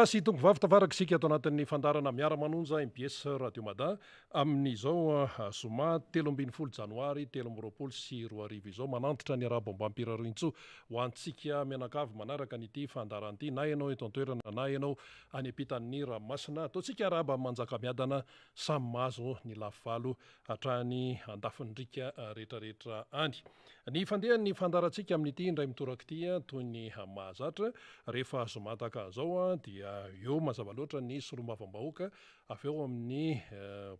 Tompokolahy sy tompokovavy, tafaraka isika ato anatin'ny fandaharana Miara-manonja mbs Radio Mada amin'izao zoma 13 janoary 2023 izao. Manantitra ny arahaba ombam-pirariantsoa ho antsika mianakavy manaraka an'ity fandaharana ity na ianao eto an-toerana na ianao any ampitan'ny ranomasina. Ataontsika arahaba manjakamiadana samy mahazo ny lafivalo hatrany andafin'ny riaka rehetrarehetra any. Ny fandehan'ny fandaharantsika amin'ity indray mitoraka ity toy ny mahazatra, rehefa zoma tahaka an'izao dia eo mazava loatra ny solombavambahoaka avy ao amin'ny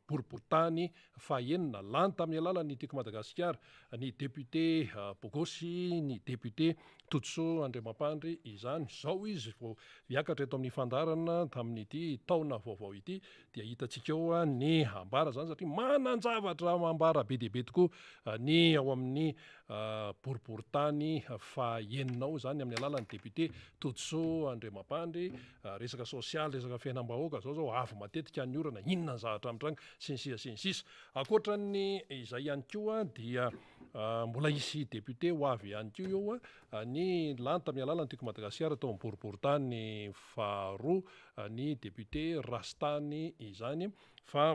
boriborintany fahenina lany tamin'ny alalan'ny Tiako Madagasikara, ny député Bogosy, ny député Todisoa Andriamampandry izany. Izao izy vao hiakatra eto amin'ny fandaharana tamin'ity taona vaovao ity dia hitantsika eo ny ambara izany satria manan-javatra ambara be dia be tokoa ny ao amin'ny boriborintany fahenina ao izany amin'ny alalan'ny député Todisoa Andriamampandry, resaka sosialy, resaka fiainam-bahoaka izao izao avy matetika ny orana, inona ny zavatra mitranga sy ny sisa sy ny sisa. Ankoatra ny izay ihany koa dia mbola hisy député ho avy ihany koa eo ny lany tamin'ny alalan'ny Tiako Madagasikara tao amin'ny boriborintany faharoa ny député Rastany izany fa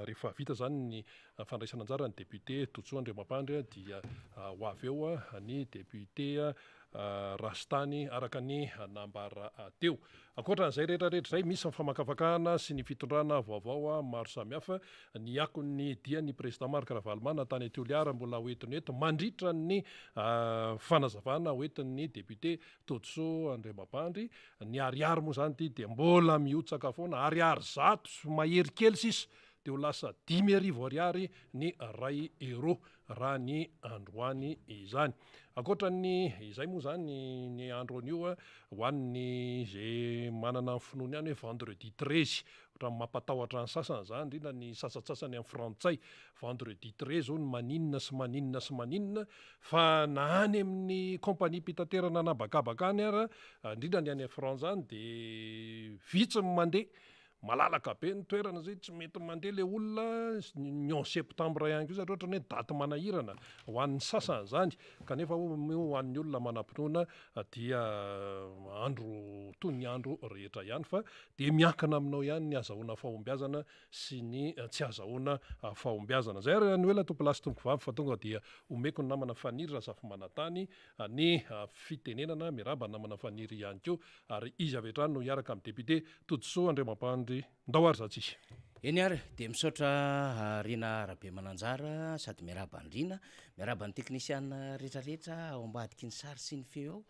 rehefa vita izany ny fandraisana anjara ny député Totsoa Andriamampandry dia ho avy eo ny député Rastany araka ny nambara teo. Ankoatra an'izay rehetra rehetra izay, misy ny famakafakana sy ny fitondrana vaovao maro samihafa. Ny akon'ny dian'ny Président Marc Ravalomanana tany Toliara mbola ho entiny eto mandritra ny fanazavana ho entin'ny député Todisoa Andriamampandry. Ny ariary moa izany ity dia mbola mihotsaka foana, ariary 100 mahery kely sisa dia ho lasa 5000 ariary ny iray euro raha ny androany izany. Ankoatra ny izay moa izany ny andro anio ho an'ny izay manana ny finoany ihany hoe vendredi treize, ohatran'ny mampatahotra ny sasany izany indrindra ny sasantsasany amin'ny frantsay, vendredi treize hono maninona sy maninona sy maninona fa na any amin'ny compagnie-pitaterana an'habakabaka any ara, indrindra ny any France any dia vitsy ny mandeha. Malalaka be ny toerana zay tsy mety mandeha le olona, ny onze septembre ihany koa satria ohatran'ny hoe daty manahirana ho an'ny sasany zany kanefa moa ho an'ny olona manam-pinoana dia andro toy ny andro rehetra ihany fa dia miankina aminao ihany ny azahoana fahombiazana sy ny tsy azahoana fahombiazana. Zay ary Anoela tompolahy sy tompokovavy fa tonga dia omeko ny namana Faniry Razafimanantany ny fitenenana, miarahaba ny namana Faniry ihany koa ary izy avy hatrany no hiaraka amin'ny député Todisoa Andriamampandry. Ndao ary za tsisy. Eny ary, dia misaotra Rina Rabemananjara sady miarahaba an'i Rina, miarahaba ny teknisiana rehetrarehetra ao ambadiky ny sary sy ny feo ao,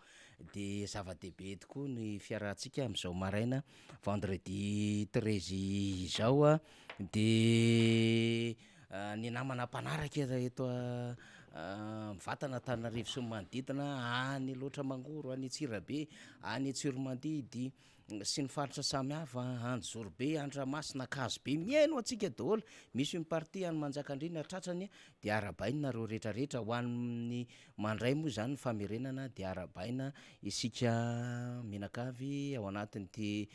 dia zava-dehibe tokoa ny fiarahantsika amin'izao maraina vendredi treize izao, dia ny namana mpanaraka eto mivantana Antananarivo sy ny manodidina, any Alaotra Mangoro, any Antsirabe, any Tsiromandidy sy ny faritra samihafa, Anjozorobe, Andramasina, Ankazobe, mihaino antsika daholo, misy une partie any Manjakandriana tratrany dia arahabaina nareo rehetra rehetra, ho an'ny mandray moa izany ny famerenana dia arahabaina isika mianakavy ao anatin'ity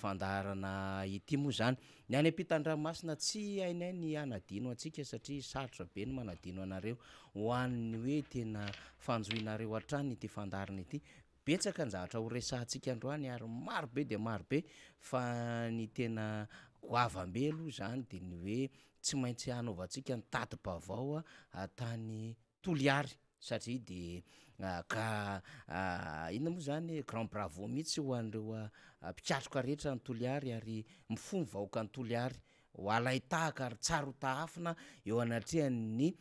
fandaharana ity moa izany. Ny any ampitan-dranomasina tsy hainay ny hanadino antsika satria sarotra be ny manadino anareo ho an'ny hoe tena fanjohinareo hatrany ity fandaharana ity. Betsaka ny zavatra ho resahantsika androany ary maro be dia maro be fa ny tena goavam-be aloha izany dia ny hoe tsy maintsy hanaovantsika ny tati-baovao tany Toliary satria dia ka inona moa izany grand bravo mihitsy ho an'ireo mpikatroka rehetra any Toliary ary mifoha ny vahoaka any Toliary ho alain-tahaka ary tsara ho tahafina eo anatrehan'ny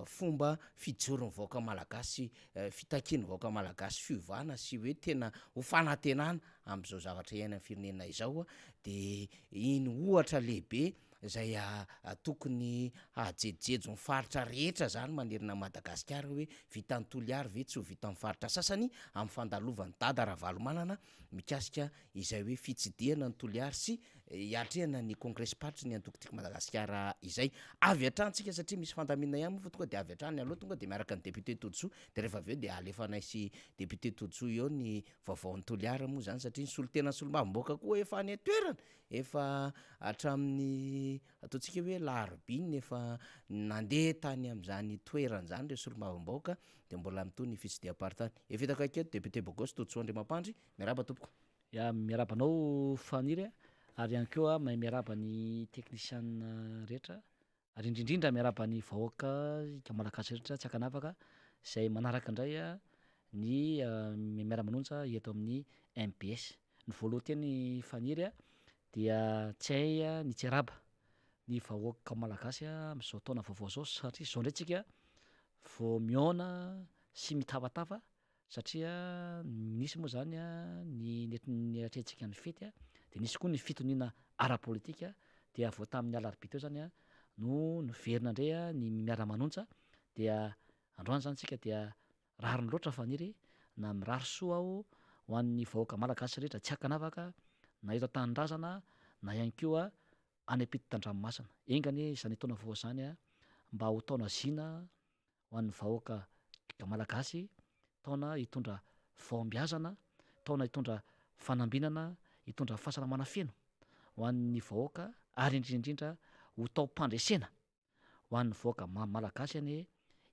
fomba fijoron'ny vahoaka malagasy fitakian'ny vahoaka malagasy fiovana sy hoe tena ho fanantenana amin'izao zavatra iainan'ny firenena izao dia iny ohatra lehibe izay tokony hahajejojejo ny faritra rehetra izany manerana an'i Madagasikara hoe vitan'i Toliary ve tsy ho vitan'ny faritra sasany amin'ny fandalovan'i Dada Ravalomanana mikasika izay hoe fitsidihana an'i Toliary sy hiatrehana ny kongresim-paritry ny antoko Tiako Madagasikara izay. Avy hatrany tsika satria misy fandaminana ihany moa fa tonga dia avy hatrany aloha tonga dia miaraka ny député Todisoa dia rehefa avy eo dia alefanay sy député Todisoa eo ny vaovaon'i Toliara moa izany satria ny solontenan'ny solombavambahoaka koa efa any an-toerana efa hatramin'ny ataontsika hoe alarobia iny efa nandeha tany amin'izany toerana izany ireo solombavambahoaka dia mbola mitohy ny fitsidiham-paritany. Efa hita akaiky eto député Bogosy Todisoa Andriamampandry, miarahaba tompoko. Ya, miarahaba anao Faniry a, ary ihany koa mahay miarahaba ny teknisianina rehetra, ary indrindrindra miarahaba ny vahoaka Malagasy rehetra tsy ankanavaka izay manaraka indray ny miara-manonja eto amin'ny mbs. Ny voalohan-teny Faniry a, dia tsy hay ny tsy hiarahaba ny vahoaka Malagasy amin'izao taona vaovao izao satria izao indray tsika vao mihaona sy mitabataba Satria nisy moa izany ny niatrehantsika ny fety dia nisy koa ny fitoniana ara-politika dia vao tamin'ny alarobia teo izany no niverina indray ny miara-manonja dia androany izany isika dia rariny loatra Faniry na mirary soa aho ho an'ny vahoaka malagasy rehetra tsy ankanavaka na eto an-tanindrazana na ihany koa any am-pitan-dranomasina. Enga anie izany taona vaovao izany mba ho taona zina ho an'ny vahoaka Malagasy, taona hitondra fahombiazana, taona hitondra fanambinana, hitondra fahasalamana feno ho an'ny vahoaka ary indrindra indrindra ho taom-pandresena ho an'ny vahoaka Malagasy anie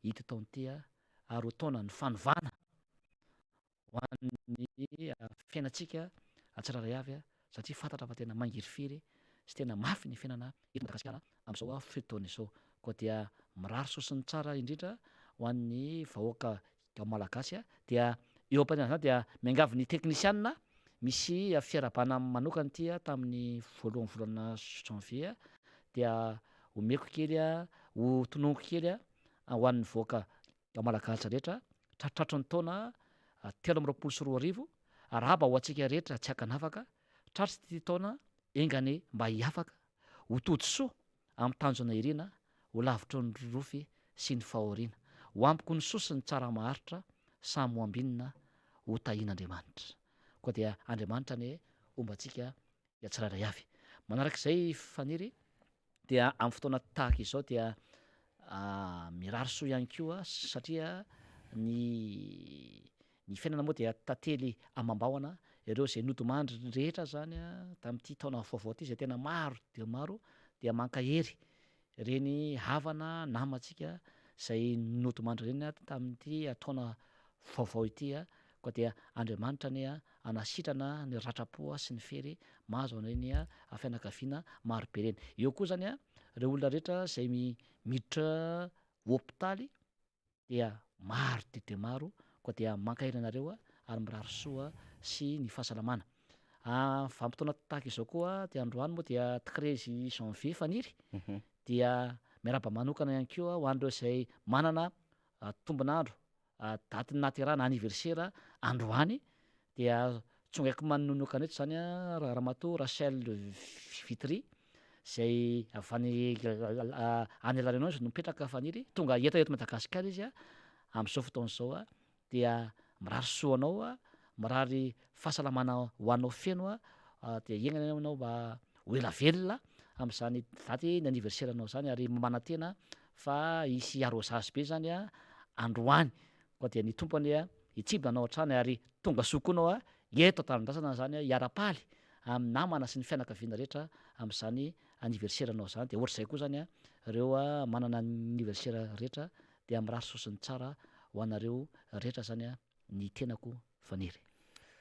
ity taona ity ary ho taonan'ny fanovana ho an'ny fiainantsika tsirairay avy satria fantatra fa tena mangirifiry sy tena mafy ny fiainana eto Madagasikara amin'izao fotoana izao. Koa dia mirary soa sy ny tsara indrindra ho an'ny vahoaka Malagasy dia eo am-pandehanana izany dia miangavy ny teknisianina misy fiarahabana manokana ity tamin'ny voalohan'ny volana janvier dia omeko kely ho tononiko kely ho an'ny vahoaka Malagasy rehetra tratratry ny taona 2023, arahaba ho antsika rehetra tsy ankanavaka, tratry ity taona enga anie mba hiafaka, ho tody soa amin'ny tanjona irina, ho lavitry ny rofy sy ny fahoriana, ho ampiko ny soa sy ny tsara maharitra, samy ho ambinina, ho tahian'Andriamanitra. Koa dia Andriamanitra anie homba antsika tsirairay avy. Manaraka izay Faniry dia amin'ny fotoana tahaka izao dia mirary soa ihany koa satria ny ny fiainana moa dia tantely amam-bahona, ireo izay nodimandry rehetra zany tamin'ity taona vaovao ity izay tena maro dia maro dia mankahery Ireny havana namantsika izay nodimandry ireny tamin'ity taona vaovao ity, koa dia Andriamanitra anie hanasitrana ny ratram-po sy ny fery mahazo an'ireny fianakaviana marobe ireny. Eo koa izany ireo olona rehetra izay miditra hopitaly dia maro dia dia maro koa dia mankahery anareo ary mirary soa sy ny fahasalamana. Vanim-potoana tahaka izao koa dia androany moa dia treize janvier Faniry dia miarahaba manokana ihany koa ho an'ireo izay manana tombon'andro daty nahaterahana anniversaire androany dia tsongaiko manonokana eto izany Ramatoa Rachel Vitry izay avy any any La Réunion izy no mipetraka Faniry, tonga eto eto Madagasikara izy amin'izao fotoana izao dia mirary soa anao, mirary fahasalamana ho anao feno dia enga anie ianao mba ho ela velona amin'izany daty ny anniversaire anao izany ary manantena fa hisy arrosage be izany androany koa dia ny Tompo anie hitsibona anao hatrany ary tonga soa koa anao eto an-tanindrazana izany hiara-paly amin'ny namana sy ny fianakaviana rehetra amin'izany anniversaire nao izany dia ohatr'izay koa izany ireo manana anniversaire rehetra dia mirary soa sy ny tsara ho anareo rehetra izany ny tenako Faniry.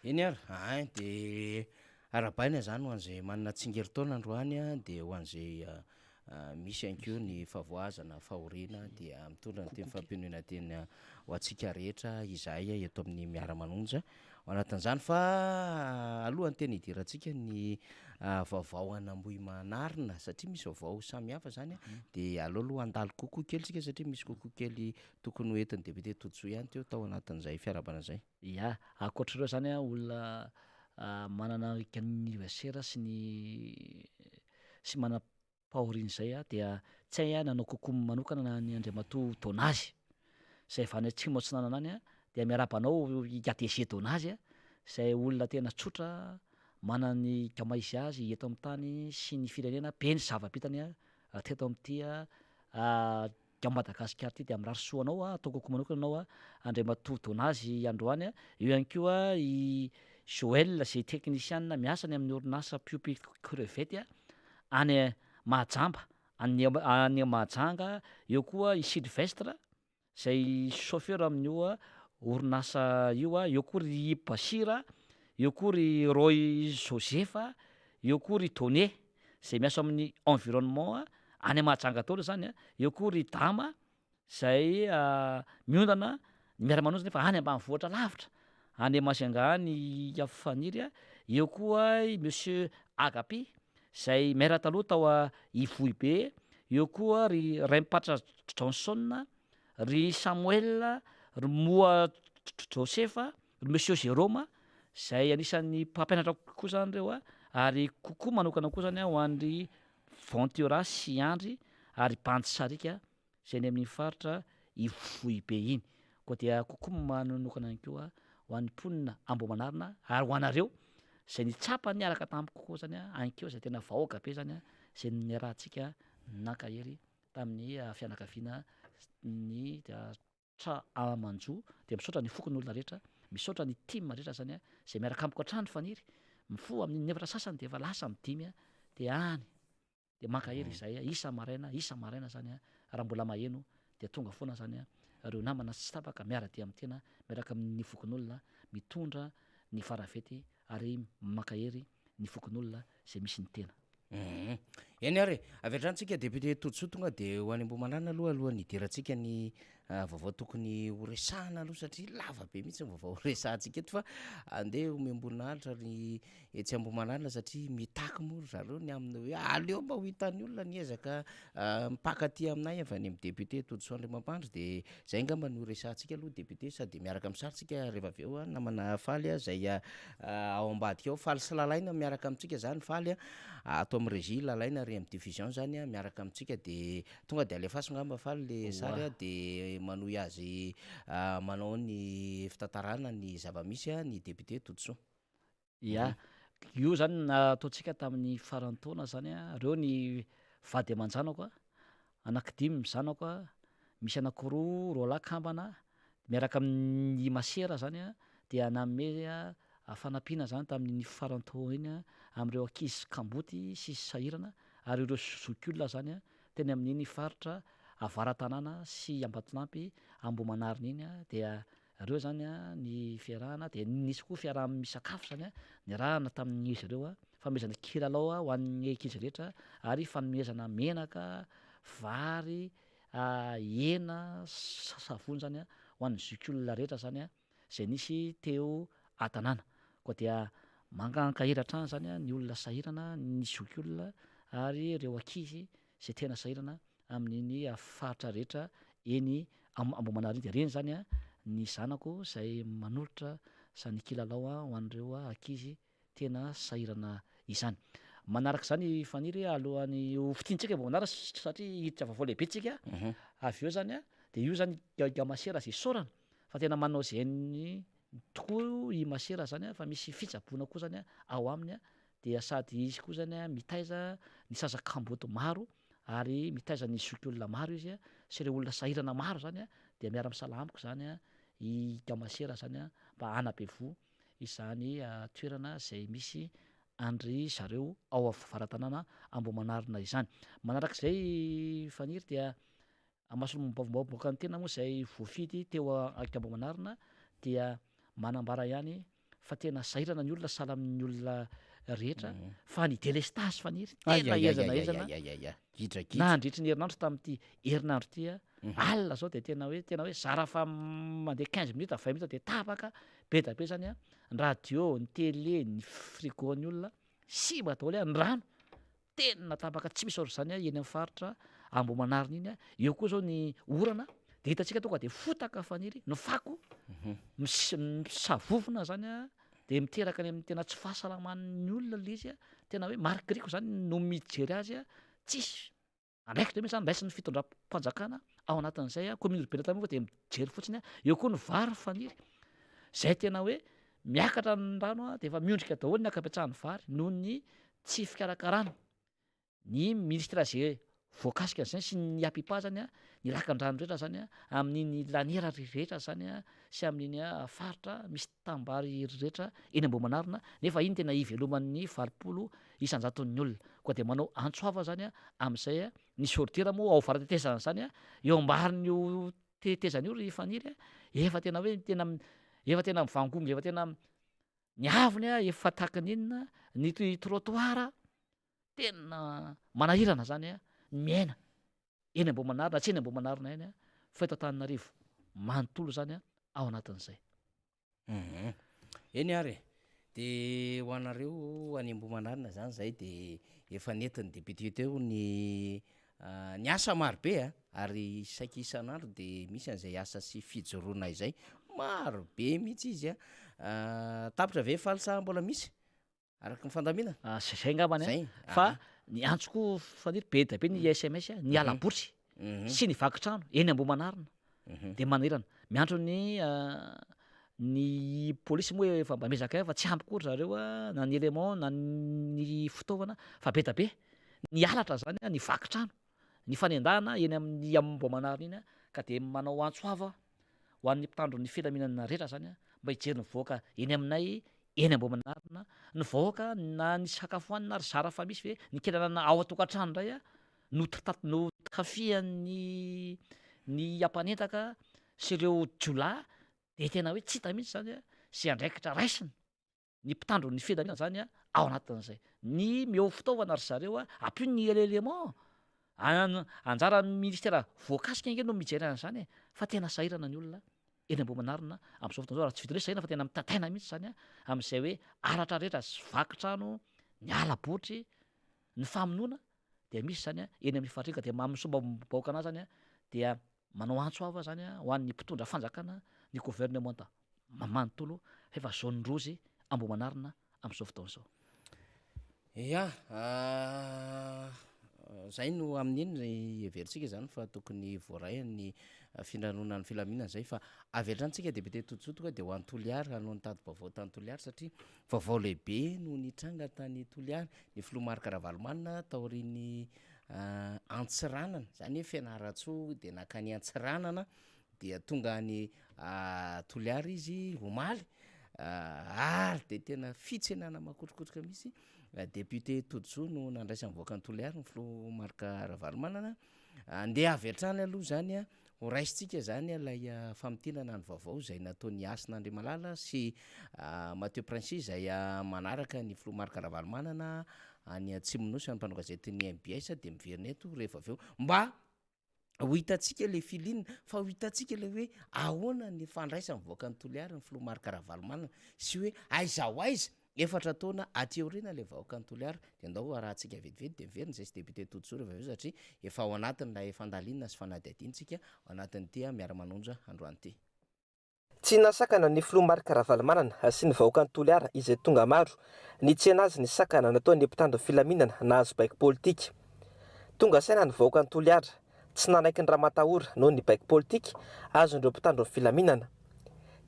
Eny ary ein de arahabaina izany ho an'izay manana tsingerin-taona androany dia ho an'izay Misy ihany koa ny fahavoazana, fahoriana dia mitondra ny teny fampiononana teny ho antsika rehetra izahay eto amin'ny Miara-manonja ao anatin'izany fa alohan'ny tena hidirantsika ny vaovao an'Ambohimanarina satria misy vaovao samihafa izany dia aleo aloha handalo kokoa kely isika satria misy kokoa kely tokony ho entin'ny député Todisoa ihany teo tao anatin'izay fiarahabana izay. Ya, ankoatr'ireo izany olona manana anniversaire sy ny sy manam-pahoriana izay dia tsy hay nanao coucou manokana an'i Andriamatoa Donazy izay avy any Atsimo Atsinanana any dia miarahaba anao i ADG Donazy izay olona tena tsotra, manana ny gama izy azy eto amin'ny tany sy ny firenena, be ny zava-bitany teto amin'ity gama Madagasikara ity dia mirary soa anao ataoko koa manokana anao Andriamatoa Donazy androany, eo ihany koa i Joël izay teknisianina miasa any amin'ny orinasa mpiompy crevette any Mahajamba, any any Mahajanga, eo koa i Sylvestre izay chauffeur amin'io orinasa io, eo koa ry Basira, eo koa ry Roy Joseph, eo koa ry Donné izay miasa amin'ny environnement any Mahajanga daholo izany, eo koa ry Dama izay miondana ny miara-manonja nefa any ambanivohitra lavitra any Majunga any i Faniry, eo koa i Monsieur Agapi izay maire taloha tao Ivohibe, eo koa ry Raimpatra Johnson, ry Samuel, ry Moa Joseph, ry Monsieur Jérôme izay anisan'ny mpampianatra koa izany ireo ary kokoa manokana koa izany ho an'i Ventura sy Andry ary Bandy Sariaka izay any amin'iny faritra Ivohibe iny. Koa dia kokoa manokana ihany koa ho an'ny mponina Ambohimanarina ary ho anareo izay nitsapa niaraka tamiko koa izany ankeo izay tena vahoaka be izany izay niarahantsika nankahery tamin'ny fianakaviana ny tra aman-jo dia misaotra ny fokonolona rehetra, misaotra ny tim rehetra izany izay miaraka amiko hatrany Faniry, mifoha amin'ny efatra sasany dia efa lasa amin'ny dimy dia any. Dia mankahery izahay isa-maraina, isa-maraina izany raha mbola maheno dia tonga foana izany ireo namana tsy tapaka miara-dia amin'ny tena, miaraka amin'ny fokonolona, mitondra ny faravety ary mankahery ny fokonolona izay misy ny tena. Hum. Eny ary e. Avy hatrany tsika député Todisoa tonga dia ho any Ambohimanarina aloha alohan'ny hidirantsika ny vaovao tokony ho resahana aloha satria lava be mihitsy ny vaovao ho resahantsika eto fa andeha omem-boninahitra ry etsy Ambohimanarina satria mitaky moa ry zareo ny amin'ny hoe aleo mba ho hitan'ny olona ny ezaka mipaka aty aminay avy any amin'ny député Todisoa Andriamampandry dia izay angamba no resahantsika aloha député sady miaraka amin'ny sary tsika rehefa avy eo namana Faly izay ao ambadika ao Faly sy Lalaina miaraka amintsika izany Faly ato amin'ny régie Lalaina ary amin'ny diffusion izany miaraka amintsika dia tonga dia alefaso angamba Faly le sary dia manohy azy manao ny fitantarana ny zava-misy ny député Todisoa. Ya, io zany nataontsika tamin'ny faran'ny taona zany a, reo ny vady aman-janako a, anankidimy ny zanako a, misy anankiroa roalahy kambana miaraka amin'ny masera zany a, dia nanome fanampiana zany tamin'iny faran'ny taona iny a, amin'ireo ankizy kamboty sy sahirana ary ireo zokiolona zany a, teny amin'iny faritra avara-tanàna sy Ambatolampy Ambohimanarina iny a, dia Reo zany a ny fiarahana dia nisy koa fiaraha-misakafo zany a niarahana tamin'izy ireo a, fanomezana kilalao ho an'ny ankizy rehetra ary fanomezana menaka, vary, hena, savony zany a ho an'ny zokiolona rehetra zany a zay nisy teo an-tanàna. Koa dia mankahery hatrany zany a ny olona sahirana, ny zokiolona ary ireo ankizy izay tena sahirana amin'iny faritra rehetra eny Ambohimanarina iny. Dia ireny izany ny zanako izay manolotra izany kilalao ho an'ireo ankizy tena sahirana izany. Manaraka izany Faniry, alohan'ny ho fitiantsika Ambohimanarina satria hiditra vaovao lehibe tsika avy eo izany dia io izany i Masera izay isaorana fa tena manao izay hainy tokoa i Masera izany fa misy fitsaboana koa izany ao aminy dia sady izy koa zany mitaiza ny zaza kamboty maro ary mitaiza ny zokiolona maro izy sy ireo olona sahirana maro zany dia miara misalahy amiko zany i Gamasera zany mba hanabe voa izany toerana izay misy an-dry zareo ao avaratanàna Ambohimanarina izany. Manarak'izay Faniry dia Amasolombavambahoaka ny tena moa izay voafidy teo Ambohimanarina dia manambara ihany fa tena sahirana ny olona sahala amin'ny olona rehetra fa ny delestazy Faniry tena ezana ezana nandritry ny herinandro tamin'ity herinandro ity alina zao dia tena hoe tena hoe zara fa mandeha 15 minutes 20 minutes dia tapaka be da be zany a ny radio ny télé ny frigo ny olona simba daholo a ny rano Tena tapaka tsy misy ohatr'izany eny amin'ny faritra Ambohimanarina iny a, eo koa zao ny orana de hitantsika tonga de fotaka faniry, ny fako mis- misavovona zany a, de miteraka any amin'ny tena tsy fahasalaman'ny olona le izy a, tena hoe marikoriko zany no mijery azy a, tsisy andraikitra mihitsy zany raisin'ny fitondram-panjakana ao anatin'izay a, commune urbaine Antananarivo de mijery fotsiny a, eo koa ny vary faniry, zay tena hoe. miakatra ny rano dia efa miondrika daholo ny ankabetsahan'ny vary noho ny tsy fikarakarana ny ministra ze voakasika an'izany sy ny APIPA zany ny lakan-drano rehetra zany amin'iny laniera rehetra zany sy amin'iny faritra misy tanimbary rehetra eny Ambohimanarina nefa iny tena iveloman'ny 80 isan-jaton'ny olona. Koa dia manao antso avo zany amin'izay ny sordira moa ao avara-tetezana zany eo ambanin'io tetezana io ry Faniry efa tena hoe tena efa tena mivangongo efa tena ny avony efa tahaka ny inona ny trottoir Tena manahirana zany ny miaina eny Ambohimanarina, tsy eny Ambohimanarina ihany fa eto Antananarivo manontolo zany ao anatin'izay. Hum. Eny ary e. De ho anareo any Ambohimanarina zany zay de efa nentin'ny député teo ny ny asa maro be a, ary saika isan'andro de misy an'izay asa sy fijoroana izay, maro be mihitsy izy a. Tapitra ve Faly sa mbola misy? Araka ny fandaminana. Ah, zay zay angambany an. Fa ny antso koa Faniry be dia be ny sms ny ala-botry sy ny vaky trano eny Ambohimanarina dia manahirana. Miantso ny ny polisy moa efa mba miezaka ihany fa tsy ampy koa ry zareo na ny élément na ny fitaovana fa be dia be ny halatra zany ny vaky trano, ny fanendahana eny amin'ny Ambohimanarina iny ka dia manao antso avo aho ho an'ny mpitandro ny filaminana rehetra zany mba hijery ny vahoaka eny aminay eny Ambohimanarina, ny vahoaka na ny sakafo hohanina ary zara fa misy ve ny kely ananana ao an-tokantrano indray no no tafihan'ny ny mpanendaka sy ireo jiolahy dia tena hoe tsy hita mihitsy zany izay andraikitra raisina. ny mpitandro ny filaminana zany ao anatin'izay. Ny meo fitaovana ry zareo a, ampio ny élément, anjaran'ny ministera voakasika ange no mijery an'izany e, fa tena sahirana ny olona eny Ambohimanarina amin'izao fotoana izao, raha tsy vitan'ny hoe sahirana fa tena mitataina mihitsy zany amin'izay hoe halatra rehetra sy vaky trano, ny hala-botry, ny famonoana dia misy zany eny amin'ny faritra eny ka dia amin'ny solombavambahoaka anahy zany dia manao antso avo aho zany ho an'ny mpitondra fanjakana, ny governemanta manontolo fa efa zone rouge Ambohimanarina amin'izao fotoana izao. Ya, zay no amin'iny heverintsika zany fa tokony voaray ny findranona ny filaminana zay fa avy hatrany tsika député Todisoa tonga dia ho any Toliara hanao ny tati-baovao tany Toliara satria vaovao lehibe no nitranga tany Toliara, ny filoha Marc Ravalomanana taorian'ny Antsiranana, zany hoe Fianarantsoa dia nankany Antsiranana dia tonga any Toliara izy omaly ary dia tena fitsenana makotrokotroka mihitsy, député Todisoa no nandraisan'ny vahoakan'i Toliara ny filoha Marc Ravalomanana, andeha avy hatrany aloha zany Ho raisintsika izany ilay famintinana ny vaovao izay nataon'i Hasina Andriamalala sy Mathieu Princi izay manaraka ny filoha Marc Ravalomanana any Atsimon'ny Nosy, mpanao gazetin'ny mbs dia miverina eto rehefa avy eo mba ho hitantsika ilay feeling fa ho hitantsika ilay hoe ahoana ny fandraisan'ny vahoakan'i Toliara ny filoha Marc Ravalomanana sy hoe aiza ho aiza Efatra taona aty aoriana ilay vahoakan'i Toliara dia ndao arahantsika vetivety dia miverina izay sy député Todisoa rehefa avy eo satria efa ao anatin'ilay fandalinana sy fanadihadiana isika ao anatin'ity miara-manonja androany ity. Tsy nahasakana ny filoha Marc Ravalomanana sy ny vahoakan'i Toliara izay tonga maro nitsena azy ny sakana nataon'ny mpitandro filaminana nahazo baiko politika. Tonga saina ny vahoakan'i Toliara, tsy nanaiky ny ramatahora noho ny baiko politika azon'ireo mpitandro ny filaminana.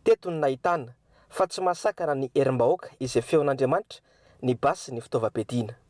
Teto no nahitana fa tsy mahasakana ny herim-bahoaka izay feon'Andriamanitra ny basy ny fitaovam-piadiana.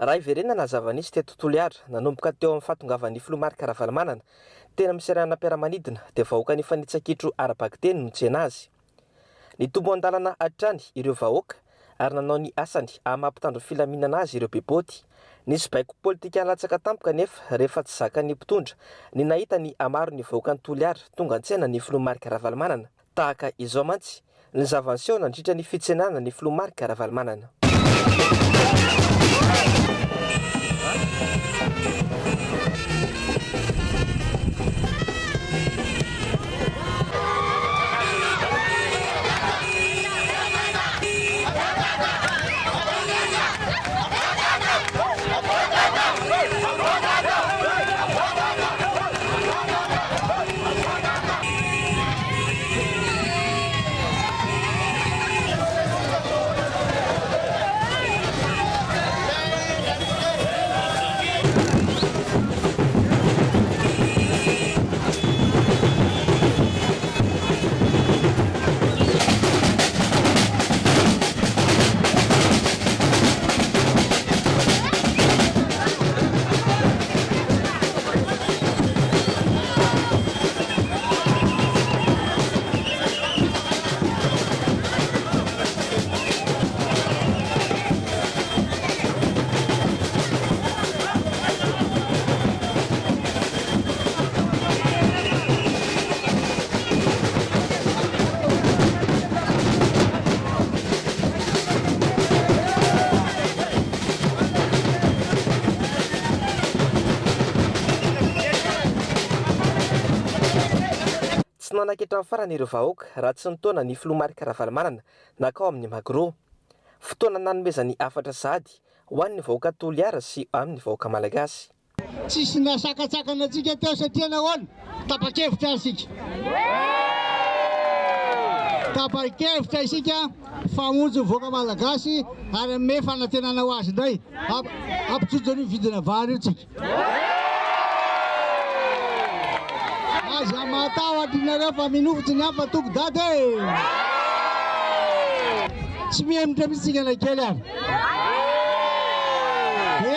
Raha hiverenana ny zava-nisy teto Toliara, nanomboka teo amin'ny fahatongavan'ny filoha Marc Ravalomanana teny amin'ny seranam-piaramanidina dia vahoaka nifanitsa-kitro ara-bakiteny no nitsena azy. Nitombo an-dalana hatrany ireo vahoaka ary nanao ny asany amin'ny maha mpitandro filaminana azy ireo bebaoty. Nisy baiko politika latsaka tampoka anefa rehefa tsy zakan'ny mpitondra ny nahita ny hamaron'ny vahoakan'i Toliara tonga an-tsena ny filoha Marc Ravalomanana. Tahaka izao mantsy ny zava-niseho nandritra ny fitsenana ny filoha Marc Ravalomanana. Tsy nanaiky hatramin'ny farany ireo vahoaka raha tsy nitaona ny filoha Marc Ravalomanana nankao amin'ny Magro. Fotoana nanomezany hafatra sahady ho an'ny vahoaka Toliara sy amin'ny vahoaka Malagasy. Tsisy nasakatsakana antsika teo satria nahoana? Tapa-kevitra ary isika. Tapa-kevitra isika fa hamonjy ny vahoaka Malagasy ary hanome fanantenana ho azy indray. Hampijojo an'io vidina vary io tsika. Aza matahotra nareo fa minoa fotsiny ihany fa toko dada e! Tsy mihemotra mihitsy tsika na kely ary.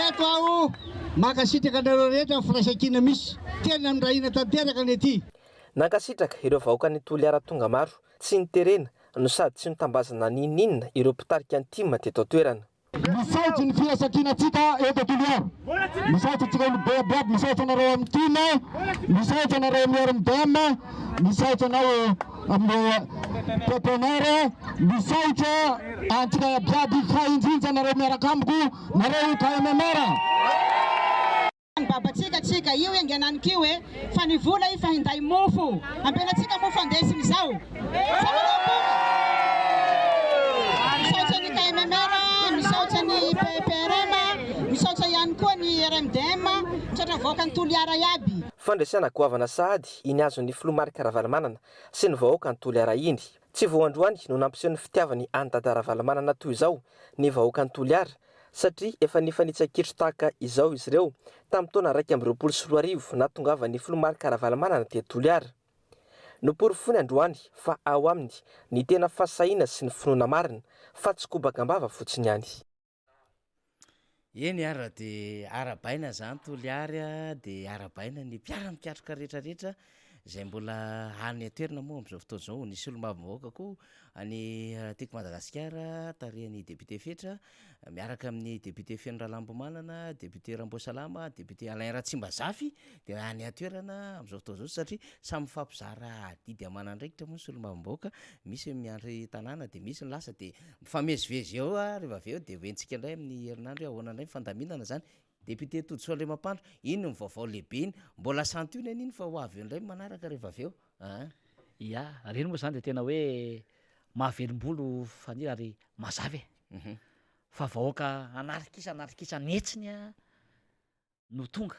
Eto aho mankasitraka anareo rehetra ny firaisankina misy. Tena mirahina tanteraka ny aty. Nankasitraka ireo vahoakan'i Toliara tonga maro, tsy niterena no sady tsy notambazana n'inon'inona ireo mpitarika ny tim teto an-toerana. Misaotra ny firaisankinantsika eto Toliara. Misaotra antsika olobe aby aby, misaotra anareo amin'ny tim, misaotra anareo amin'ny RMDM, misaotra anao amin'ny PPNR, misaotra antsika aby aby fa indrindra anareo miaraka amiko, nareo KMMR. Ny babantsika tsika io enga ananikio e fa ny vola io fa hinday mofo ampenatsika mofo andesiny zao sa manao akory misaotra ny KMMR misaotra ny PPRM misaotra ihany koa ny RMDM misaotra vahoakan'i Toliara iaby. Fandresena goavana sahady iny azon'ny filoha Marc Ravalomanana sy ny vahoakan'i Toliara iny. Tsy vao androany no nampiseho ny fitiavany an'i Dada Ravalomanana toy izao ny vahoakan'i Toliara satria efa nifanitsa-kitro tahaka izao izy ireo tamin'ny taona 2021 nahatongavan'ny filoha Marc Ravalomanana teto Toliara. Noporofoiny androany fa ao aminy ny tena fahasahiana sy ny finoana marina fa tsy kobaka am-bava fotsiny ihany. Eny ary dia arahabaina izany Toliary a, dia arahabaina ny mpiara-mikatroka rehetra rehetra izay mbola any an-toerana moa amin'izao fotoana izao, ny solombavambahoaka koa any Tiako Madagasikara tarihan'ny député Fetra miaraka amin'ny député Feno Ralambomanana, député Ramboasalama, député Alain Ratsimbazafy dia any an-toerana amin'izao fotoana izao satria samy mifampizara adidy aman'andraikitra moa ny solombavambahoaka, misy ny miandry tanàna dia misy ny lasa dia Mifamezivezy eo ary rehefa avy eo dia hoentintsika indray amin'ny herinandro hoe ahoana indray ny fandaminana izany. Député Todisoa Andriamampandro, iny ny vaovao lehibe iny. Mbola santionany iny fa ho avy eo indray ny manaraka rehefa avy eo aa. Ya, ireny moa izany dia tena hoe mahavelom-bolo Faniry ary mazava e! Fa vahoaka anarikisa anarikisa an'hetsiny no tonga.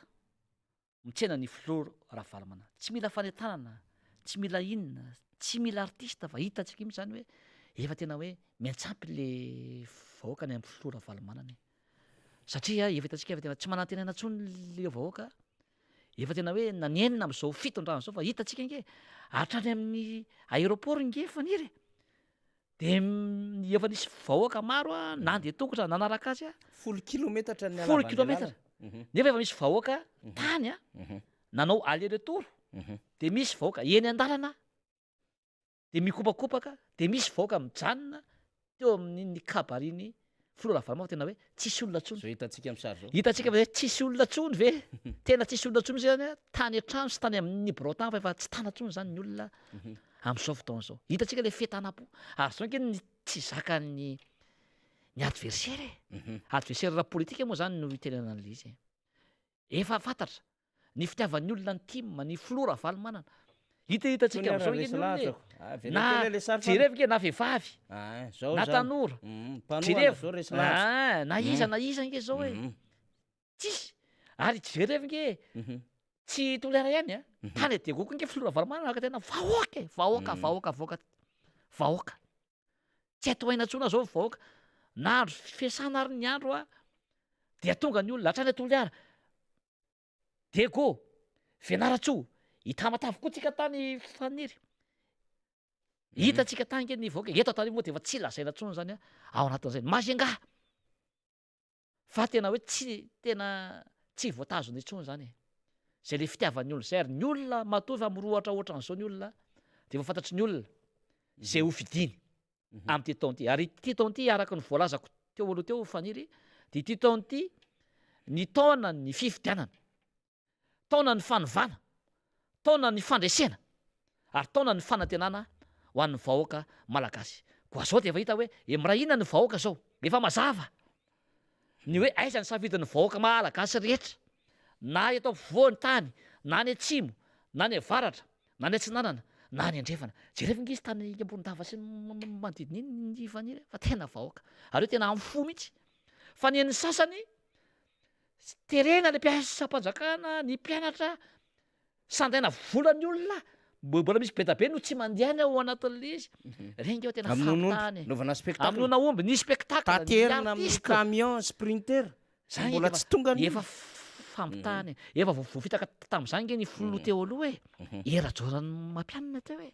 Mitsena ny Filoha Ravalomanana. Tsy mila fanentanana, tsy mila inona, tsy mila artiste fa hitantsika mihitsy zany hoe efa tena hoe miantsampy le vahoaka ny amin'ny Filoha Ravalomanana e. Satria efa hitantsika fa tena tsy manantenaina intsony le vahoaka, efa tena hoe nanenina amin'izao fitondrana izao fa hitantsika ange hatrany amin'ny aéroport nge Faniry e. Dia efa nisy vahoaka maro a, nandeha tongotra nanaraka azy a. Folo kilometatra ny Folo kilometatra. Nefa efa misy vahoaka tany a, nanao aller retour, dia misy vahoaka eny an-dalana, dia mikopakopaka, dia misy vahoaka mijanona. Teo amin'ny ny kabarin'ny filoha Ravalomanana fa tena hoe tsisy olona intsony. Zao hitantsika amin'ny sary zao. Hitantsika fa hoe tsisy olona intsony ve? Tena tsisy olona intsony mihitsy zany tany an-trano sy tany amin'ny birao tany fa efa tsy tana intsony zany ny olona amin'izao fotoana izao. Hitantsika ilay fientanam-po. Ary zao ange ny tsy zakan'ny ny adversaire e. Adversaire ara-politika moa zany no itenenana an'ilay izy e. Efa fantatra ny fitiavan'ny olona ny tim, ny filoha Ravalomanana. Hita hitantsika amin'izao ange ny olona e. Na jerevo ange na vehivavy, na tanora, jerevo, ah, na iza na iza ange zao e. Tsisy. Ary jerevo ange e, tsy Toliara ihany a, tany Diego koa ange filoha Ravalomanana ka tena vahoaka e, vahoaka, vahoaka, vahoaka, vahoaka. Tsy hay tohaina intsony zao ny vahoaka. Na andro fiasana ary ny andro a, dia tonga ny olona hatrany Toliara. Diego, Fianarantsoa, i Tamatave koa tsika tany Faniry. Hitantsika tany nge ny vahoaka, eto Antananarivo moa dia efa tsy lazaina intsony zany ao anatin'izay. Majunga! Fa tena hoe tsy tena tsy voatazona intsony zany e. Zay le fitiavan'ny olona zay ary ny olona matoa efa mirohotra ohatran'izao ny olona dia efa fantatry ny olona zay ho fidiny amin'ity taona ity. Ary ity taona ity araka ny voalazako teo aloha teo Faniry dia ity taona ity ny taonan'ny fifidianana. Taonan'ny fanovana, taonan'ny fandresena ary taonan'ny fanantenana ho an'ny vahoaka malagasy. Koa zao dia efa hita hoe e miray hina ny vahoaka zao, efa mazava ny hoe aiza ny safidin'ny vahoaka malagasy rehetra na eto afovoany tany na any atsimo na any avaratra na any atsinanana na any andrefana. Jereo ange izy tany Ambondava sy ny manodidina iny ny Faniry fa tena vahoaka ary io tena amin'ny fo mihitsy fa ny an'ny sasany Terena le mpiasam-panjakana, ny mpianatra, sandaina vola ny olona, mbola misy be da be no tsy mandeha any ao anatin'le izy. Reny nge tena fampitahana e. Naovana spectacle. Amonoana omby, ny spectacle, ny Taterina amin'ny artiste. camion sprinter. Zany Mbola efa tsy tonga ny efa fampitahana e. Efa voafitaka tamin'izany nge ny filoha teo aloha e. Hery Rajaonarimampianina teo e.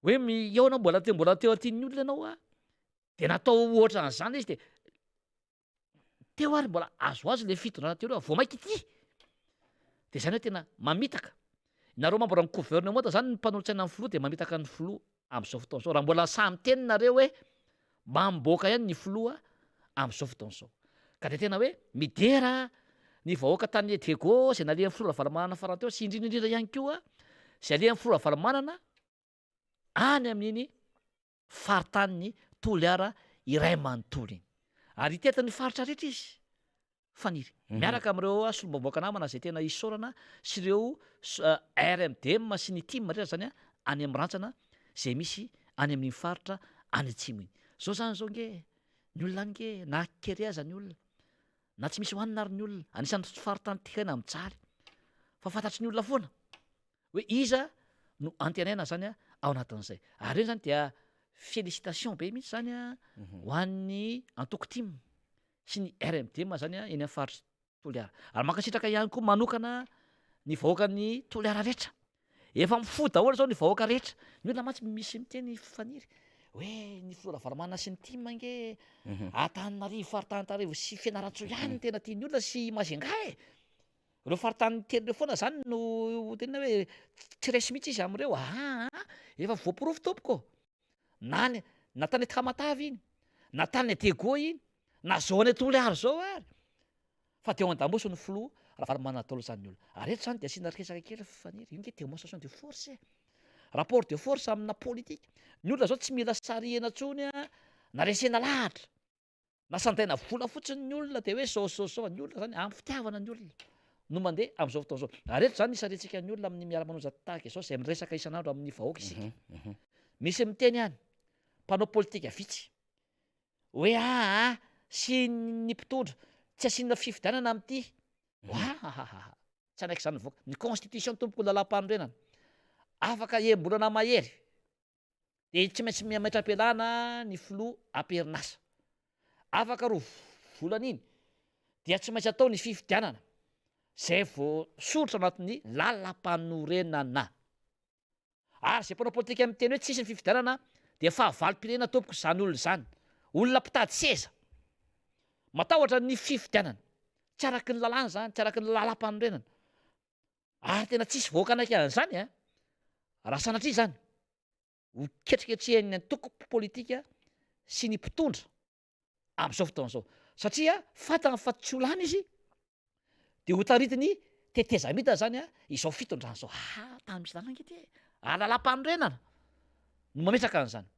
Hoe mihaona mbola teo mbola teo tian'ny olona ianao a, de natao ohatran'izany izy de Teo ary mbola azoazo le fitondrana teo aloha vao maika ity. De zany hoe tena mamitaka. Nareo membre ny gouvernement zany ny mpanolotsaina ny filoha de mamitaka ny filoha amzao fotoana zao. Raha mbola sahy miteny nareo hoe mamboaka ihany ny filoha amzao fotoana zao. Ka de tena hoe midera ny vahoaka tany Diego zay nalehan'ny filoha Ravalomanana farany teo sy indrindra indrindra ihany koa zay alehan'ny filoha Ravalomanana any amin'iny faritanin'i Toliara iray manontolo iny. Ary hitety ny faritra rehetra izy, Faniry. Miaraka amin'ireo solombavambahoaka namana izay tena isaorana sy ireo RMDM sy ny tim rehetra izany any amin'ny rantsana izay misy any amin'iny faritra any atsimo iny. Izao izany izao ange, ny olona any ange na kere aza ny olona, na tsy misy hohanina ary ny olona, anisan'ny faritany tena mijaly fa fantatry ny olona foana. Hoe iza no antenaina zany ao anatin'izay. Ary eo zany dia félicitation be mihitsy zany ho an'ny antoko tim sy ny RMDM zany eny amin'ny faritry Toliara. Ary mankasitraka ihany koa manokana ny vahoakan'ny Toliara rehetra. Efa mifoha daholo zao ny vahoaka rehetra. Ny olona mantsy misy miteny Faniry hoe ny filoha Ravalomanana sy ny tim ange Antananarivo, faritany Antananarivo sy Fianarantsoa ihany no tena tian'ny olona sy Majunga e. Ireo faritany telo ireo foana zany no tenenina hoe tsy resy mihitsy izy amin'ireo, aa efa voaporofo tompoko ô! Na any na tany Tamatave iny, na tany Diego iny, na zao any Toliara zao ary, fa de ao an-damosiny ny filoha Ravalomanana daholo zany ny olona. Ary eto zany de asiana resaka kely Faniry, io nge démonstration de force e! Rapport de force amina politika, ny olona zao tsy mila sarihina intsony a, na resena lahatra. Na sandaina vola fotsiny ny olona dia hoe zao zao zao, ny olona zany amin'ny fitiavana ny olona no mandeha amin'izao fotoana izao. Ary eto zany isariantsika ny olona amin'ny miara-manonja tahaka izao izay miresaka isan'andro amin'ny vahoaka isika. Misy miteny any, mpanao politika vitsy, hoe aa sy ny mpitondra tsy asiana fifidianana amin'ity. Wahahaha! Tsy hanaiky izany ny vahoaka. Ny constitution tompoko lalàmpanorenana, afaka enim-bolana mahery. dia tsy maintsy mametra-pialana ny filoha am-perinasa. Afaka roa volana iny dia tsy maintsy atao ny fifidianana izay voasoritra anatin'ny lalampanorenana. Ary izay mpanao politika miteny hoe tsisy ny fifidianana dia fahavalom-pirenena tompoko izany olona izany. Olona mpitady seza. Matahotra ny fifidianana. Tsy araky ny lalàna izany, tsy araky ny lalampanorenana. Ary tena tsisy vahoaka hanaiky an'izany an! Raha sanatria izany, ho ketriketrehan'ny antoko politika sy ny mpitondra amin'izao fotoana izao satria fantany fa tsy ho lany izy de ho taritiny tetezamita zany izao fitondrana izao. Ha, tany misy lalàna ange ty e! Ary lalàm-panorenana no mametraka an'izany.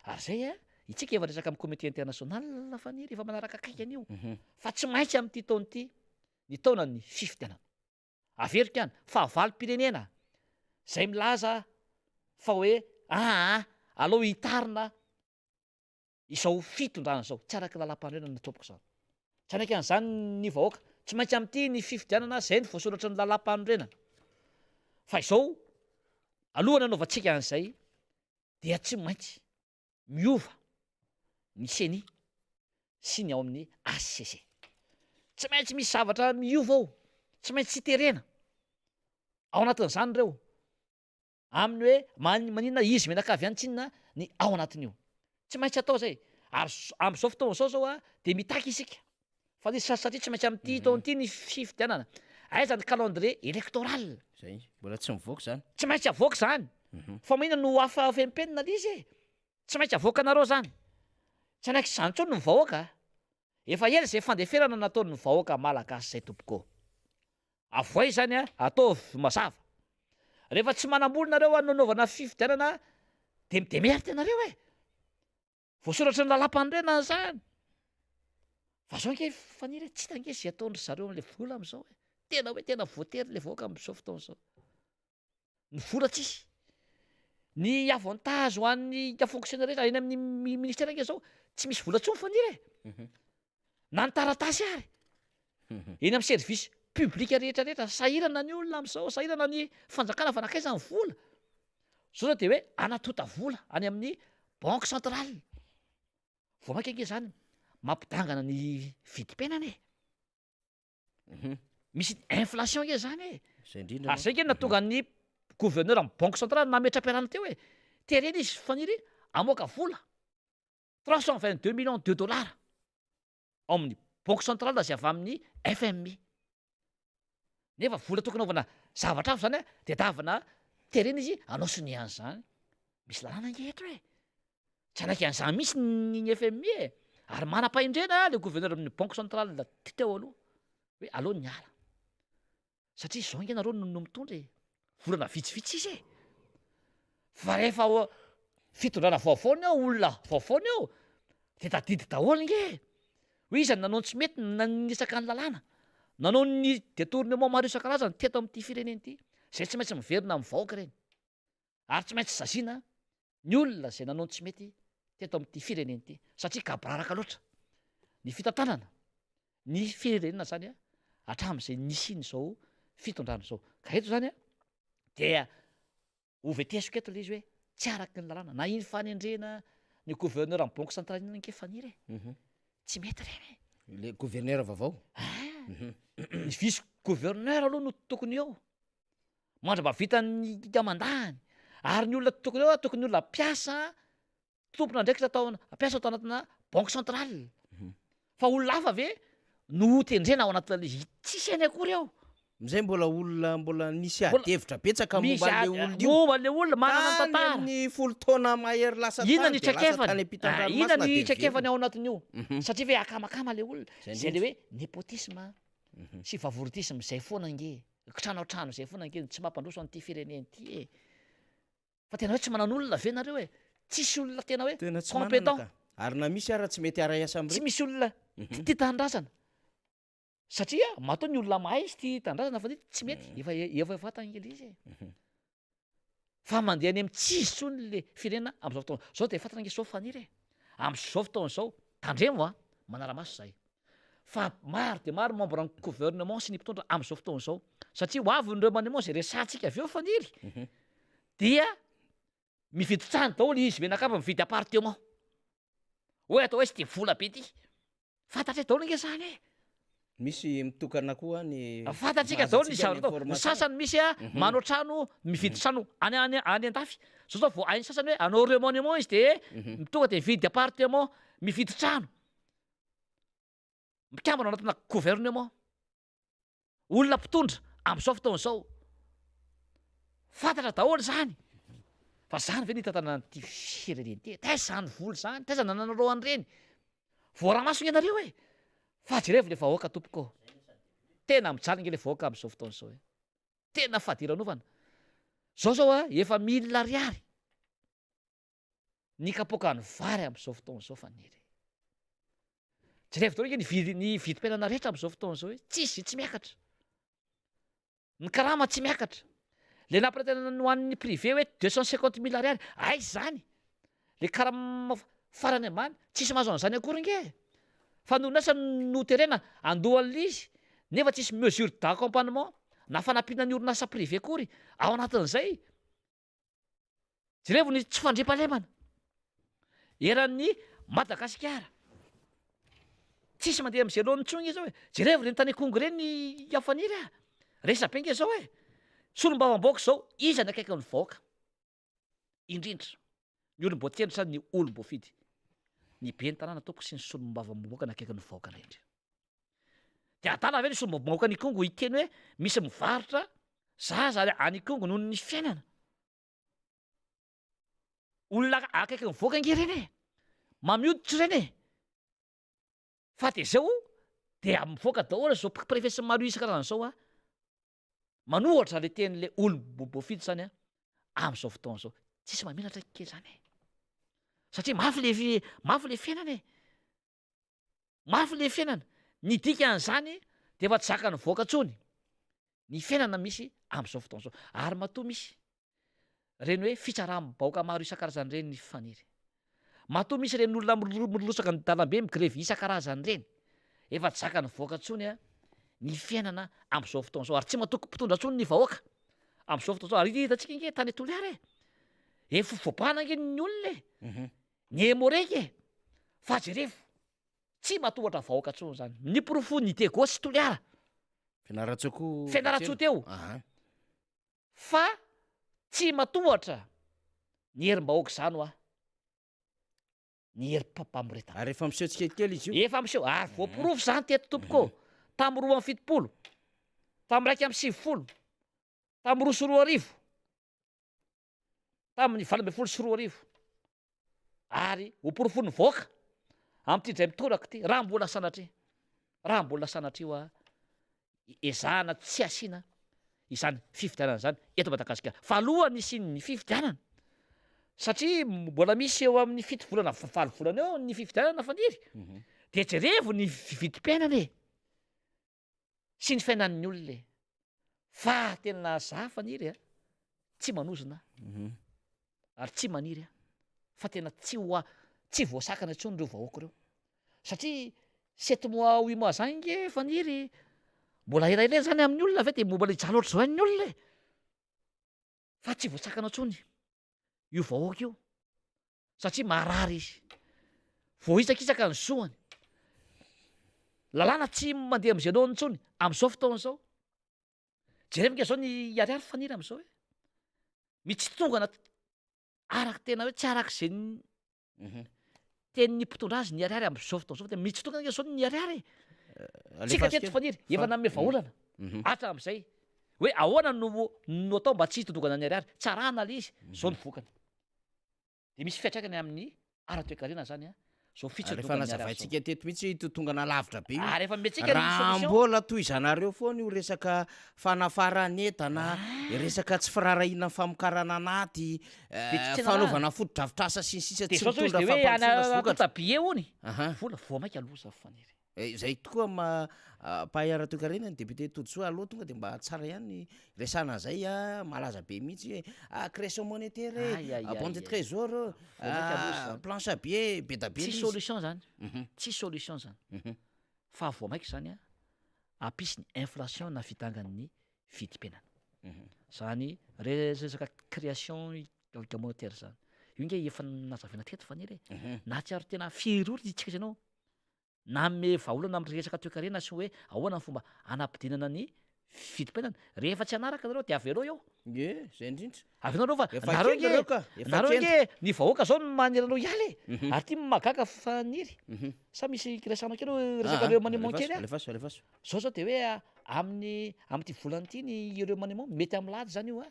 Ary zay a, itsika efa resaka amin'ny comité international Faniry efa manaraka akaiky an'io fa tsy maintsy amin'ity taona ity ny taonan'ny fifidianana. Averiko ihany, fahavalom-pirenena zay milaza fa hoe aa aleo hitarina izao fitondrana izao. Tsy araka ny lalàmpanorenana tompoko izany. Tsy hanaiky an'izany ny vahoaka. Tsy maintsy amin'ity ny fifidianana izay no voasoratry ny lalàmpanorenana. Fa izao, alohan'ny hanaovantsika an'izay dia tsy maintsy miova ny ceni sy ny ao amin'ny HCC. Tsy maintsy misy zavatra miova ao, tsy maintsy terena ao anatin'izany ireo. Amin'ny hoe maninona izy mianakavy ihany tsinona ny ao anatin'io. Tsy maintsy atao zay. Ary amin'izao fotoana izao zao dia mitaky isika fa ny satria tsy maintsy amin'ity taona ity ny fifidianana. Aiza ny calendrier électoral? Zay, mbola tsy mivoaka izany. Tsy maintsy avoaka izany. Fa maninona no hafa fenimpenina le izy e? Tsy maintsy avoakanareo izany. Tsy hanaiky izany intsony ny vahoaka. Efa ela izay fandeferana nataon'ny vahoaka malagasy izay tompoko. Avoay izany a, ataovy mazava. Rehefa tsy manam-bola nareo hanaovana fifidianana de mi-demerde nareo e! Voasoratry ny lalàmpanorenana izany. Fa zao ange Faniry e, tsy hita ange ze ataon-dry zareo am'le vola am'zao e. Tena hoe tena voatery le vahoaka am'zao fotoana zao. Ny vola tsisy. Ny avantage ho an'ny fonctionnaire rehetra eny amin'ny ministère ange zao tsy misy vola tsony Faniry e. Na ny taratasy ary. Eny amin'ny service public rehetra rehetra sahirana ny olona amin'izao, sahirana ny fanjakana fa nankaiza ny vola? Zao zao de hoe anatonta vola any amin'ny banque centrale. Vao mainka ange zany mampidangana ny vidim-piainana e. Misy inflation ange zany e. Zay indrindra Ary zay ange no nahatonga ny gouverneur amin'ny banque centrale nametra-pialana teo e. Terena izy Faniry hamoaka vola 322 millions de dollars ao amin'ny banque centrale izay avy amin'ny FMI. Nefa vola tokony hanaovana zavatra hafa zany a, tadiavina terena izy hanao sonia an'izany. Misy lalàna ange eto e. Tsy hanaiky an'izany mihitsy ny FMI e. Ary manam-pahendrena le gouverneur amin'ny banque centrale teo aloha hoe aleo niala. Satria izao ange nareo no mitondra e, volana vitsivitsy sisa e, fa rehefa fitondrana vaovao ny eo, olona vaovao ny eo, de tadidy daholo ange e, hoe iza no nanao ny tsy mety, nanisaka ny lalàna, nanao ny detournement maro isan-karazany teto amin'ity firenena ity, zay tsy maintsy miverina amin'ny vahoaka ireny, ary tsy maintsy saziana ny olona izay nanao ny tsy mety teto amin'ity firenena ity satria gaboraraka loatra ny fitantanana ny firenena zany a hatramin'izay nisian'izao fitondrana izao ka eto zany a dia ho vetesiko eto le izy hoe tsy araky ny lalàna na iny fanendrena ny gouverneur amin'ny banque centrale iny ange Faniry e mhm. tsy mety ireny e le gouverneur vaovao ah, mhm. ny vice gouverneur aloha no tokony eo mandra-pahavitan'ny mandany ary ny olona tokony eo tokony olona mpiasa tompon'andraikitra tao mpiasa tao anatina banque centrale fa olona hafa ve no ho tendrena ao anatin'ilay izy tsisy hainy akory ao Amizay mbola olona mbola nisy Mbola ady hevitra betsaka misy momba an'le ady olona io. momba an'le olona manana ny Tany tantara. amin'ny folo taona mahery lasa Inona tany ny de lasa traikefany? tany Ah, ampitan-dranomasina inona ny de traikefany niverina. ao anatin'io? Satria ve akamakama le olona? Zay Zay le indrindra. hoe népotisme sy favoritisme zay foana ange. Kitrano an-trano izay foana ange no tsy mampandroso an'ity firenena ity e! Fa tena hoe tsy manan'olona ve nareo e? Tsisy olona tena hoe Tena tsy manana compétent. ka. Ary na misy ara tsy mety hiara-hiasa Tsy amin'ireny. misy olona tia tanindrazana. Satria matoa ny olona mahay sy tia tanindrazana fa tsy mety, efa efa fantany ilay izy e. Fa mandeha any amin'ny tsy izy intsony le firenena amin'izao fotoana izao dia fantatra ange sao Faniry e! Amin'izao fotoana izao, tandremo a! Manara-maso izahay. Fa maro dia maro membre ny gouvernement sy ny mpitondra amin'izao fotoana izao. Satria ho avy ny remaniement izay resahantsika avy eo Faniry dia mividy trano daholo izy mianakavy mividy appartement. Hoe atao aiza ity vola be ity? Fantatray daholo ange zany e! Misy mitokana koa ny Fantatsika daholo ny zavatra atao. Ny sasany misy a manao trano, mividy trano any any any an-dafy. Zao zao vao hain'ny sasany hoe hanao remaniement izy de tonga de mividy appartement, mividy trano. Mikambana ao anatina gouvernement. Olona mpitondra amin'izao fotoana izao. Fantatra daholo izany. Fa zany ve ny hitantanana an'ity firenena ity e? Taiza zany vola zany? Taiza nananareo an'ireny? Voaramaso nge nareo e! Fa jerevo le vahoaka tompoko ô! Tena mijaly nge le vahoaka amin'izao fotoana izao e! Tena fadiranovana. Zao zao a, efa mille ariary ny kapoakan'ny vary amin'izao fotoana izao Faniry. Jerevo daholo nge ny vidy ny vidim-piainana rehetra amin'izao fotoana izao e, tsisy tsy miakatra. Ny karama tsy miakatra. Le nampanantenana ny ho an'ny privé hoe 250 000 ariary, aiza izany? Le karama farany ambany, tsisy mahazo an'izany akory nge e! Fa ny orinasa no terena handoa an'le izy, nefa tsisy mesure d'accompagnement na fanampiana ny orinasa privé akory ao anatin'izay. Jerevo ny tsy fandriampahalemana eran'ny Madagasikara. Tsisy mandeha amin'izay laoniny intsony nge zao e. Jerevo ireny tany Ikongo ireny Iafaniry a. Resabe nge zao e. Solombavambahoaka zao, iza ny akaikin'ny vahoaka indrindra? Ny olom-boatendry sa ny olom-boafidy? Ny ben'ny tanàna tompoko sy ny solombavambahoaka ny akaikin'ny vahoaka indrindra. Dia adala ve ny solombavambahoakan'Ikongo Ikongo hiteny hoe misy mivarotra zaza any Ikongo noho ny fiainana? Olona akaiky ny vahoaka ange ireny e! Mamy hoditra ireny e! Fa dia izao dia mivoaka daholo izao préfet sy ny maro isan-karazany izao a! Manohatra le teny le olom-boafidy zany a amin'izao fotoana izao. Tsisy mahamenatra kely zany e! Satria mafy le mafy le fiainana e! Mafy le fiainana. Ny dikan'izany dia efa tsy zakan'ny vahoaka intsony ny fiainana misy amin'izao fotoana izao. Ary matoa misy ireny hoe fitsaram-bahoaka maro isan-karazany ireny ny faniry. Matoa misy ireny olona mirotsaka ny dalambe migrevy isan-karazany ireny, efa tsy zakan'ny vahoaka intsony ny fiainana amin'izao fotoana izao. Ary tsy matoky mpitondra intsony ny vahoaka amin'izao fotoana izao. Ary hitantsika ange tany Toliara e, efa voabahana ange ny olona e. Ny Emoreka e! Fa jerevo, tsy matohatra vahoaka tsony zany. Ny porofon'ny Diego sy Toliara. Fianarantsoa koa. Fianarantsoa teo. Fa tsy matohatra ny herim-bahoaka izany hoa. Ny herim-pampamoretana. Ary efa miseho tsikelikely izy io. Efa miseho, ary voaporofo izany teto tompoko ô. Tamin'ny 72, tamin'ny 91, tamin'ny 2002. tamin'ny 2018 ary ho porofon'ny vahoaka amin'ity indray mitoraka ity raha mbola sanatria raha mbola sanatria hoa ezahana tsy asiana izany fifidianana izany eto Madagasikara fa alohan'ny hisian'ny fifidianana satria mbola misy eo amin'ny fito volana valo volana eo ny fifidianana Faniry dia jerevo ny vidim-piainana e sy ny fiainan'ny olona e! Fa tena za Faniry a, tsy manozona aho, ary tsy maniry aho fa tena tsy ho tsy voasakana intsony ireo vahoaka ireo, satria sept mois huit mois zany nge Faniry mbola elaela ela zany amin'ny olona ve de mbola hijaly ohatr'izao ihany ny olona e! Fa tsy voasakana intsony io vahoaka io. satria marary izy, voahitsakitsaka ny zoany, lalàna tsy mandeha amin'izay laoniny intsony amin'izao fotoana izao, jereo ange zao ny ariary faniry amin'izao e, mitsitongana araka tena hoe tsy araka izay tenin'ny mpitondra azy ny ariary amin'izao fotoana izao fa tena mitsitongana ange zao ny ariary e, tsika teto faniry efa nanome vahaolana hatramin'izay hoe ahoana no no atao mba tsy hitondogana ny ariary, tsy arahana le izy, zao ny vokany. Dia misy fiantraikany amin'ny ara-toekarena zany an, zao Ary efa fitsodokan'ny ariary zao. nazavaintsika teto mihitsy hoe hitotongana lavitra be io. Ary efa omentsika ny Raha solution. mbola tohizanareo foana io resaka fanafaran'entana, resaka tsy firaharahiana ny famokarana anaty, Dia tsy tena fanaovana fotodrafitrasa sy ny sisa Dia tsy zao zao izy mitondra dia hoe fampandrosoana sy ana vokatra. tonta billet hony, Aha. vola vao mainka loza Faniry. Izay tokoa maha mpahay ara-toekarena ny député Todisoa aloha tonga dia mba tsara ihany ny resahana an'izay a, malaza be mihitsy hoe ah création monétaire e, bon de trésor, planche à billets, be da be Tsy ilay izy. solution zany, tsy solution zany, fa vao maika zany a hampisy ny inflation na fidangan'ny vidim-piainana. Zany resaka création monétaire zany, io nge efa nazavaina teto Faniry e, nahatsiaro tena firy ora isika izy ianao Nanome vahaolana amin'ny resaka toekarena sy hoe ahoana ny fomba hanampidinana ny vidim-piainana. Rehefa tsy hanaraka nareo dia avelao eo. Ie, zay indrindra. Avelao nareo fa Efa nareo kenda ange, reo ka, efa nareo kenda. ange ny vahoaka zao no manery anao hiala e. Ary ty mahagaga Faniry. Sa misy resahanao kely hoe resaka Aa, remaniement alefaso, kely a? alefaso, alefaso. Zao zao de hoe amin'ny amin'ity volana ity ny remaniement mety amin'ny lahady zany io a,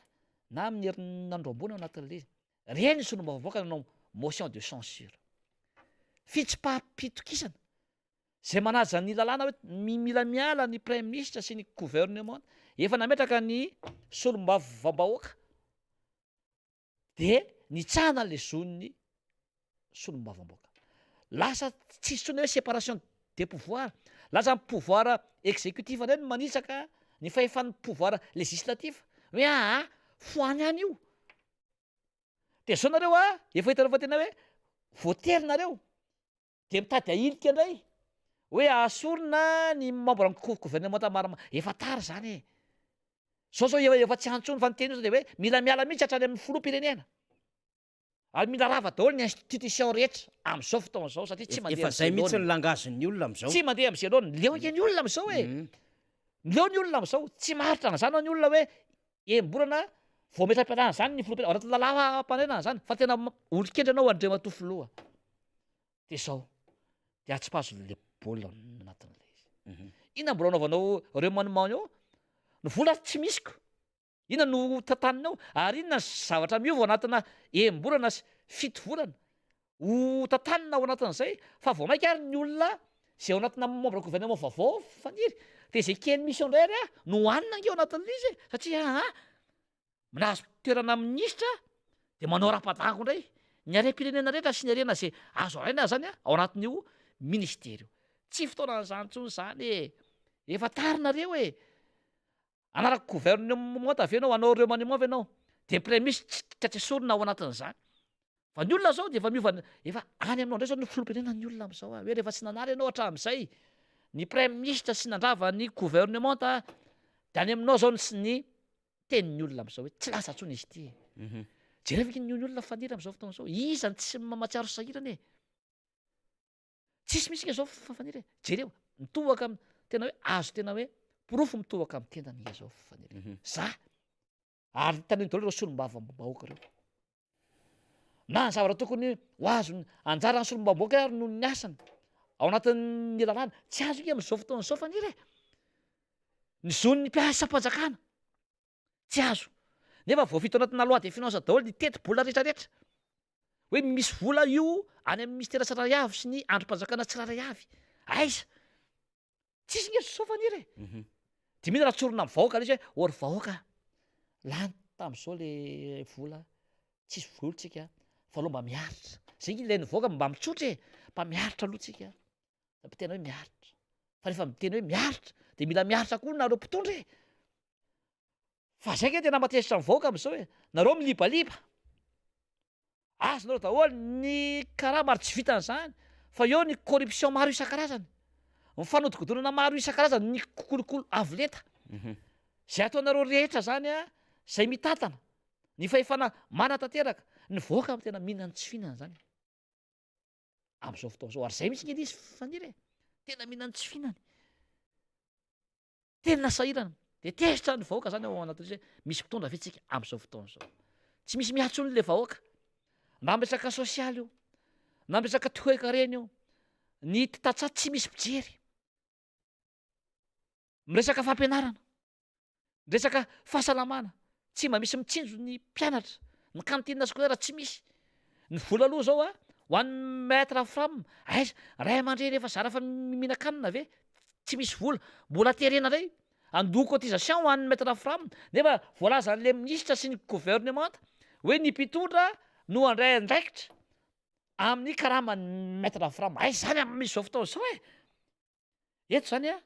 na amin'ny herinandro ambony ao anatin'le izy. Reny ny solombavambahoaka nanao motion de censure. Fitsipaham-pitokisana izay manaja ny lalàna hoe mila miala ny praiminisitra sy ny gouvernement efa nametraka ny solombavambahoaka dia nitsahana le zon'ny solombavambahoaka. Lasa tsisy intsony hoe séparation des pouvoirs, lasa ny pouvoir exécutif indray no manitsaka ny fahefan'ny pouvoir législatif hoe aa foany any io. De zao nareo a, efa hitanareo fa tena hoe voatery nareo de mitady ahilika indray hoe asorina ny membre ny gouvernemanta maromaro, efa tara zany e. Zao zao efa efa tsy antsony fa ny teny io zao de hoe mila miala mihitsy hatrany amin'ny filoham-pirenena. Ary mila rava daholo ny institution rehetra amin'izao fotoana izao satria tsy mandeha Efa zay amin'izay mihitsy laoniny. ny langazin'ny olona amin'izao. Tsy mandeha amin'izay laoniny. Leo ange ny olona amin'izao e. Leo ny olona amin'izao. Tsy maharitra an'izany ny olona hoe enim-bolana vao metra-pialana izany ny filoham-pirenena. Ao anatin'ny lalàm-panorenana izany fa tena olon-kendry ianao Andriamatoa Filoha. Dia izao, dia atsipazo le baolina anatin'ilay izy. Inona mbola anaovanao remaniement eo? Ny vola tsy misy ko. Inona no ho tantanina ao? Ary inona ny zavatra miova ao anatina enim-bolana sy fito volana? Ho tantanina ao anatin'izay fa vao mainka ary ny olona izay ao anatina membre gouvernement vaovao Faniry dia izay kely misy ao indray ary no hohanina ange ao anatin'ilay izy e! Satria aa nahazo toerana minisitra dia manao rapa-dango indray ny harem-pirenena rehetra sy ny harena izay azo alaina zany ao anatin'io ministera io. Tsy fotoanan'izany intsony izany e! Efa tara nareo e! Hanaraka gouvernement ve ianao, hanao remaniement ve ianao? Dia ny premier ministre tsy esorina ao anatin'izany. Fa ny olona zao dia efa miova, efa any aminao indray zao ny filoham-pirenena ny olona amin'izao hoe rehefa tsy nanala ianao hatramin'izay ny praiminisitra sy nandrava ny gouvernement dia any aminao zao ny ny tenin'ny olona amin'izao hoe tsy lasa intsony izy ity e. Mhm. Jereo ve ny olona faniry amin'izao fotoana izao, iza no tsy mahatsiaro sahirana e? Tsisy mihitsy nge zao Faniry e! Jereo, mitohaka am tena hoe azo tena hoe porofo mitohaka am tendany nge zao Faniry e! Za! Ary hitan'iny daholo ireo solombavambahoaka ireo. Na ny zavatra tokony ho azony anjaran'ny solombavambahoaka ary noho ny asany ao anatin'ny lalàna, tsy azo nge am'zao fotoana zao Faniry e! Ny zon'ny mpiasam-panjakana tsy azo. Nefa voafito anatina loi de finance daholo ny tetibola rehetrarehetra. Hoe misy vola io any amin'ny ministera tsirairay avy sy ny andrim-panjakana tsirairay avy. Aiza? Tsisy nge zao Faniry e. Mhm. De mila raha tsorina amin'ny vahoaka le izy hoe ô ry vahoaka, lany tamin'izao le vola, tsisy vola tsika fa aleo mba miaritra. Zay nge ilain'ny vahoaka mba mitsotra e, mba miaritra aloha tsika. Mba tena hoe miaritra. Fa rehefa miteny hoe miaritra de mila miaritra koa nareo mpitondra e. Fa zay nge tena mahatezitra ny vahoaka amizao e, nareo milibaliba, azonareo daholo ny karama ary tsy vitan'izany fa eo ny corruption maro isan-karazany, ny fanodikodinana maro isan-karazany, ny kolikoly avo lenta, zay ataonareo rehetra zany a, zay mitantana ny fahefana manatanteraka, ny vahoaka no tena mihinana tsy fihinana zany amizao fotoana zao, ary zay mihitsy nge le izy Faniry e, tena mihinana tsy fihinana. Tena sahirana. Dia tezitra ny vahoaka zany ao anatin'izay hoe misy mpitondra ve tsika amin'izao fotoana izao. Tsy misy miantso ny le vahoaka. Na amin'ny resaka sosialy io, na amin'ny resaka toekarena io, ny tantsaha tsy misy mpijery. Miresaka fampianarana, resaka fahasalamana, Tsy mba misy mitsinjo ny mpianatra, ny cantine scolaire tsy misy. Ny vola aloha zao a, ho an'ny maître fram, aiza, ray aman-dreny efa zara fa mihinan-kanina ve, tsy misy vola, mbola terena indray handoa cotisation ho an'ny maître fram, nefa voalazan'le minisitra sy ny gouvernemanta hoe ny mpitondra no handray andraikitra amin'ny karaman'ny maître fram, aiza zany amin'izao fotoana izao e? Eto zany a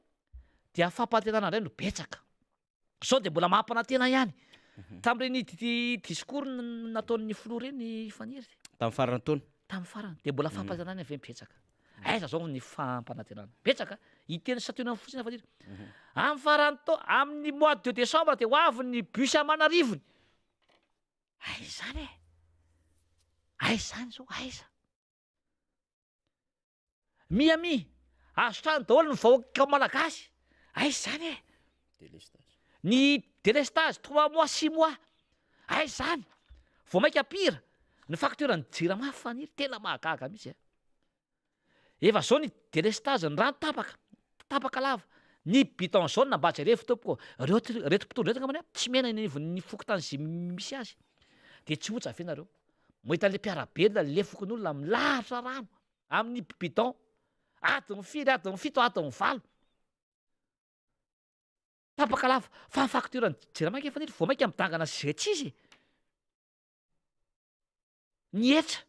dia fampanantenana indray no betsaka. Sao dia mbola mampanantena ihany. Mhm. Tamin'ireny discours nataon'ny filoha ireny Faniry. Tamin'ny faran'ny taona. Tamin'ny farany dia mbola mhm. fampanantenana ve betsaka. Mhm. Aiza zao ny fampanantenana? Betsaka. Hiteny santionany fotsiny Faniry. Amin'ny faran'ny taona, amin'ny mois de décembre dia ho avy ny bus aman'arivony. Aiza izany e? Aiza izany zao? Aiza? Miami, azo trano daholo ny vahoaka malagasy, aiza izany e? Ny délestage trois mois six mois, aiza izany? Vao mainka pire, ny facture ny jirama Faniry, tena mahagaga mihitsy a! Efa zao ny délestage, ny rano tapaka, tapaka lava, ny bidon jaune mba jerevo tompoko, reo reto mpitondra reto angambany a tsy mena eny anivon'ny fokontany izay misy azy, de tsy hotsa ve nareo? Mahita an'ilay mpiara-belona le fokonolona milahatra rano amin'ny bidon, adiny firy, adiny fito, adiny valo. Tapaka lava, fa ny facture ny jirama ange Faniry vao mainka midangana izay tsy izy e. Ny hetra.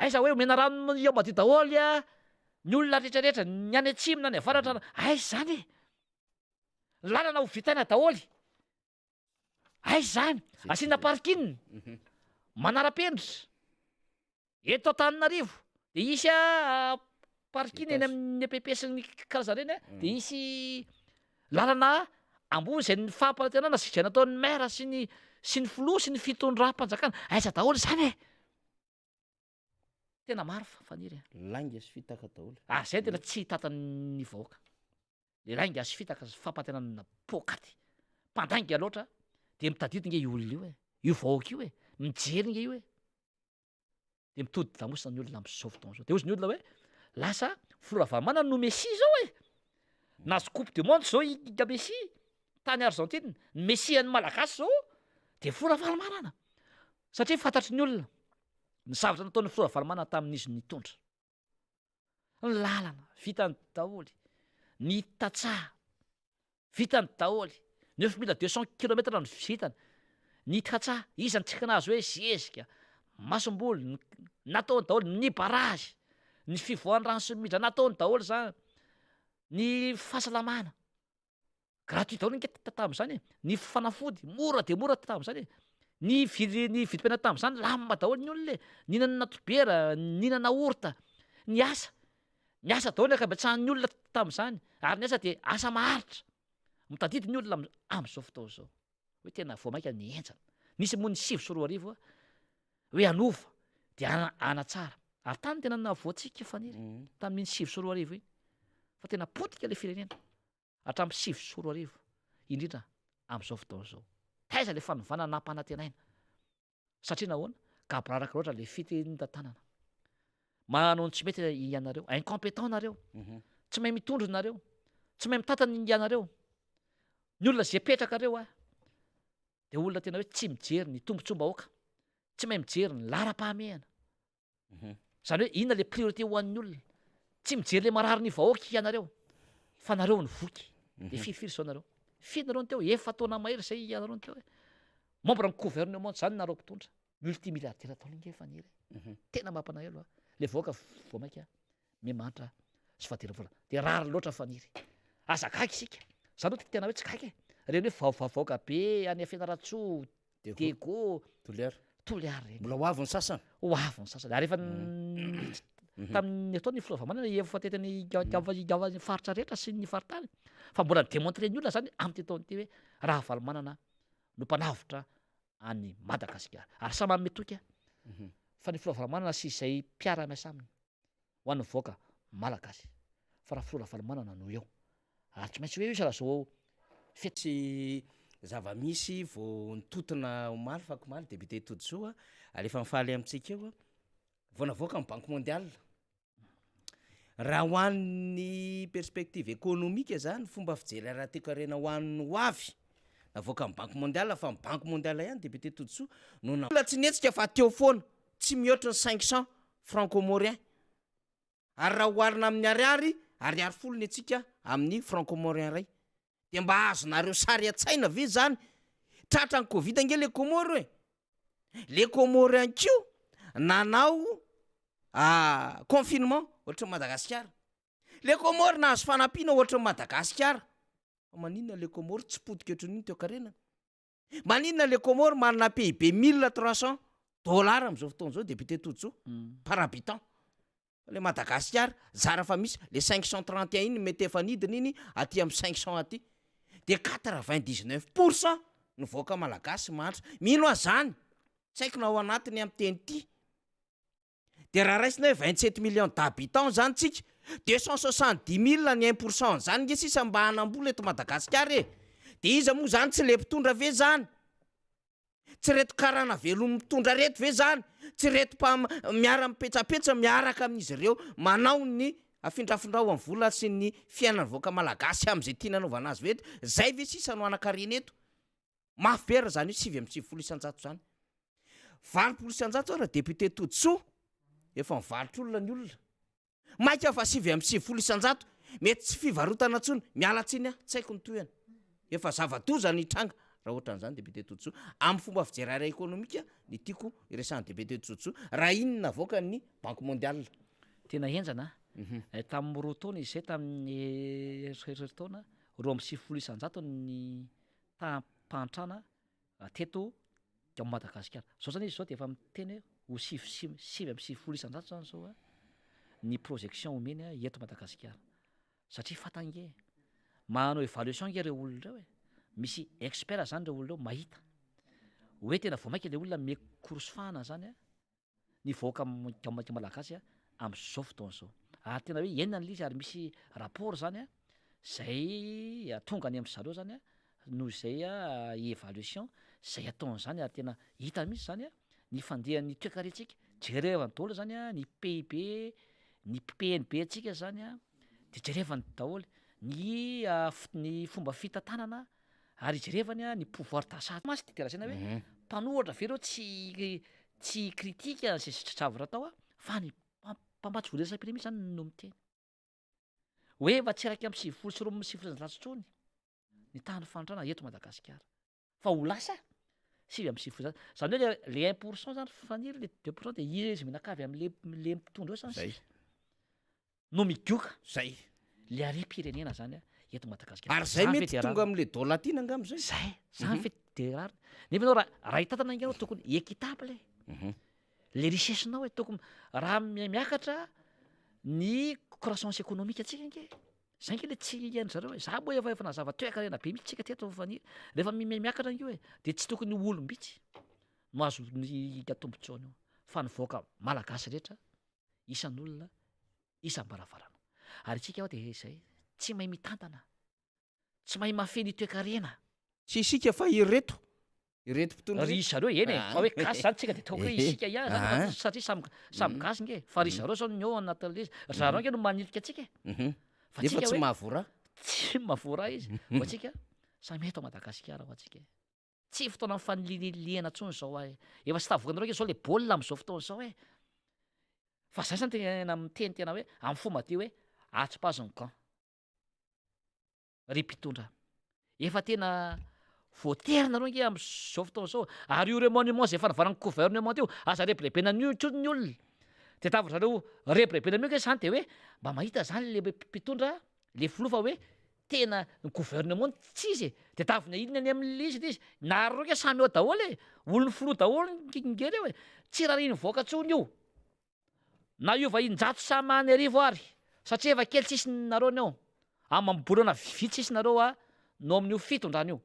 Aiza hoe omena rano eo madio daholo a, ny olona rehetra rehetra, ny any atsimo na ny avaratra, aiza izany e? Ny lalana ho vitaina daholo. Aiza izany? Asiana parking, manara-penitra. Eto Antananarivo dia hisy parking eny amin'ny EPP sy ny karazany ireny dia hisy lalana ambony izay ny fampanantenana sy izay nataon'ny maire sy ny sy ny filoha sy ny fitondram-panjakana. Aiza daholo izany e? Tena maro fa Faniry a. Lainga sy fitaka daholo. Ary izay tena tsy hitantan'ny vahoaka. Le lainga sy fitaka sy fampanantenana poakaty. Mpandainga loatra dia mitadidy nge io olona io e. Io vahoaka io e. Mijery nge io e. Dia mitody lamosina ny olona amin'izao fotoana izao. Dia hozy ny olona hoe lasa Filoha Ravalomanana no Messie izao e. Nahazo coupe du monde izao i i Messi tany Argentine. Ny Messie an'ny Malagasy izao dia Filoha Ravalomanana. Satria fantatry ny olona ny zavatra nataon'ny Filoha Ravalomanana tamin'izy nitondra. Ny lalana vitany daholo, ny tantsaha vitany daholo, 9200 kilomètre no vitany, ny tantsaha iza no tsy nahazo hoe zezika, masomboly, nataony daholo, ny barazy, ny fivoahan'ny rano sy ny minitra nataony daholo zany, ny fahasalamana. Gratuit daholo ange tamin'izany e, ny fanafody mora dia mora tamin'izany e, ny vily ny vidim-piainana tamin'izany lamina daholo ny olona e, nihinana dobera, nihinana yaourt, niasa, niasa daholo ny ankabetsahan'ny olona tamin'izany ary ny asa dia asa maharitra, mitadidy ny olona amin'izao fotoana izao hoe tena vao mainka nihenjana, nisy moa ny 2009 hoe hanova dia hanatsara ary tany no tena nahavoantsika Faniry tamin'iny 2009 iny fa tena potika ilay firenena. hatramin'ny 2009, indrindra amin'izao fotoana izao. Taiza ilay fanovana nampanantenaina? Satria nahoana? Gaboraraka loatra ilay fitintantanana. Manao ny tsy mety ianareo, incompétent nareo, mhm. tsy mahay mitondra nareo, tsy mahay mitantana ianareo. Ny olona izay petrakareo a, dia olona tena hoe tsy mijery ny tombontsoam-bahoaka, tsy mahay mijery ny laharam-pahamehana. Zany hoe inona le priorité ho an'ny olona? Tsy mijery le marary ny vahoaka ianareo fa nareo no voky. De firifiry zao nareo? Firy nareo no teo? Efa-taona mahery zay ianareo no teo e. Membre ny gouvernement zany nareo mpitondra. Multimilliardaire daholo nge Faniry e. Tena mampalahelo a. Le vahoaka vao maika miha-mahantra sy fadiravolana. De rariny loatra Faniry. Aza gaga isika. Za aloha tena hoe tsy gaga e. Reny hoe vahoaka be any Fianarantsoa, Diego, Toliara. Toliara ireny. Mbola ho avy ny sasany. Ho avy ny sasany. Ary efa tamin'ny ataony ny filoha Ravalomanana efa tety ny faritra rehetra sy ny faritany. Fa mbola ni-demontrer ny olona zany amin'ity taona ity hoe Ravalomanana no mpanavotra an'i Madagasikara. Ary samy manome toky aho fa ny filoha Ravalomanana sy izay mpiara-miasa aminy ho an'ny vahoaka malagasy fa raha filoha Ravalomanana no eo ary tsy maintsy hoe io sahala zao fety. Tsy zava-misy vao nitotona omaly fakomaly député Todisoa alefa mifaly amintsika eo vao navoaka ny banque mondiale raha ho an'ny perspective économique zany fomba fijery ara-toekarena ho an'ny ho avy navoakan'ny banque mondiale fa ny banque mondiale ihany député Todisoa no na tsy nihetsika fa teo foana tsy mihoatra ny 500 franc comorien ary raha oharina amin'ny ariary, ariary folo ny antsika amin'ny franc comorien iray. Dia mba azonareo sary an-tsaina ve izany? Tratran'ny covid ange le Comores e! Le Comores ihany koa nanao confinement ohatran'i Madagasikara. Le Comores nahazo fanampiana ohatran'i Madagasikara. Fa maninona le Comores tsy potika ohatran'io ny toekarenany? Maninona le Comores manana PIB 1300 dollars am'zao fotoana zao député Todisoa par habitant. Fa le Madagasikara zara fa misy le 531 iny mety efa nidina iny aty am 500 aty. De 99% ny vahoaka malagasy mahantra. Mino aho zany, tsy haiko na ao anatiny am teny ity. De raha raisina hoe 27 millions d'habitants zany tsika, 270 mille ny 1% an'zany nge sisa mba hanam-bola eto Madagasikara e! De iza moa zany tsy le mpitondra ve zany? Tsy reto karana velon'ny mpitondra reto ve zany? Tsy reto mpam- miara-mipetsapetsa miaraka amin'izy ireo manao ny afindrafindrao amin'ny vola sy ny fiainan'ny vahoaka malagasy amin'izay tiany hanaovana azy ve eto? Zay ve sisa no hanan-karena eto? Mafy be raha zany hoe 99% zany. 80% ara député Todisoa efa mivarotra olona ny olona. Maika fa 99%, mety tsy fivarotana intsony, miala tsiny aho, tsy haiko ny tohiny. Efa zava-doza ny hitranga raha ohatran'izany député Todisoa. Amin'ny fomba fijery ara-ekonomika ny tiako hiresahan'ny député Todisoa, raha iny no navoakan'ny Banque mondiale. Tena henjana an! Tamin'ny roa taona izy izay, tamin'ny herintaona, 92% ny taham-pahantrana teto Madagasikara. Zao zany izy zao de efa miteny hoe ho sivy sy 99% zany zao a ny projection omeny a eto Madagasikara. Satria fantany nge, manao évaluation nge reo olona reo e, misy expert zany reo olona reo mahita hoe tena vao maika le olona mikorosy fahana zany a. ny vahoaka malagasy amin'izao fotoana izao. Ary tena hoe iainana ilay izy ary misy rapport zany zay tonga any amin-dry zareo zany noho izay évaluation zay ataon'izany ary tena hita mihitsy zany ny fandehan'ny toekarentsika, jerevany daholo zany ny PIB, ny PNB antsika zany de jerevany daholo ny ny fomba fitantanana Ary ijerevany ny pouvoir d'achat mantsy de lazaina hoe mpanohatra ve reo tsy tsy critique zay zavatra atao a, fa ny mpamatsy vola iraisam-pirenena mihitsy zany no miteny hoe efa tsy 91 intsony ny tahan'ny fahantrana eto Madagasikara fa ho lasa 199, zany hoe le le 1% zany Faniry le 2% de izy mianakavy am'le le mpitondra eo zany sisa. no migoka Zay. le harem-pirenena zany a eto Madagasikara. Ary zay Zany ve mety de tonga rariny? am'le dola tiana angamba zay. Zay, zany ve de rariny? Nefa ianao raha raha hitantana ange ianao tokony équitable e. Le richesse-nao e tokony raha mi- miakatra ny croissance économique antsika ange, zay ange le tsy hain-dry zareo e, za moa efa efa nazava toekarena be mihitsy tsika teto fa ny rehefa mi- mi- miakatra ange io e de tsy tokony ho olom-bitsy no azo ny tombotsoany io fa ny vahoaka malagasy rehetra isan'olona isam-baravarana. Ary isika hoa dia izay, tsy mahay mitantana, tsy mahay mahafehy ny toekarena. Tsy isika fa ireto, ireto mpitondra Ry ireto. zareo, eny e, fa hoe gasy zany tsika dia ataoko hoe isika ihany zany fa satria samy samy gasy nge, fa ry zareo zao ny ao anatin'ilay izy, ry zareo nge no manilika antsika e. Fa Nefa tsika tsy hoe mahavoa tsy mahavoa izy, fa tsika samy eto Madagasikara ho antsika e. Tsy fotoanan'ny fanilihana intsony izao e. Efa tsy tavoakanareo ange izao le baolina amin'izao fotoana izao e. Fa zay zany tena miteny tena hoe amin'ny fo madio hoe atsipazo ny gant ry mpitondra. Efa tena voatery nareo ange amin'izao fotoana izao. Ary io remaniement izay efa novanan'ny gouvernement io, aza rebirebena an'io intsony ny olona. Tadiavin-dry zareo rebirebena an'io ange zany de hoe mba mahita zany le mpitondra Le filoha fa hoe tena ny gouvernement tsy izy e, tedavina inona any amle izy le izy, nareo nge samy ao daholo e, olon'ny filoha daholo nge reo e, tsy rariny mivoaka tsony io, na hiova injato sy aman'arivo ary, satria efa kely tsisy nareo ny ao, amam-bolana vitsy sisa nareo a no amin'io fitondrana io.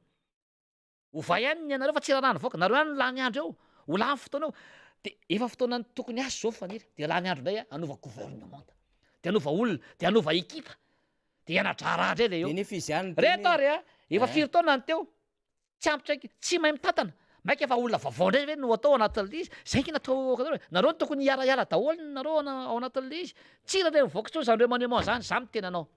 Ovay ihany ny anareo fa tsy raharaha nivoaka, nareo ihany no lany andro eo, ho lany fotoana eo, de efa fotoanan'ny tokony hiasa zao Faniry, de lany andro indray hanova gouvernementa, de hanova olona, de hanova ekipa, de hiana-draharaha indray le eo. De nefa izy ihany niteny Reto hoe ary a, efa eh. firy taona ny teo, tsy ampy tsy tsy mahay mitantana, maika fa olona vaovao indray ve no atao anatin'le izy, zay nge natao anareo e, nareo no tokony hiara-hiala daholo nareo ao anatin'le izy, tsy hira le mivoaka intsony zany remaniement zany, za miteny anao.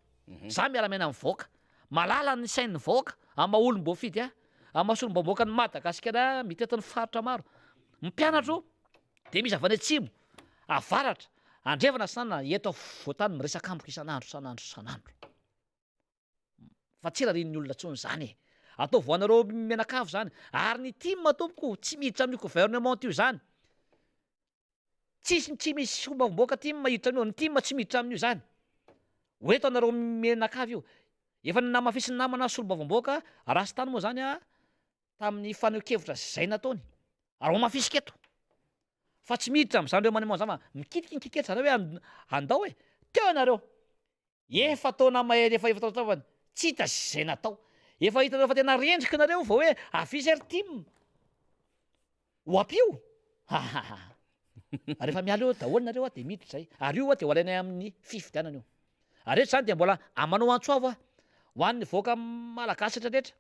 Za miara-miaina amin'ny vahoaka. Malala ny sain'ny vahoaka amin'ny maha olom-boafidy ahy, amin'ny maha solombavambahoakan'i Madagasikara ahy mitety ny faritra maro. Ny mpianatro dia misy avy any atsimo, avaratra, andrefana atsinanana, eto afovoan-tany miresaka amiko isan'andro isan'andro isan'andro. Fa tsy rarian'ny olona intsony izany e. Ataovy ho anareo mianakavy izany. Ary ny tim tompoko tsy miditra amin'io gouvernement io izany. Tsisy tsy misy solombavambahoaka tim hiditra amin'io, ny tim tsy miditra amin'io zany. Ho eto anareo mianakavy io. Efa namafisin'ny namana solombavambahoaka Rastany moa zany tamin'ny fanehoan-kevitra zay nataony. Ary homafisiko eto fa tsy miditra amin'izany remaniement zany fa mikitika ny kiketra zareo hoe andao e. Teo ianareo. Efa taona mahery efa efa taona tsy hita izay natao. Efa hitanareo fa tena rendrika nareo vao hoe avia zay ry tim. Ho ampio? Hahaha. Rehefa miala eo daholo nareo de miditra zay. Ary io de ho alainay amin'ny fifidianana io. Ary eto zany de mbola manao antso avo aho ho an'ny vahoaka malagasy rehetra rehetra.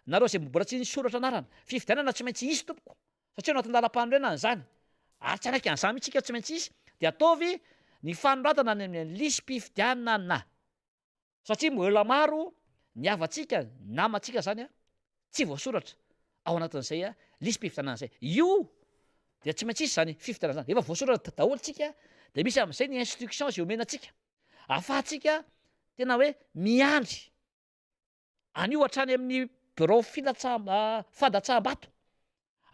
Nareo zay mbola tsy nisoratra anarana. Fifidianana tsy maintsy hisy tompoko. Satria ao anatin'ny lalam-panorenana izany. Ary tsy hanaiky an'izany mihitsy isika tsy maintsy hisy. Dia ataovy ny fanoratana any amin'ny lisi-pifidianana. Satria mbola maro ny havantsika, ny namantsika izany tsy voasoratra ao anatin'izay lisi-pifidianana izay. Io Dia tsy maintsy hisy izany fifidianana izany. Efa voasoratra daholo tsika dia misy amin'izay ny instruction izay omena antsika ahafahantsika tena hoe miandry an'io hatrany amin'ny birao filatsaham- fandatsaham-bato.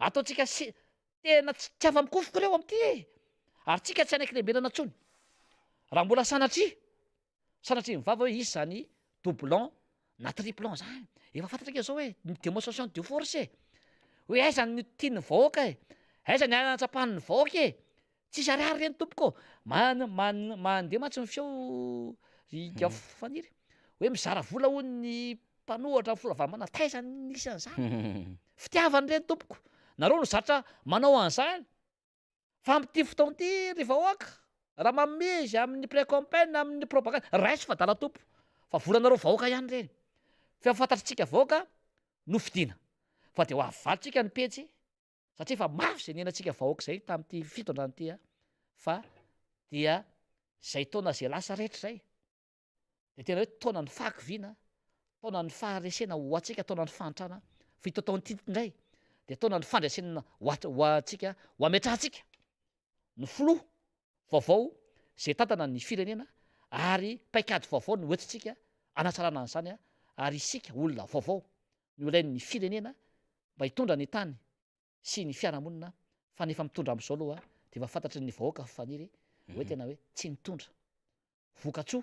Ataontsika sy tena tsy afa-mikofoka ireo amin'ity e! Ary tsika tsy hanaiky lembenana intsony. Raha mbola sanatria, sanatria ny vava hoe hisy izany doublon na triplon zany. Efa fantatra ange zao hoe ny démonstration de force e! Hoe aiza ny tian'ny vahoaka e! Aiza ny ahatsapan'ny vahoaka e! Tsisy ariary ireny tompoko ô! Man- man- mandeha mantsy ny feo ry Ingahy Faniry hoe mizara vola hono ny mpanohatra ny filoha Ravalomanana, taiza no nisy an'izany? Fitiavana ireny tompoko! Nareo no zatra manao an'izany fa amin'ity fotoana ity ry vahoaka raha manome izy amin'ny pré-campagne, amin'ny propagande, raiso fa adala tompo fa volanareo vahoaka ihany ireny fa efa fantatr'tsika vahoaka no fidiana fa dia ho avalintsika ny pejy satria efa mafy izay niainantsika vahoaka izay tamin'ity fitondrana ity fa dia izay taona izay lasa rehetra izay dia tena hoe taonan'ny fahakiviana, taonan'ny faharesena ho antsika, taonan'ny fahantrana, fa ito taona ity indray dia taonan'ny fandresena ho antsika, ho ametrahantsika ny filoha vaovao izay hitantana ny firenena ary paikady vaovao no hoentintsika hanatsarana an'izany ary isika olona vaovao no ilain'ny firenena mba hitondra ny tany sy ny fiarahamonina fa ny efa mitondra amin'izao aloha dia efa fantatry ny vahoaka fa faniry hoe tena hoe tsy nitondra vokatsoa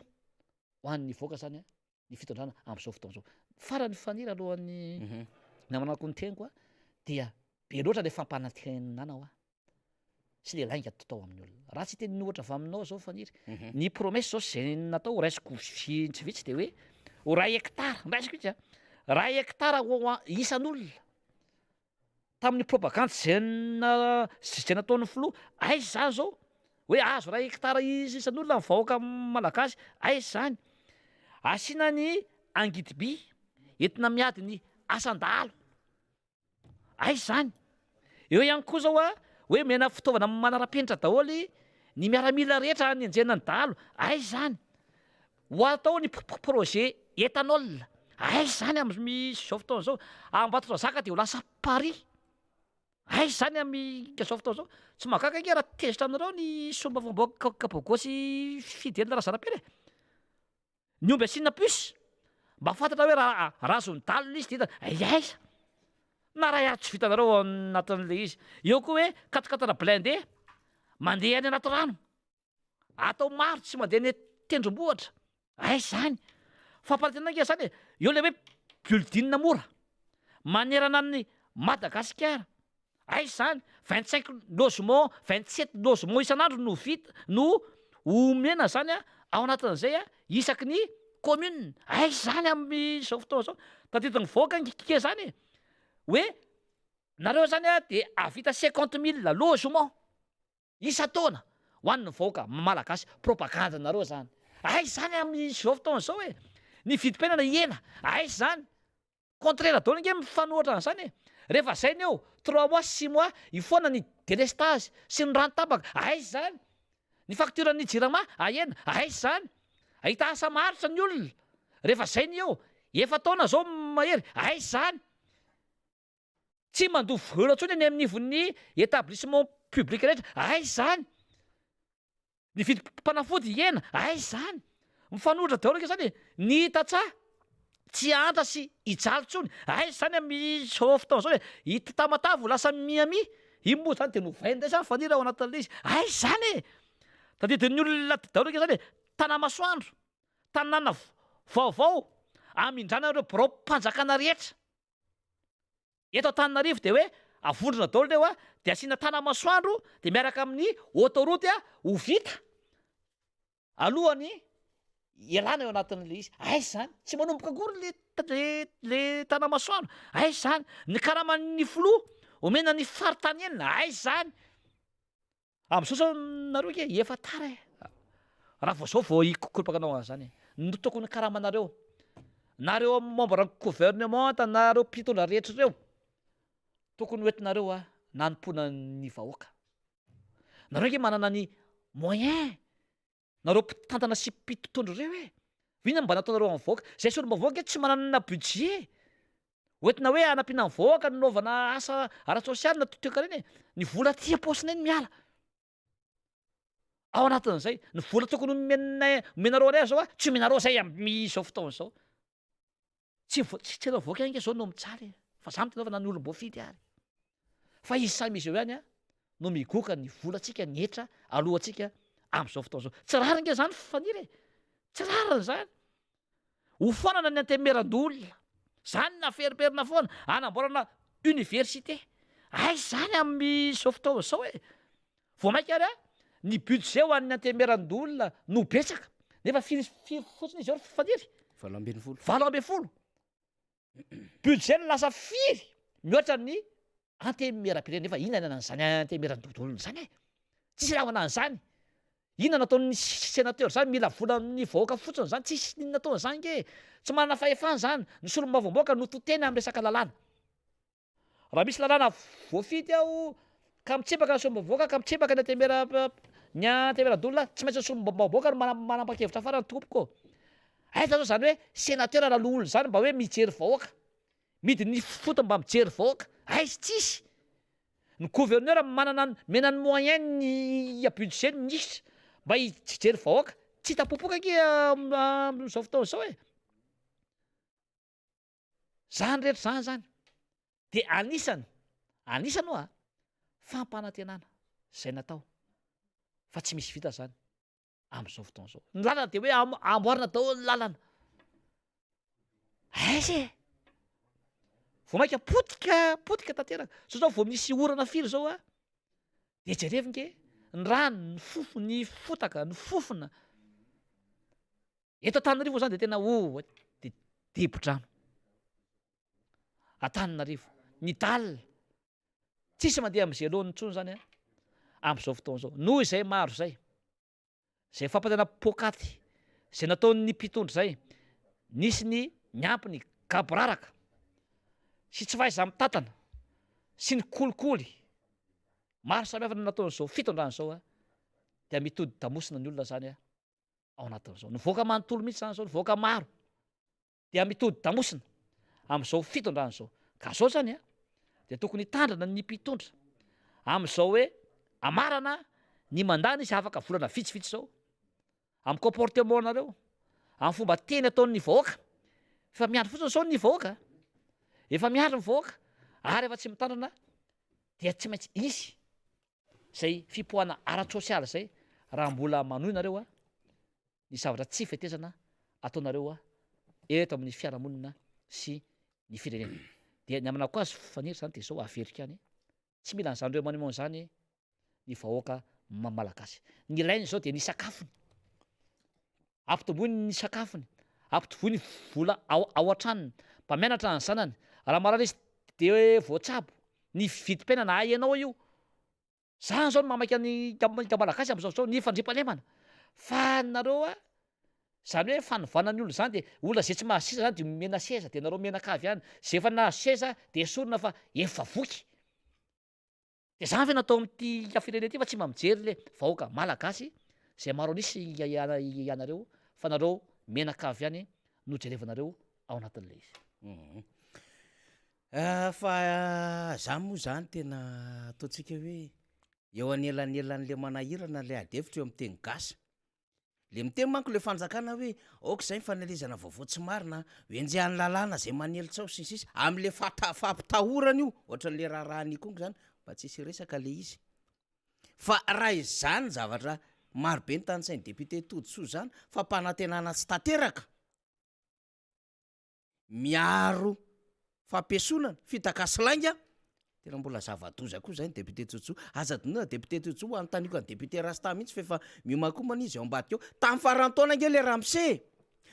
ho an'ny vahoaka zany ny fitondrana amin'izao fotoana izao. Farany faniry alohan'ny namanako ny teniko dia be loatra le fampanantenana hoa sy le lainga atao amin'ny olona. Raha tsy hiteny ohatra avy aminao zao Faniry, ny promesse zao sy zay natao ho raisiko vitsivitsy de hoe ho ray hectare, raisiko mihitsy a, ray hectare ho a- isan'olona. Tamin'ny propagandy zay na- zay nataon'ny filoha, aiza zany zao? Hoe azo ray hectare is- isan'olona ny vahoaka malagasy, aiza zany? Asiana ny angidiby entina miady ny asan-dahalo. Aiza izany? Eo ihany koa zao a, hoe omena fitaovana manara-penitra daholo ny miaramila rehetra hanenjehana ny dahalo, aiza izany? Ho atao ny projet ethanol, aiza izany amin'izao fotoana izao? Ambatondrazaka dia ho lasa Paris, aiza izany amin'izao fotoana izao? Tsy mahagaga ange raha tezitra aminareo ny solombavambahoaka Bogosy Fidèle Razanapera e! Ny omby asiana puce, mba fantatra hoe raha azon'ny dahalo ilay izy dia hita, aiza? Na ray ary tsy vitanareo ao anatin'ilay izy. Eo koa hoe quatre-quatre blindé mandeha any anaty rano, atao maro tsy mandeha any an-tendrombohitra, aiza izany? Fampanantenana ange izany e! Eo ilay hoe building mora manerana an'i Madagasikara. Aiza izany? 25 logements, 27 logements isan'andro no vita, no omena izany ao anatin'izay isaky ny commune. Aiza izany amin'izao fotoana izao? Tadidin'ny vahoaka ange izany e! Hoe nareo izany dia hahavita 50 mille logements isan-taona ho an'ny vahoaka malagasy. Propagande-nareo izany. Aiza izany amin'izao fotoana izao e? Ny vidim-piainana hihena, aiza izany? Contraire daholo ange mifanohatra an'izany e! Rehefa zay ny eo, trois mois, six mois, hifoana ny delestage sy ny rano tapaka, aiza izany? Ny facture ny jirama ahena, aiza izany? Ahita asa maharitra ny olona, rehefa zay ny eo, efa-taona zao mahery, aiza izany? Tsy mandoa vola intsony eny anivon'ny établissement public rehetra, aiza izany? Ny vidim-panafody hihena, aiza izany? Mifanohitra daholo ange izany e! Ny tantsaha tsy hahantra sy hijaly intsony, aiza izany amin'izao fotoana izao e? I Tamatave ho lasa Miami, iny moa izany dia novainy indray izany Faniry ao anatin'ilay izy, aiza izany e? Tadidin'ny olona daholo ange izany e! Tanà-masoandro, tanàna vaovao hamindrana ireo biraom-panjakana rehetra. Eto Antananarivo dia hoe avondrona daholo ireo a, dia asiana tanamasoandro dia miaraka amin'ny autoroute ho vita alohan'ny hialana eo anatin'ilay izy. Aiza izany? Tsy manomboka akory le le le tanamasoandro. Aiza izany? Ny karaman'ny filoha omena ny faritany enina, aiza izany? Amin'izao zao nareo ange efa tara e! Raha vao zao vao hikoropaka anao an'izany e! No tokony karamanareo, nareo membre ny gouvernement nareo mpitondra rehetra ireo, tokony ho entinareo a nanompoana ny vahoaka. Nareo ange manana ny moyen, nareo mpitantana sy mpitondra ireo e! Inona no mba nataonareo amin'ny vahoaka? Zay solombavambahoaka ange tsy manana budget. Hoentina hoe hanampiana ny vahoaka no naovana asa ara-tsosialy na toekarena e. Ny vola aty am-paosinay no miala. Ao anatin'izay, ny vola tokony homenay omenareo anay zao a, tsy omenareo zay amin'izao fotoana izao. Tsy vo- tsy tsy ireo vahoaka ange zao no mijaly e, fa za miteny fa na ny olom-boafidy ary. Fa izy samy izy eo ihany a no migoka ny volantsika, ny hetra aloantsika amin'izao fotoana izao. Tsy rariny ange zany Faniry e! Tsy rariny zany. Ho foanana ny antenimierandoholona. Zany no averiberina foana, hanamboarana université. Aiza zany amin'izao fotoana izao e! Vao mainka ary ny budget ho an'ny antenimierandoholona no betsaka, nefa firy firy fotsiny izy eo ry Faniry? 18. 18. Budget no lasa firy mihoatra ny antenimieram-pirenena, nefa inona ilana an'izany antenimierandoholona izany e? Tsisy ilavana an'izany. Inona no ataon'ny sénateur zany, mila vola amin'ny vahoaka fotsiny zany, tsisy n'inona ataony zany nge e! Tsy manana fahefana zany, ny solombavambahoaka no to teny amin'ny resaka lalàna. Raha misy lalàna voafidy aho ka mitsipaka ny solombavambahoaka ka mitsipaka ny antenimiera ny antenimierandoholona, tsy maintsy ny solombavambahoaka no manapa-kevitra farany tompoko ô! Aiza zao zany hoe sénateur na loholona zany mba hoe mijery vahoaka, midina ifotony mba mijery vahoaka, aiza tsisy! Ny gouverneur manana ny mena ny moyen ny budget ny ministre mba hijery vahoaka, tsy hita popoka ange amin'izao fotoana izao e! Zany rehetra zany zany de anisany, anisany hoa fampanantenana zay natao fa tsy misy vita zany. amin'izao fotoana izao. Ny lalana dia hoe amboarina daholo ny lalana. Aiza e? Vao mainka potika, potika tanteraka. Zao zao vao misy orana firy zao a, de jerevo nge ny rano, ny fofo, ny fotaka, ny fofona. Eto Antananarivo zany de tena oh, de dibo-drano. Antananarivo, ny dalle. Tsisy mandeha amin'izay laoniny intsony izany an, amin'izao fotoana izao. Noho izay maro izay, izay fampanjana poakaty izay nataon'ny mpitondra izay, nisy ny niampy ny gaboraraka sy tsy fahaiza-mitantana sy ny kolikoly maro samihafa no nataon'izao fitondrana izao an, dia mitodi-damosina ny olona izany an, ao anatin'izao. Ny vahoaka manontolo mihitsy izany izao, ny vahoaka maro. dia mitodi-damosina amin'izao fitondrana izao. Ka zao zany a, dia tokony hitandrina ny mpitondra amin'izao hoe amarana ny mandany izy afaka volana vitsivitsy izao, amin'ny comportement nareo, amin'ny fomba teny ataon'ny vahoaka, efa miandry fotsiny zao ny vahoaka, efa miandry ny vahoaka ary efa tsy mitandrina dia tsy maintsy hisy izay fipoahana ara-tsosialy izay raha mbola manohy nareo a. ny zavatra tsy fetezana ataonareo eto amin'ny fiarahamonina sy ny firenena. Dia ny amanako azy Faniry zany dia zao averiko ihany, tsy mila an'izany remaniement izany ny vahoaka malagasy. Ny ilainy izao dia ny sakafony, ampitomboiny ny sakafony, ampitovoy ny vola ao ao an-tranony, mba mianatra ny zanany, raha marary izy dia voatsabo, ny vidim-piainana ahenao io. Zany zao no mahamaika ny Malagasy amzao fotoana, ny fandriampahalemana. Fa nareo a, zany hoe fanovana ny olona zany de olona ze tsy mahazo seza zany de omena seza de nareo mianakavy ihany, ze efa nahazo seza de esorina fa efa voky. De zany ve no atao amty firenena ity fa tsy mba mijery le vahoaka Malagasy zay maro an'isa ianareo fa nareo mianakavy ihany no jerevanareo ao anatin'le izy. Fa za moa zany tena ataontsika hoe eo anelanelan'le manahirana le ady hevitra eo amin'ny teny gasy. Le miteny manko le fanjakana hoe aoka izay ny fanelezana vaovao tsy marina, henjehan'ny lalàna zay manely tsaho sy ny sisa, am'le fata- fampitahorana io, ohatran'le raharahan'Ikongo zany mba tsisy resaka le izy. Fa raha izany zavatra marobe ny tanisain'ny député Todisoa zany, fampanantenana tsy tanteraka, miaro fampiesonana, fitaka sy lainga, tena mbola zava-doza koa zay ny député Jojo, aza adinoina député Jojo, anontaniako an'i député Rasta mihitsy fa efa miomankomana izy ao ambadika ao, tamin'ny faran'ny taona ange le ramose e,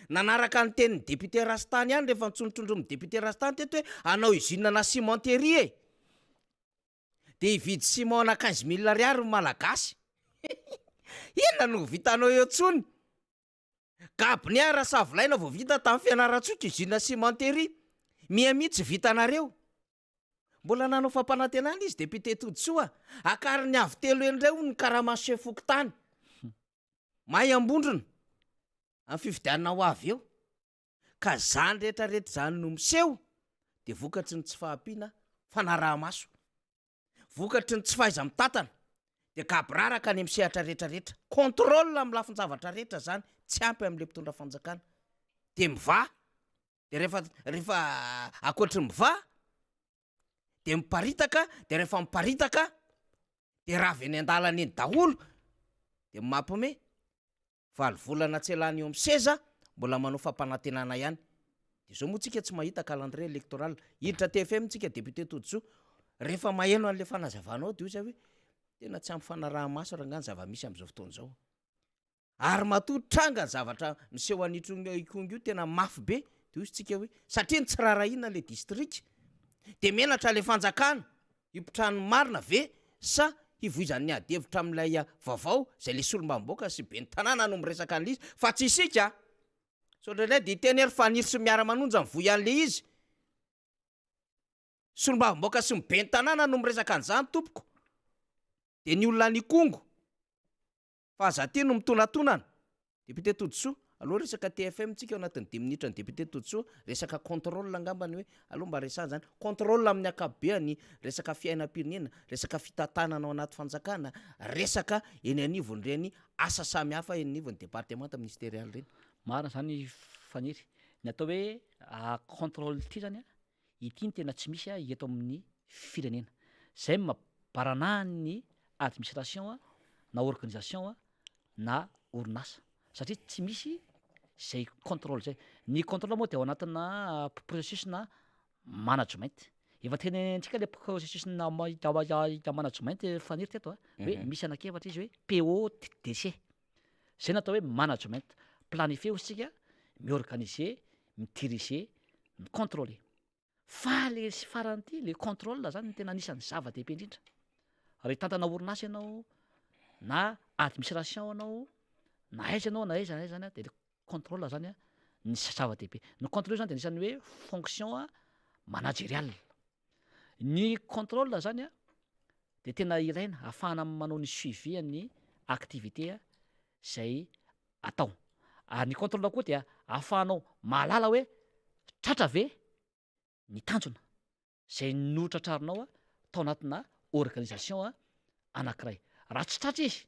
nanaraka ny tenin'ny député Rasta ihany rehefa nitsontrondromin'ny député Rasta teto hoe hanao usine ana cimenterie e, de hividy ciment ana quinze mille ariary ny malagasy, inona no ho vitanao eo intsony? Gabone Rasavolaina vao vita tany Fianarantsoa cuisine cimenterie Miami tsy vitanareo. Mbola nanao fampanantenana izy député Todisoa, akariny avo telo heny indray hono ny karaman'ny chef fokontany. May Ambondrona amin'ny fifidianana ho avy eo. Ka zany rehetra rehetra zany no miseho. Dia vokatry ny tsy fahampiana fanaraha-maso, vokatry ny tsy fahaiza-mitantana, dia gaboraraka any amin'ny sehatra rehetra rehetra. Contrôle amin'ny lafin-javatra rehetra zany tsy ampy amin'ilay mpitondra fanjakana. Dia mivaha, dia rehefa rehefa ankoatry ny mivaha dia miparitaka, dia rehefa miparitaka dia rava eny an-dalana eny daholo, dia mampime. Valo volana tsy ialany eo amin'ny seza, mbola manao fampanantenana ihany. Dia izao moa tsika tsy mahita calendrier électoral. Hiditra TFM tsika député Todisoa. Rehefa maheno an'ilay fanazavanao dia hoy zay hoe tena tsy ampy fanaraha-maso rangahy ny zava-misy amin'izao fotoana izao. Ary matoa tranga ny zavatra miseho any Ikongo io tena mafy be dia hoy tsika hoe satria ny tsy raharahiana ilay distrika dia menatra ilay fanjakana. Hipotrahan'ny marina ve sa hivoizan'ny ady hevitra amin'ilay vaovao izay le solombavambahoaka sy ben'ny tanàna no miresaka an'ilay izy fa tsy isika a! Sao indraindray dia hiteny ary Faniry sy Miara-manonja mivoy an'ilay izy. Solombavambahoaka sy ny ben'ny tanàna no miresaka an'izany tompoko. Dia ny olona any Ikongo. Fa aza aty no mitonatonana. Député Todisoa, aleo resaka TFM tsika ao anatin'ny dimy minitra ny député Todisoa, resaka contrôle angamba ny hoe aleo mba resahana zany, contrôle amin'ny ankapobeany, resaka fiainam-pirenena, resaka fitantanana ao anaty fanjakana, resaka eny anivon'ireny asa samihafa eny anivon'ny departemanta ministerialy ireny. Marina zany Faniry. Ny atao hoe contrôle ity zany an, Ity no tena tsy misy eto amin'ny firenena. Zay no maha-baranahany ny administration na organisation na orinasa. Satria tsy misy zay contrôle zay. Ny contrôle moa dia ao anatina processus na management. Efa tenenintsika le processus na management Faniry teto a, hoe misy anankiefatra izy hoe PODC. Zay no atao hoe management. Planifier hozy tsika, mi-organiser, mi-diriger, mi-controler. Fa le sy farany ity, le contrôle zany no tena anisan'ny zava-dehibe indrindra. Raha hitantana orinasa ianao, na administration ianao, na aiza ianao na aiza na aiza zany an, de le contrôle zany an ny zava-dehibe. Ny contrôle zany de anisan'ny hoe fonction manageriale. Ny contrôle zany an de tena ilaina ahafahana manao ny suivi an'ny activité zay atao. Ary ny contrôle koa dia ahafahanao mahalala hoe tratra ve ny tanjona zay notratrarinao tao anatina organisation anankiray. Raha tsy tratra izy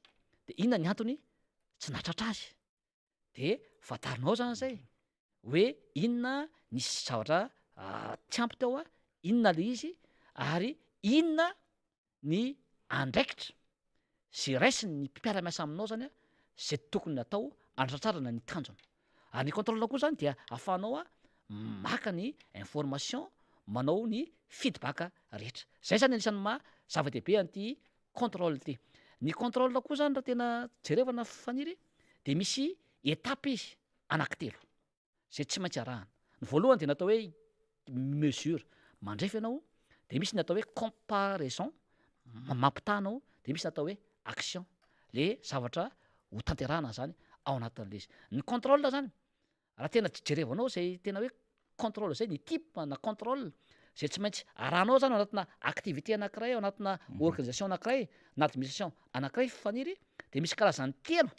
de inona ny antony tsy nahatratra azy? De fantarinao zany zay hoe inona nisy zavatra tsy ampy tao, inona le izy ary inona ny andraikitra zay raisin'ny mpiara-miasa aminao zany a, zay tokony atao anatratrarana ny tanjona. Ary ny contrôle koa zany dia ahafahanao maka ny information, manao ny feedback rehetra. Zay zany anisan'ny maha zava-dehibe an'ity contrôle ity. Ny contrôle koa zany raha tena jerevana Faniry de misy étape izy anankitelo. Zay tsy maintsy arahana. Ny voalohany dia ny atao hoe mesure, mandrefy ianao, de misy ny atao hoe comparaison, mampitaha anao, de misy ny atao hoe action, le zavatra ho tanterahana zany ao anatin'le izy. Ny contrôle zany, raha tena jerevanao zay tena hoe contrôle zay, ny type na contrôle zay tsy maintsy arahanao zany ao anatina activité anakiray, ao anatina organisation anakiray, na administration anakiray Faniry, de misy karazany telo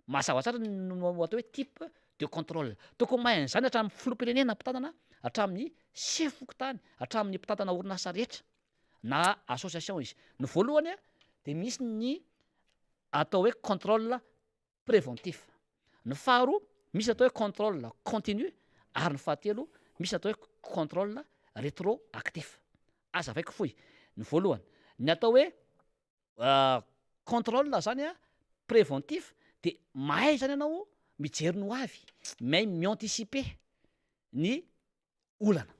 Mazava tsara ny no atao hoe type de contrôle. Tokony mahay an'izany hatramin'ny filoham-pirenena mpitantana, hatramin'ny sefo fokontany, hatramin'ny mpitantana orinasa rehetra na association izy. Ny voalohany dia misy ny atao hoe contrôle préventif. Ny faharoa misy atao hoe contrôle continu ary ny fahatelo misy atao hoe contrôle rétroactif. Azavaiko fohy. Ny voalohany, ny atao hoe Contrôle zany a, préventif de mahay zany ianao mijery ny ho avy, mahay mi-anticiper ny olana.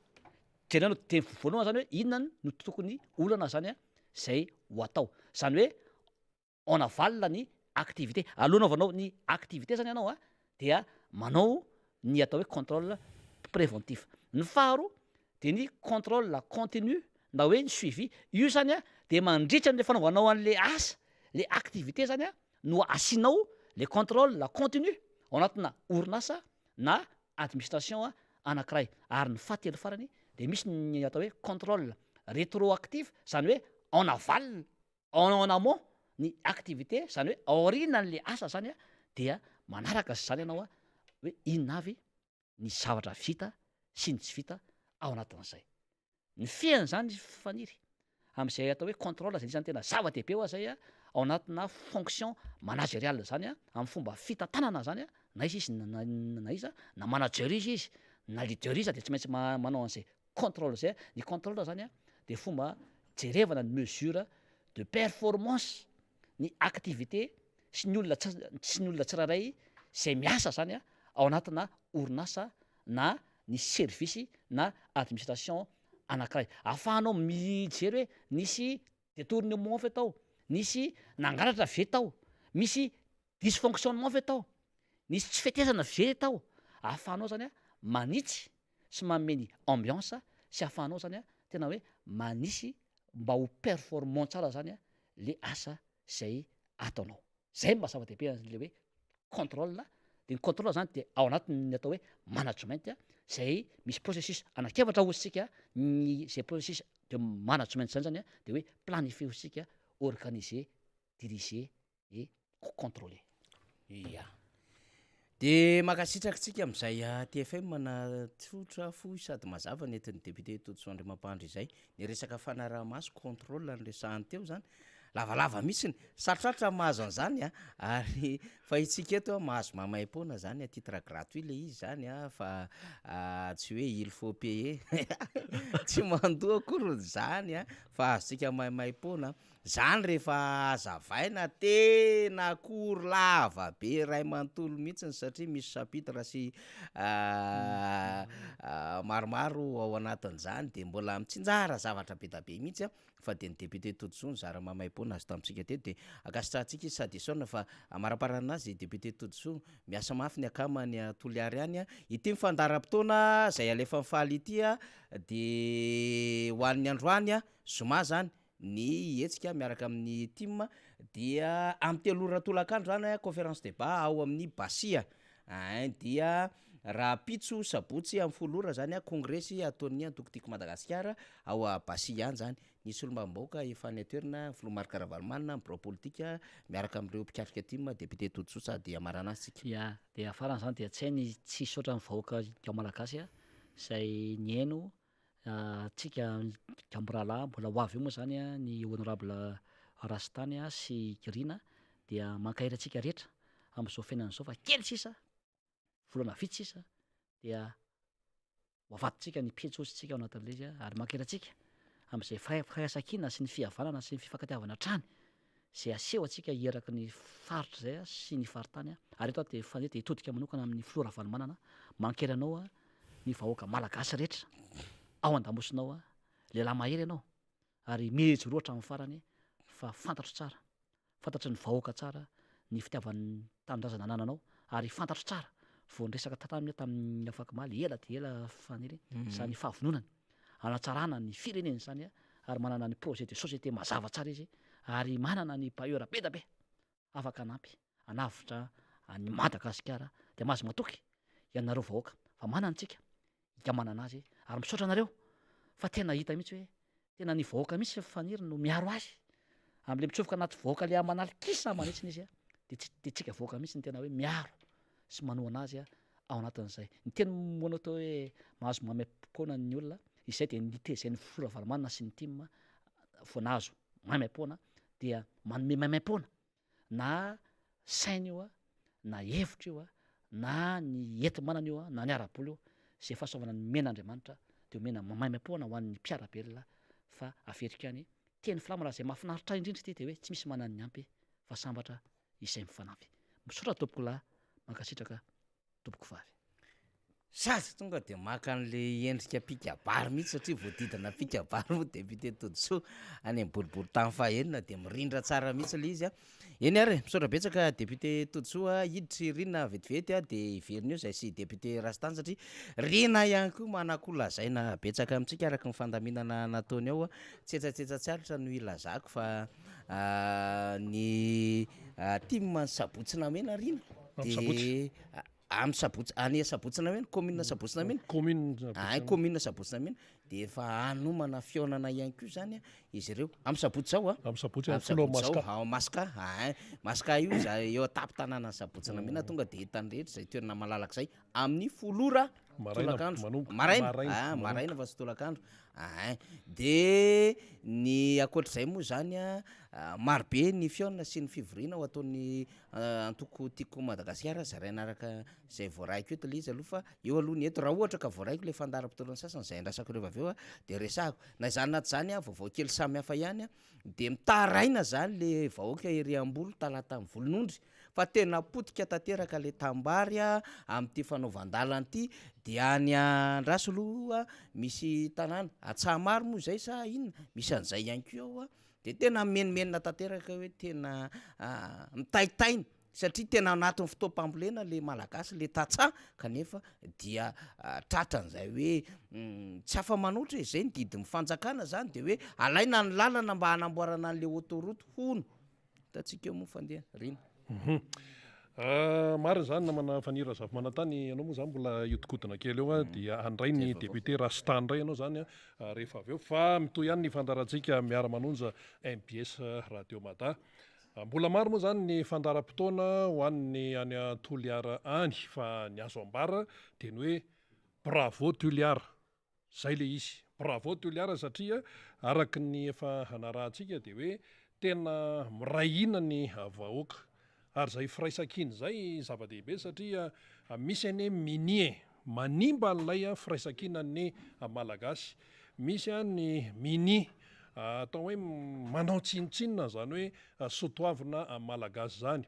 Jerenao de voalohany zany hoe inona no tokony olana zany a zay ho atao, zany hoe en aval ny activité, aloha anaovanao ny activité zany ianao a dia manao ny atao hoe contrôle préventif. Ny faharoa de ny contrôle continu na hoe ny suivi, io zany a de mandritra an'le fanaovanao an'le asa, le activité zany a no asianao le contrôle continu ao anatina orinasa na administration anakiray. Ary ny fahatelo farany de misy ny atao hoe contrôle rétroactif, zany hoe en aval En amont ny activité, zany hoe aorianan'le asa zany dia manaraka zany ianao hoe inona avy ny zavatra vita sy ny tsy vita ao anatin'izay. Ny fehiny zany Faniry, amin'izay atao hoe contrôle izay anisan'ny tena zava-dehibe hoa zay ao anatina fonction manageriale zany amin'ny fomba fitantanana zany na iza izy na iza na manager izy izy na leader izy de tsy maintsy manao an'izay contrôle zay. Ny contrôle zany de fomba jerevana ny mesure de performance ny activité sy ny olona sy ny olona tsirairay zay miasa zany ao anatina orinasa na ny service na administration anakiray. Ahafahanao mijery hoe nisy detournement ve tao, nisy nangalatra ve tao, misy dysfonctionnement ve tao, nisy tsy fetezana ve tao, ahafahanao zany manitsy sy manome ny ambiance sy ahafahanao zany tena hoe manisy mba ho performant tsara zany le asa zay ataonao. Zay no maha zava-dehibe an'le hoe contrôle, de ny contrôle zany de ao anatin'ny atao hoe management zay misy processus anankiefatra hozy tsika, ny zay processus de management zany zany de hoe planifier hozy tsika, organiser, diriger et contrôler. Ia. De mankasitraka antsika amin'izay TFM na tsotra, fohy sady mazava nentin'ny député Todisoa Andriamampandry izay. Ny resaka fanaraha-maso, contrôle no resahany teo zany. Lavalava mihitsiny, sarotrarotra ny mahazo an'izany a, ary fa isika eto mahazo maimaimpoana zany à titre gratuit le izy zany a, fa tsy hoe il faut payer tsy mandoa akory zany a, fa azontsika maimaimpoana, zany rehefa hazavaina tena cours lava be iray manontolo mihitsiny satria misy chapitre sy maromaro ao anatin'izany de mbola mitsinjara zavatra be da be mihitsy a. Fa dia ny député Todisoa nizara maimaimpoana azy tamintsika teto dia ankasitrahantsika izy sady esorina fa amaraparana azy député Todisoa miasa mafy ny akama any Toliary any. Ity ny fandaharam-potoana izay alefan'i Faly ity dia ho an'ny androany zoma zany ny hetsika miaraka amin'ny tim dia amin'ny telo ora tolakandro zany conférence débat ao amin'ny Basia ein dia rahampitso sabotsy amin'ny folo ora zany kongresy ataon'ny antoko Tiako Madagasikara ao Basia ihany zany. Ny solombavambahoaka efa any an-toerana, filoha Marc Ravalomanana, ny birao politika miaraka amin'ireo mpikatrika tim, député Todisoa sady hamarana azy tsika. Ya, dia farany zany dia tsy hay ny tsy hisaotra ny vahoaka malagasy izay nihaino antsika mirahalahy, mbola ho avy eo moa zany ny honorable Rastany sy Rina dia mankahery antsika rehetra amin'izao fiainana izao fa kely sisa, volana vitsy sisa dia ho avadintsika ny pejy hosintsika ao anatin'ilay izy ary mankahery antsika amin'izay firaisankina sy ny fihavanana sy ny fifankatiavana hatrany izay aseho antsika eraky ny faritra izay sy ny faritany ary eto aho dia faniriako dia hitodika manokana amin'ny filoha Ravalomanana mankahery anao ny vahoaka malagasy rehetra ao an-damosinao lehilahy mahery ianao ary mijoroa hatramin'ny farany fa fantatro tsara Fantatry ny vahoaka tsara ny fitiavan'ny tanindrazana anananao ary fantatro tsara vao niresaka taminy aho tamin'ny afak'omaly ela dia ela Faniry izany fahavononany hanatsarana ny firenena izany ary manana ny projet de société mazava tsara izy ary manana ny bailleur be dia be afaka hanampy hanavotra an'i Madagasikara dia mahazo matoky ianareo vahoaka fa manana antsika hikamanana azy ary misaotra anareo fa tena hita mihitsy hoe tena ny vahoaka mihitsy Faniry no miaro azy amle mitsofoka anaty vahoaka le aman'aly kisa aman'hetsiny izy a de tsy de tsika vahoaka mihitsy no tena hoe miaro sy manohana azy a ao anatin'izay. Ny teny moa atao hoe mahazo maimaim-poana ny olona izay de nitezain'ny filoha Ravalomanana sy ny tim vao nahazo maimaim-poana dia manome maimaim-poana na saina io na hevitra io na ny enti-manana io na ny ara-bola io, izay fahasoavana nomen'Andriamanitra dia omena maimaimpoana ho an'ny mpiara-belona fa averiko ihany, teny filamatra izay mahafinaritra ahy indrindra ity dia hoe tsy misy manana ny ampy fa sambatra izay mifanampy. Misaotra tompokolahy, mankasitraka tompokovavy. Sady tonga dia maka an'le endrika mpikabary mihitsy satria voadidina mpikabary moa député Todisoa any amin'ny boriborintany fahenina dia mirindra tsara mihitsy le izy a. Eny ary e, misaotra betsaka député Todisoa a, hiditra i Rina vetivety a dia hiverina eo izay sy député Rastany satria Rina ihany koa manan-ko lazaina betsaka amintsika araka ny fandaminana nataony ao a. Tsetsatsetsa tsy aritra no ilazako fa ny tim ny sabotsy namena Rina dia Amin'ny sabotsy, any Sabotsy Namena, commune Sabotsy Namena. Commune Sabotsy Namena. Ay, commune Sabotsy Namena. Dia efa hanomana fihaonana ihany koa izany izy ireo amin'ny sabotsy izao a. Amin'ny sabotsy amin'ny folo ao Masca. Ao Masca, ain. Masca io za eo an-tampon-tanànan'i Sabotsy Namehana tonga dia hitan'ny rehetra izay toerana malalaka izay amin'ny folo ora Maraina tolakandro. manomboka. Maraina, Maraina, ah, manomboka. maraina fa tsy tolakandro. Ain. Dia ny ankoatr'izay moa izany a, marobe ny fihaonana sy ny fivoriana ho ataon'ny antoko Tiako Madagasikara zaraina araka izay voaraiko eto ilay izy aloha fa eo aloha ny eto, raha ohatra ka voaraiko ilay fandaharam-potoana sasany izay andrasako rehefa avy eo dia resahako. Na izany na tsy izany vaovao kely samihafa ihany dia mitaraina izany le vahoaka ery Ambolo Talata Mivolonondry fa tena potika tanteraka le tambary amin'ity fanaovan-dalana ity dia any Andraso aloha misy tanàna Antsahamaro moa izay sa inona misy an'izay ihany koa ao dia tena mimenomenona tanteraka hoe tena mitaitaina satria tena anatin'ny fotoam-pambolena le malagasy le tantsaha kanefa dia tratran'izay hoe tsy afa-manoatra e, zay ny didin'ny fanjakana zany de hoe alaina ny lalana mba hanamboarana an'le autoroute hono, hitantsika eo moa fandeha, Rina. Marina izany namana Faniry Razafimanantany, ianao moa izany mbola hiodikodina kely eo dia handray ny député Rasta indray ianao izany rehefa avy eo fa mitohy ihany ny fandaharantsika miara-manonja mbs Radio Mada. Mbola maro moa izany ny fandaharam-potoana ho an'ny any Toliara any fa ny azo ambara dia ny hoe bravo Toliara, izay ilay izy, bravo Toliara satria araka ny efa narahantsika dia hoe tena miray hina ny vahoaka ary izay firaisankina izay zava-dehibe satria misy anie minia e, manimba an'ilay firaisankinan'ny Malagasy. Misy ny minia atao hoe manao tsinontsinona izany hoe soatoavina Malagasy izany.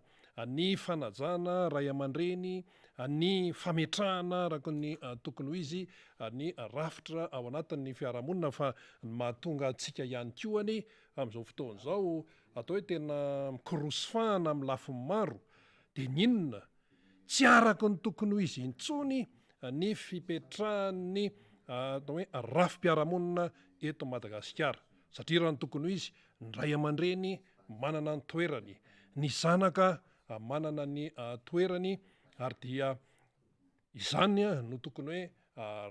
Ny fanajana ray aman-dreny, ny fametrahana araka ny tokony ho izy ny rafitra ao anatin'ny fiarahamonina fa ny mahatonga antsika ihany koa anie amin'izao fotoana izao atao hoe tena mikorosy fahana amin'ny lafiny maro dia ny inona? Tsy araka ny tokony ho izy intsony ny fipetrahan'ny atao hoe rafi-piarahamonina eto Madagasikara satria raha ny tokony ho izy ny ray aman-dreny manana ny toerany, ny zanaka manana ny toerany ary dia Izany no tokony hoe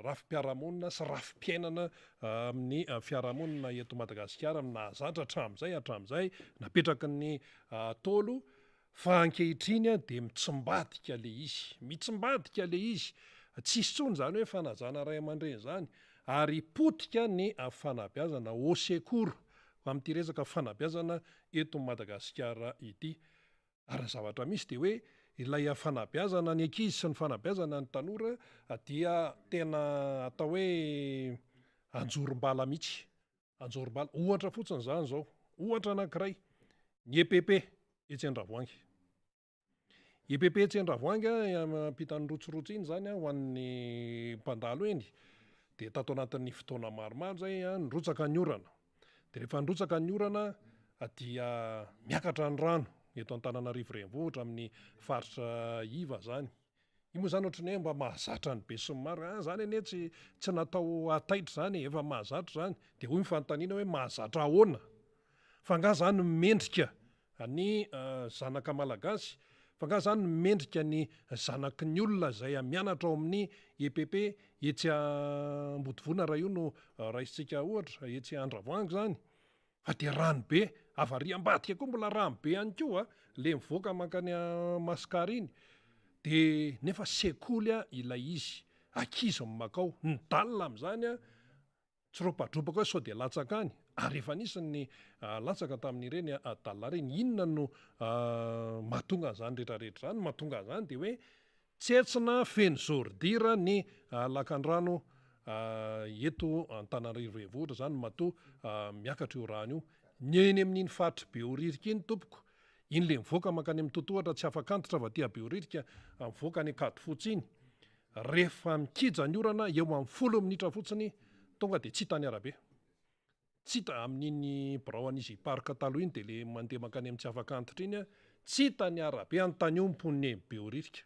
rafi-piarahamonina sy rafi-piainana amin'ny fiarahamonina eto Madagasikara no nahazatra hatramin'izay hatramin'izay napetraky ny Ntaolo fa ankehitriny dia mitsimbadika le izy, mitsimbadika le izy, tsisy intsony izany hoe fanajana ray aman-dreny izany ary potika ny fanabeazana, au secours amin'ity resaka fanabeazana eto Madagasikara ity. Ary ny zavatra misy dia hoe ilay fanabeazana ny ankizy sy ny fanabeazana ny tanora dia tena atao hoe anjorom-bala mihitsy, anjorom-bala. Ohatra fotsiny izany izao, ohatra anankiray, ny EPP etsy Andravoahangy. EPP etsy Andravoahangy ampitan'ny rotsirotsy iny izany ho an'ny mpandalo eny dia tato anatin'ny fotoana maromaro izay nirotsaka ny orana. Dia rehefa nirotsaka ny orana dia miakatra ny rano eto Antananarivo renivohitra amin'ny faritra iva izany. Io moa izany ohatran'ny hoe mba mahazatra ny besinimaro, ah izany anie tsy tsy natao hahataitra izany e, efa mahazatra izany. Dia hoy ny fanontaniana hoe mahazatra ahoana? Fa angaha izany mendrika ny zanaka malagasy? Fa angaha izany mendrika ny zanaky ny olona izay mianatra ao amin'ny EPP etsy Ambodivona raha io no raisintsika ohatra, etsy Andravoahangy izany? Fa dia rano be, avy ary ambadika koa mbola rano be ihany koa le mivoaka mankany Mascar iny. Dia nefa sekoly ilay izy, ankizy no mankao, ny dalle amin'izany Tsy ropadropaka hoe sao dia latsaka any, ary efa nisy ny latsaka tamin'ireny adala ireny. Inona no mahatonga an'izany rehetra rehetra izany? Ny mahatonga an'izany dia hoe tsetsina feno zôridira ny lakandrano eto Antananarivo renivohitra izany matoa miakatra io rano io. Ny eny amin'iny faritr'i Behoririka iny tompoko, iny le mivoaka mankany amin'ny totohatra tsy afak'antitra avy aty Behoririka mivoaka any Ankadifotsy iny, Rehefa mikija ny orana, eo amin'ny folo minitra fotsiny, tonga dia tsy hita ny arabe. Tsy hita, amin'iny birao an'izy parc taloha iny dia le mandeha mankany amin'ny Tsiafakantitra iny, tsy hita ny arabe, anontanio ny mponina eny Behoririka.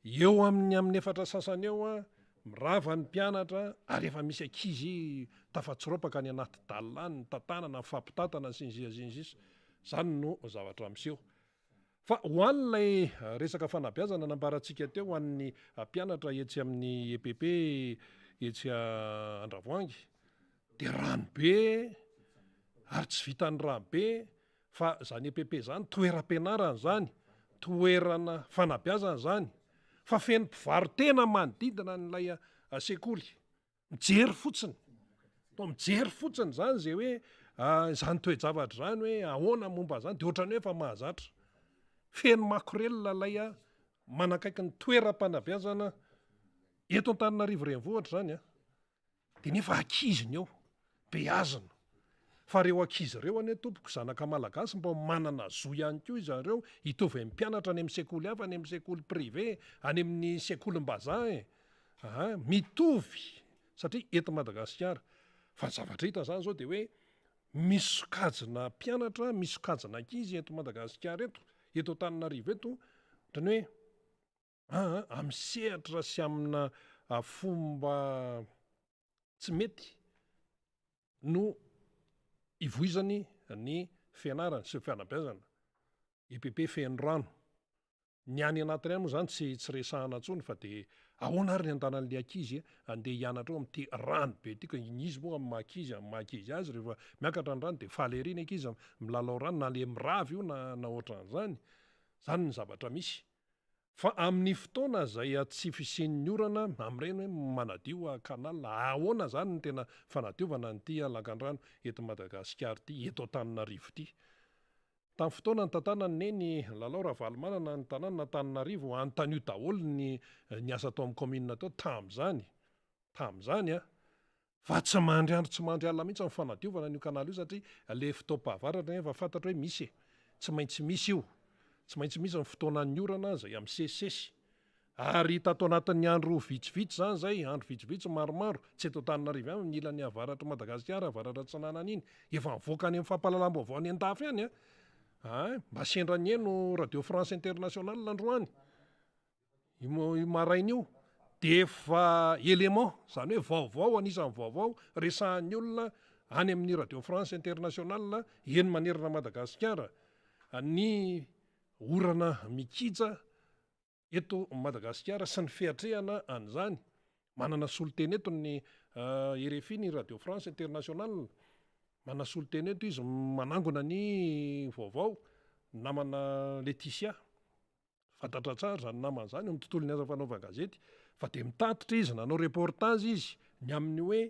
Eo amin'ny amin'ny efatra sasany eo, mirava ny mpianatra ary efa misy ankizy tafatsoropaka any anaty dalle any, mitantanana, mifampitantana sy ny sisa sy ny sisa. Izany no zavatra miseho. Fa ho an'ilay resaka fanabeazana nambarantsika teo ho an'ny mpianatra etsy amin'ny EPP etsy Andravoahangy dia rano be ary tsy vitan'ny rano be fa zany EPP zany toeram-pianarana zany, toerana fanabeazana zany fa feno mpivaro-tena manodidina an'ilay sekoly. Mijery fotsiny, toa mijery fotsiny zany zay hoe izany toe-javatra izany hoe ahoana momba an'izany de ohatran'ny hoe efa mahazatra. Feno makorelina ilay manakaiky ny toeram-panabeazana eto Antananarivo renivohitra zany an, de nefa ankizy ny eo, beazina. Fa reo ankizy reo anie tompoko zanaka malagasy mba manana zo ihany koa izareo hitovy amin'ny mpianatra any amin'ny sekoly hafa, any amin'ny sekoly privé, any amin'ny sekolim-bazaha e. Aa mitovy satria eto Madagasikara. Fa ny zavatra hita zany zao de hoe misy sokajina mpianatra, misy sokajina ankizy eto Madagasikara eto, eto Antananarivo eto, ohatran'ny hoe aa amin'ny sehatra sy amina fomba tsy mety no ivoizany ny fianarana sy ny fanabeazana. EPP feno rano. Ny any anatiny any moa izany tsy tsy resahana intsony fa dia ahoana ary ny andanan'ilay ankizy andeha hianatra ao amin'ity rano be ity ka izy moa amin'ny maha ankizy amin'ny maha ankizy azy rehefa miakatra ny rano dia faly ery ny ankizy milalao rano na le miravy io na na ohatran'izany. Izany ny zavatra misy. Fa amin'ny fotoana izay tsy fisian'ny orana, amin'ireny hoe manadio canal, ahoana izany ny tena fanadiovana an'ity lakandrano eto Madagasikara ity, eto Antananarivo ity? Tamin'ny fotoana nitantanan'i Neny Lalao Ravalomanana ny tanànan'Antananarivo, anontanio daholo ny niasa tao amin'ny kaominina tao tamin'izany, tamin'izany an! Fa tsy mandry andro tsy mandry alina mihitsy amin'ny fanadiovana an'io canal io satria le fotoam-pahavaratra nefa fantatro hoe misy e! Tsy maintsy misy io. Tsy maintsy misy ny fotoanan'ny orana izay misesisesy. Ary tato anatin'ny andro vitsivitsy izany izay, andro vitsivitsy maromaro, tsy eto Antananarivo ihany fa ny ilany avaratr'i Madagasikara, avaratra atsinanana iny, efa mivoaka any amin'ny fampahalalam-baovao any an-dafy any an! Hay, mba sendra nihaino Radio France Internationale androany. Io maraina io dia efa élément, izany hoe vaovao, anisan'ny vaovao resahan'ny olona any amin'ny Radio France Internationale eny manerana Madagasikara ny orana mikija eto Madagasikara sy ny fiatrehana an'izany. Manana solontena eto ny rfi, ny Radio France Internationale, manana solontena eto izy manangona ny vaovao, namana Laetitia. Fantatra tsara izany namana izany eo amin'ny tontolon'ny asa fanaovan-gazety fa dia mitatitra izy, nanao reportage izy ny amin'ny hoe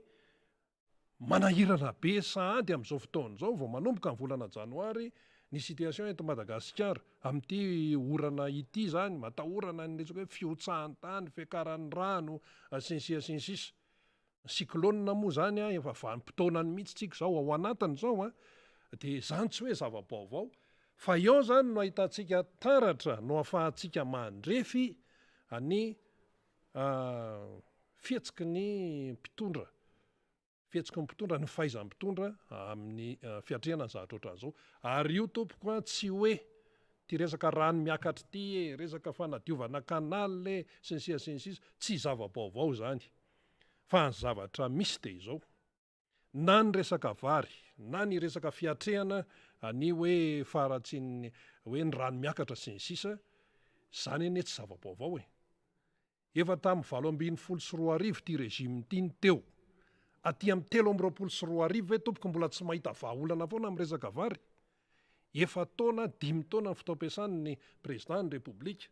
manahirana be sahady amin'izao fotoana izao vao manomboka ny volana janoary ny situation eto Madagasikara amin'ity orana ity izany, matahorana ny resaka hoe fihotsahan'ny tany, fiakaran'ny rano sy ny sisa sy ny sisa. Ny cyclone moa izany efa vanim-potoanany mihitsy tsika izao, ao anatiny izao dia izany tsy hoe zava-baovao fa eo izany no ahitantsika taratra no ahafahantsika mandrefy ny fihetsiky ny mpitondra. Fihetsiky ny mpitondra, ny fahaizan'ny mpitondra amin'ny fiatrehana ny zavatra ohatran'izao. Ary io tompoko an, tsy hoe ity resaka rano miakatra ity e, resaka fanadiovana canal e, sy ny sisa sy ny sisa, tsy zava-baovao izany. Fa ny zavatra misy dia izao, na ny resaka vary, na ny resaka fiatrehana ny hoe faharatsian'ny hoe ny rano miakatra sy ny sisa, izany anie tsy zava-baovao e. Efa tamin'ny 2018 ity régime ity no teo. Aty amin'ny 2023 ve tompoko mbola tsy mahita vahaolana foana amin'ny resaka vary? Efa-taona, dimy taona ny fotoam-piasany ny président ny Repoblika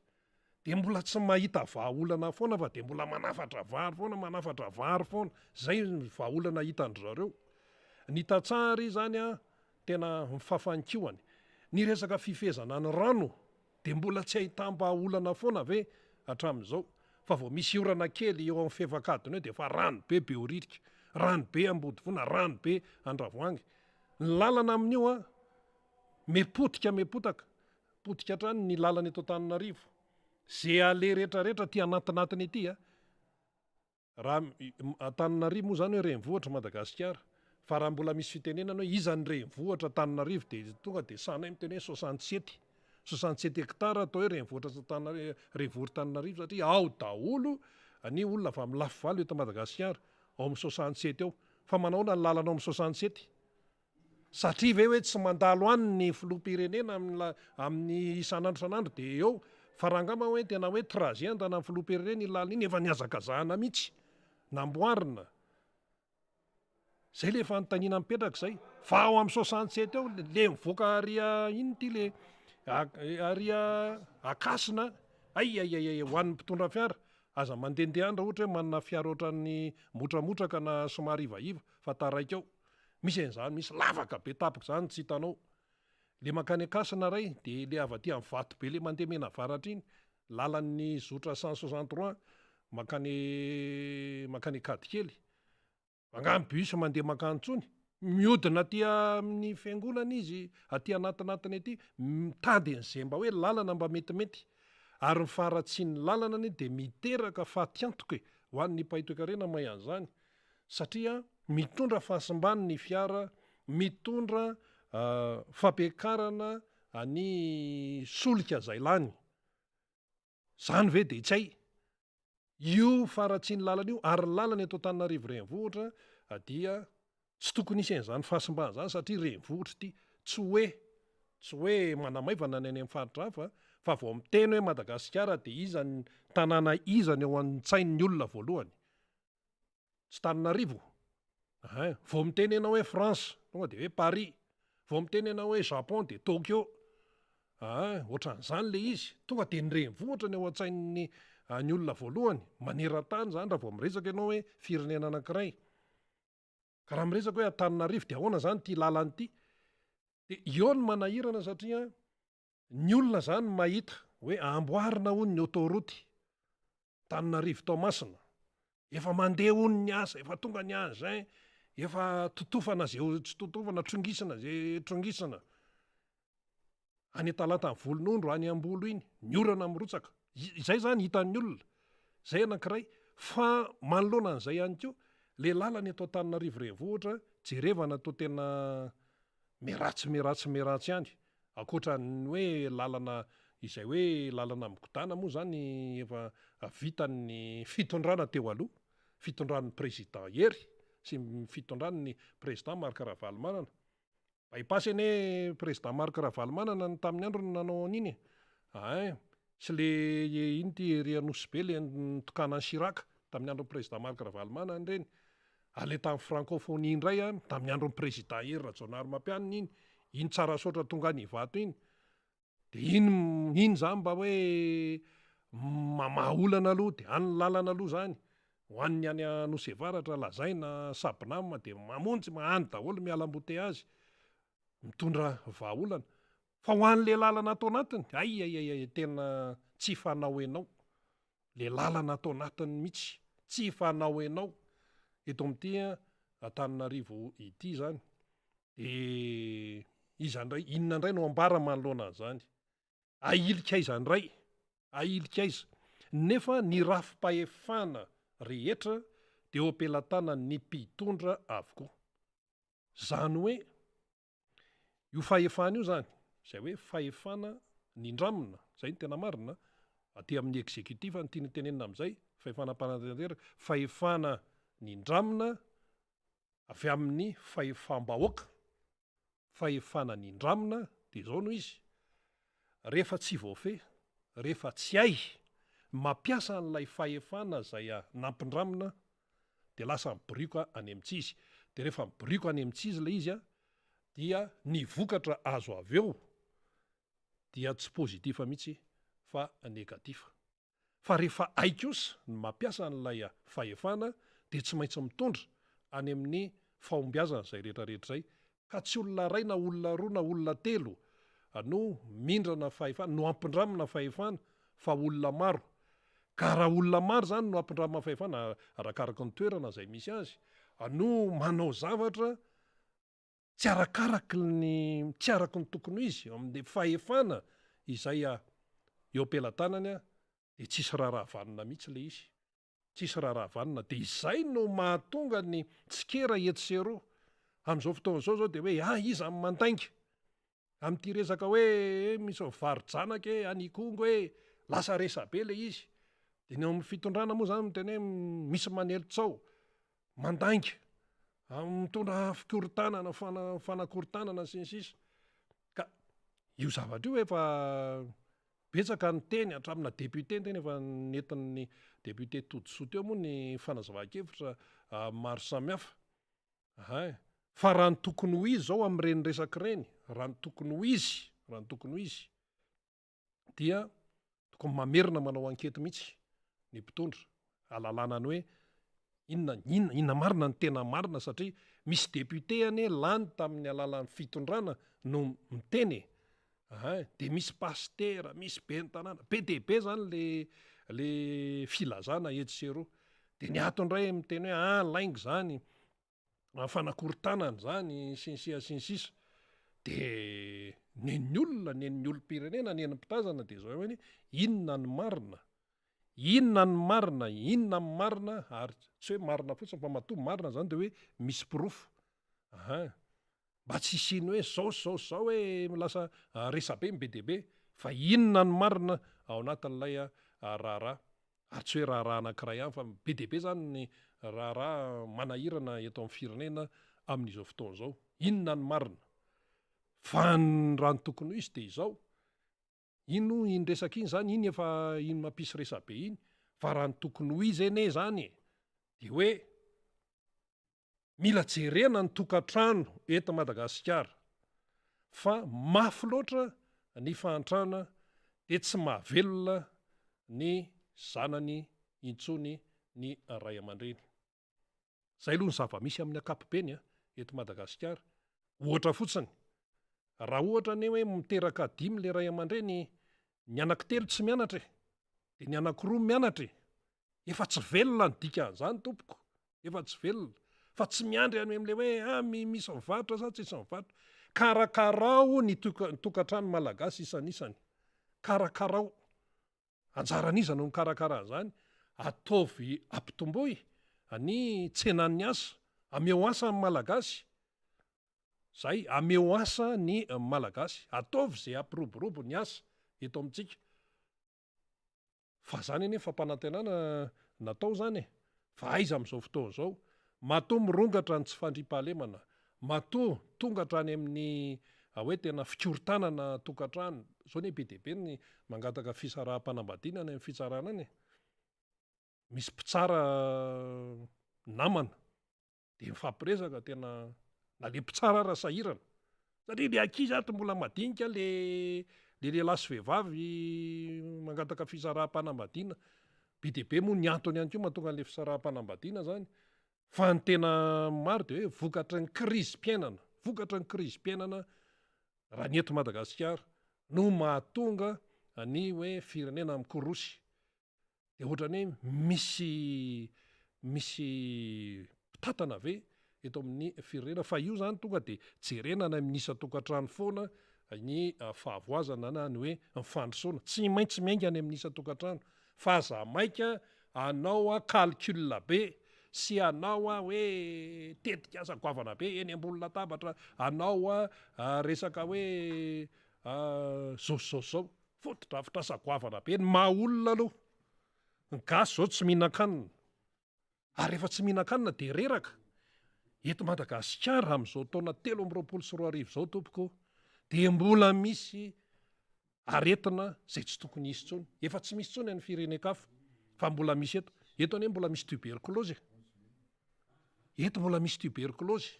dia mbola tsy mahita vahaolana foana fa dia mbola manafatra vary foana, manafatra vary foana. Izay ny vahaolana hitan-dry zareo. Ny tantsaha ary izany an, tena mifafa ny kihony. Ny resaka fifehezana ny rano Dia mbola tsy ahitam-bahaolana foana ve hatramin'izao? Fa vao misy orana kely eo amin'ny fefak'adiny eo dia efa rano be Behoririka, rano be Ambodivona, rano be Andravoahangy. Ny lalana amin'io an, mipotika mipotaka, potika hatrany ny lalana eto Antananarivo. Ze aleha rehetrarehetra aty anatinatiny ety an, Raha Antananarivo moa izany hoe renivohitr'i Madagasikara, fa raha mbola misy fitenenana hoe iza ny renivohitra Antananarivo dia tonga dia sahanay miteny hoe soixante-sept, soixante-sept hectares atao hoe renivohitra Antananarivo, renivohitr'Antananarivo satria ao daholo ny olona avy amin'ny lafivalo eto Madagasikara, ao amin'ny soixante-sept ao. Fa manahoana ny lalana ao amin'ny soixante-sept? Satria ve hoe tsy mandalo any ny filoham-pirenena amin'ny isan'andro isan'andro dia eo, fa raha angamba hoe tena hoe trajet andanan'ny filoham-pirenena iny lalana iny efa nihazakazahana mihitsy. Namboarina? Zay le fanontaniana mipetraka zay. Fa ao amin'ny 67 ao le mivoaka ary ino ty le ary Ankasina, ay ay ay ay ho an'ny mpitondra fiara, aza mandehandeha any raha ohatra hoe manana fiara ohatran'ny motramotraka na somary ivaiva fa taraiky ao. Misy an'izany, misy lavaka be tampoka izany tsy hitanao. Le mankany Ankasina ray de le avy aty amin'ny vato be le mandeha Menavaratra iny, lalan'ny zotra 163 mankany mankany Ankadikely. Angaha ny bus mandeha mankany intsony? Miodina aty amin'ny fiangonana izy, aty anatinatiny aty, mitady an'izay mba hoe lalana mba metimety. Ary ny faharatsian'ny lalana anie dia miteraka fatiantoka e, ho an'ny mpahay toekarena mahay an'izany. Satria mitondra fahasimbany ny fiara, mitondra fampiakarana ny solika izay lany. Izany ve dia tsy hay? Io faharatsian'ny lalana io, ary ny lalana eto Antananarivo renivohitra dia tsy tokony hisy an'izany fahasimbana izany satria renivohitra ity. Tsy hoe, tsy hoe manamaivana ny any amin'ny faritra hafa fa vao miteny hoe Madagasikara dia iza ny tanàna iza ny ao an-tsain'ny olona voalohany? Tsy Tananarivo? Ein, vao miteny ianao hoe France, tonga dia hoe Paris. Vao miteny ianao hoe Japon dia Tokyo. Ein, ohatran'izany ilay izy. Tonga dia ny renivohitra ny ao an-tsain'ny ny olona voalohany. Maneran-tany izany raha vao miresaka ianao hoe firenena anankiray. Ka raha miresaka hoe Antananarivo dia ahoana izany ity lalana ity? Dia eo no manahirana satria ny olona izany mahita hoe amboarina hono ny autoroute. Antananarivo Toamasina. Efa mandeha hono ny asa, efa tonga ny engin, efa totofana ze tsy totofana, trongisina ze trongisina. Any Talata Volonondro, any Ambolo iny, ny orana mirotsaka. Izay zany hitan'ny olona. Zay anankiray. Fa manoloana an'izay ihany koa, le lalana eto Antananarivo renivohitra, jerevana toa tena miharatsy miharatsy miharatsy ihany. Ankoatra ny hoe lalana izay hoe lalana migodàna moa izany efa vitan'ny fitondrana teo aloha, fitondran'ny président Hery sy ny fitondran'ny président Marc Ravalomanana. By pass anie président Marc Ravalomanana no tamin'ny androny nanao an'iny e. Ein, sy le ino ty ery Anosibe le nitokanan'i Chirac tamin'ny andron'ny président Marc Ravalomanana ireny. Ary le tamin'ny francophonie indray an, tamin'ny andron'ny président Hery Rajaonarimampianina iny, iny Tsarasaotra tonga any Ivato iny, de iny iny zany mba hoe mamaha olana aloha de any ny lalana aloha zany, ho an'ny any Anosy Avaratra lazaina Sabnam de mamonjy any daholo miala embouteillage, mitondra vahaolana. Fa ho an'le lalana ato anatiny, ay ay ay ay tena tsy fanao enao. Le lalana ato anatiny mihitsy tsy fanao enao eto amin'ity Antananarivo ity zany. De iza ndray, inona ndray no ambara manoloana an'izany? Ahilika aiza ndray? Ahilika aiza? Nefa ny rafi-pahefana rehetra de eo am-pelatanan'ny mpitondra avokoa. Zany hoe Io fahefana io izany, izay hoe fahefana nindramina, izay no tena marina, aty amin'ny executif no tiana tenenina amin'izay, fahefana mpanatanteraka, fahefana nindramina avy amin'ny fahefam-bahoaka, fahefana nindramina dia izao no izy, rehefa tsy voafehy, rehefa tsy hay ny mampiasa an'ilay fahefana izay nampindramina dia lasa mibirioka any amin'ny tsy izy. Dia rehefa mibirioka any amin'ny tsy izy ilay izy dia ny vokatra azo avy eo dia tsy positif mihitsy fa négatif. Fa rehefa hay kosa ny mampiasa an'ilay fahefana dia tsy maintsy mitondra any amin'ny fahombiazana izay rehetra rehetra izay ka tsy olona iray na olona roa na olona telo no mindrana fahefana, no ampindramina fahefana fa olona maro. Ka raha olona maro izany no ampindramina fahefana arakaraky ny toerana izay misy azy no manao zavatra tsy arakaraky ny tsy araky ny tokony ho izy amin'ny fahefana izay eo am-pelatanany dia tsisy raharaha vanona mihitsy ilay izy. Tsisy raharaha vanona. Dia izay no mahatonga ny tsikera etsy sy eroa. Amin'izao fotoana izao izao dia hoe ah iza no mandainga? Amin'ity resaka hoe misy mivaro-janaka e, any Ikongo e, lasa resabe ilay izy. Dia ny ao amin'ny fitondrana moa izany miteny hoe misy manely tsao, mandainga, mitondra fikorontanana, fanakorontanana sy ny sisa. Ka io zavatra io efa Betsaka ny teny, hatramina député ny teny efa nentin'ny député Todisoa teo moa ny fanazavan-kevitra maro samihafa. Hay. Fa raha ny tokony ho izy izao amin'ireny resaka ireny, raha ny tokony ho izy, raha ny tokony ho izy, dia tokony mamerina manao ankety mihitsy ny mpitondra, ahalalana ny hoe inona, inona, inona marina ny tena marina satria misy député anie lany tamin'ny alalan'ny fitondrana no miteny e. Hay, dia misy pasitera, misy ben'ny tanàna, be dia be zany le le filazana etsy sy eroa. Dia ny ato indray miteny hoe ah lainga izany, fanakorontanana izany sy ny sisa sy ny sisa. Dia nen'ny olona, nen'ny olom-pirenena, nen'ny mpitazana dia izao hoe inona ny marina? Inona ny marina? Inona ny marina? Ary tsy hoe marina fotsiny fa matoa marina izany dia hoe misy porofo. Aha. Mba tsy hisian'ny hoe zao sy zao sy zao hoe lasa resabe ny be dia be fa inona ny marina ao anatin'ilay raharaha. Ary tsy hoe raharaha anankiray ihany fa be dia be izany ny raharaha manahirana eto amin'ny firenena amin'izao fotoana izao. Inona ny marina? Fa ny raha ny tokony ho izy dia izao, iny iny resaka iny izany iny efa iny mampisy resabe iny fa raha ny tokony ho izy anie izany e, dia hoe Mila jerena ny tokantrano eto Madagasikara fa mafy loatra ny fahantrana dia tsy mahavelona ny zanany intsony ny ray aman-dreny. Izay aloha ny zava-misy amin'ny ankapobeny eto Madagasikara. Ohatra fotsiny, raha ohatra anie hoe miteraka dimy ilay ray aman-dreny, ny anankitelo tsy mianatra e, dia ny anankiroa mianatra e, Efa tsy velona ny dikan'izany tompoko, efa tsy velona. Fa tsy miandry any amin'ilay hoe ah misy mivarotra sa tsisy mivarotra. Karakarao ny tokantrano malagasy isanisany. Karakarao. Anjaran'iza no mikarakara an'izany? Ataovy ampitomboy ny tsenan'ny asa. Ameo asa ny malagasy. Zay, ameo asa ny malagasy. Ataovy izay hampiroborobo ny asa eto amintsika. Fa zany anie fampanantenana natao zany e! Fa aiza amin'izao fotoana izao? Matoa mirongatra ny tsy fandriampahalemana, matoa tonga hatrany amin'ny hoe tena fikorontanana tokantrano, zao anie be dia be ny mangataka fisaraham-panambadiana any amin'ny fitsarana any e! Misy mpitsara namana. Dia mifampiresaka tena na le mpitsara ara sahirana satria le ankizy ato mbola madinika le le lehilahy sy vehivavy mangataka fisaraham-panambadiana, be dia be moa ny antony ihany koa mahatonga an'le fisaraham-panambadiana zany fa ny tena maro dia hoe vokatry ny krizim-piainana, vokatry ny krizim-piainana raha ny eto Madagasikara no mahatonga ny hoe firenena mikorosy. Dia ohatran'ny hoe misy misy mpitantana ve eto amin'ny firenena fa io zany tonga dia jerena any amin'ny isan-tokantrano foana ny fahavoazana na ny hoe ny fandrosoana. Tsy maintsy miainga any amin'ny isan-tokantrano fa aza maika hanao calcul be sy hanao hoe tetikasa goavana be eny ambony latabatra, hanao resaka hoe zao sy zao sy zao. Fotodrafitrasa goavana be ny maha olona aloha. Ny gasy zao tsy mihinan-kanina. Ary rehefa tsy mihinan-kanina dia reraka. Eto Madagasikara amin'izao taona 2023 izao tompoko dia mbola misy aretina izay tsy tokony hisy intsony. Efa tsy misy intsony any firenen-kafa fa mbola misy eto. Eto anie mbola misy tuberculose e. Eto mbola misy tuberculose.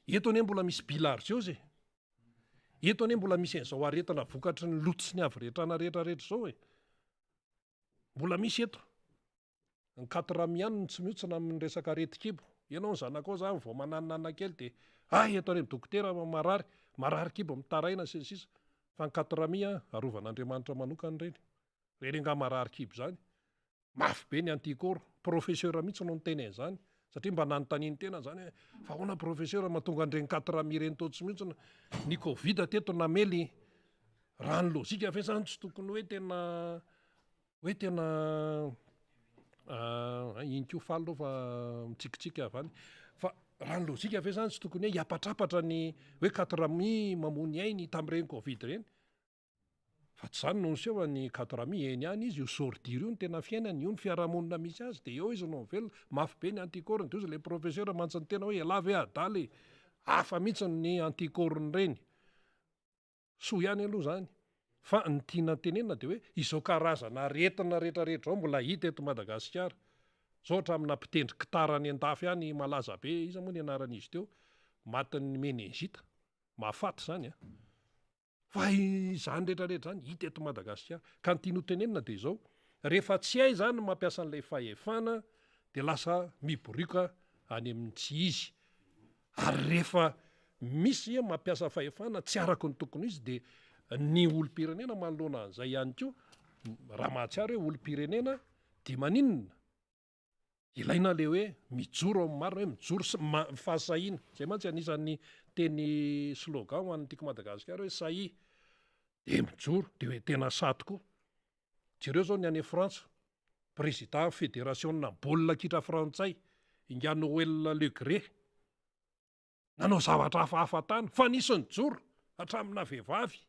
Eto anie mbola misy bilharziose e. Eto anie mbola misy an'izao aretina vokatry ny loto sy ny haviretrana rehetra rehetra izao e. Mbola misy eto. Ny katrami ihany no tsy mihontsina amin'ny resaka aretin-kibo. Ianao ny zanakao izany vao mananonanona kely dia hay eto any amin'ny dokotera marary, marary kibo, mitaraina sy ny sisa. Fa ny katrami arovan'Andriamanitra manokana ireny. Ireny angaha marary kibo izany. Mafy be ny anticorps. Professeur mihitsy no niteny an'izany satria mba nanontaniany tena izany hoe fa ahoana professeur mahatonga an'ireny quatre mille ireny toa tsy mihontsona. Ny covid teto namely raha ny lojika ve izany tsy tokony hoe tena hoe tena iny koa faly aloha fa mitsikitsiky avy any fa raha ny lojika ve izany tsy tokony hoe hiapatrapatra ny hoe quatre mille mamono ainy tamin'ireny covid ireny. Fa tsy izany no niseho fa ny Katrami eny ihany izy, io sordire io no tena fiainany, io ny fiarahamonina misy azy dia eo izy no mivelona, mafy be ny anticorps-ny, dia hozy ilay professeur mantsy niteny hoe ialahy ve adala e, hafa mihitsy ny anticorps-n'ireny, soa ihany aloha izany. Fa ny tiana tenenina dia hoe izao karazana aretina rehetra rehetra izao mbola hita eto Madagasikara. Izao hatramina mpitendry gitara any an-dafy any malaza be, iza moa ny anaran'izy teo, matin'ny meningite, mahafaty izany an! Fa izany rehetra rehetra izany hita eto Madagasikara. Ka ny tiany ho tenenina dia izao, rehefa tsy hay izany ny mampiasa an'ilay fahefana dia lasa miborioka any amin'ny tsy izy. Ary rehefa misy mampiasa fahefana tsy araka ny tokony ho izy dia ny olom-pirenena manoloana an'izay ihany koa, raha mahatsiaro hoe olom-pirenena dia maninona? Ilaina le hoe mijoro amin'ny marina hoe mijoro sy fahasahiana. Izay mantsy anisan'ny teny slogan ho an'ny Tiako Madagasikara hoe sahia dia mijoro dia hoe tena sahy tokoa. Jereo izao ny any Frantsa, prezida federasiona baolina kitra frantsay, ingahy Noël Le Graët, nanao zavatra hafahafa tany fa nisy nijoro hatramina vehivavy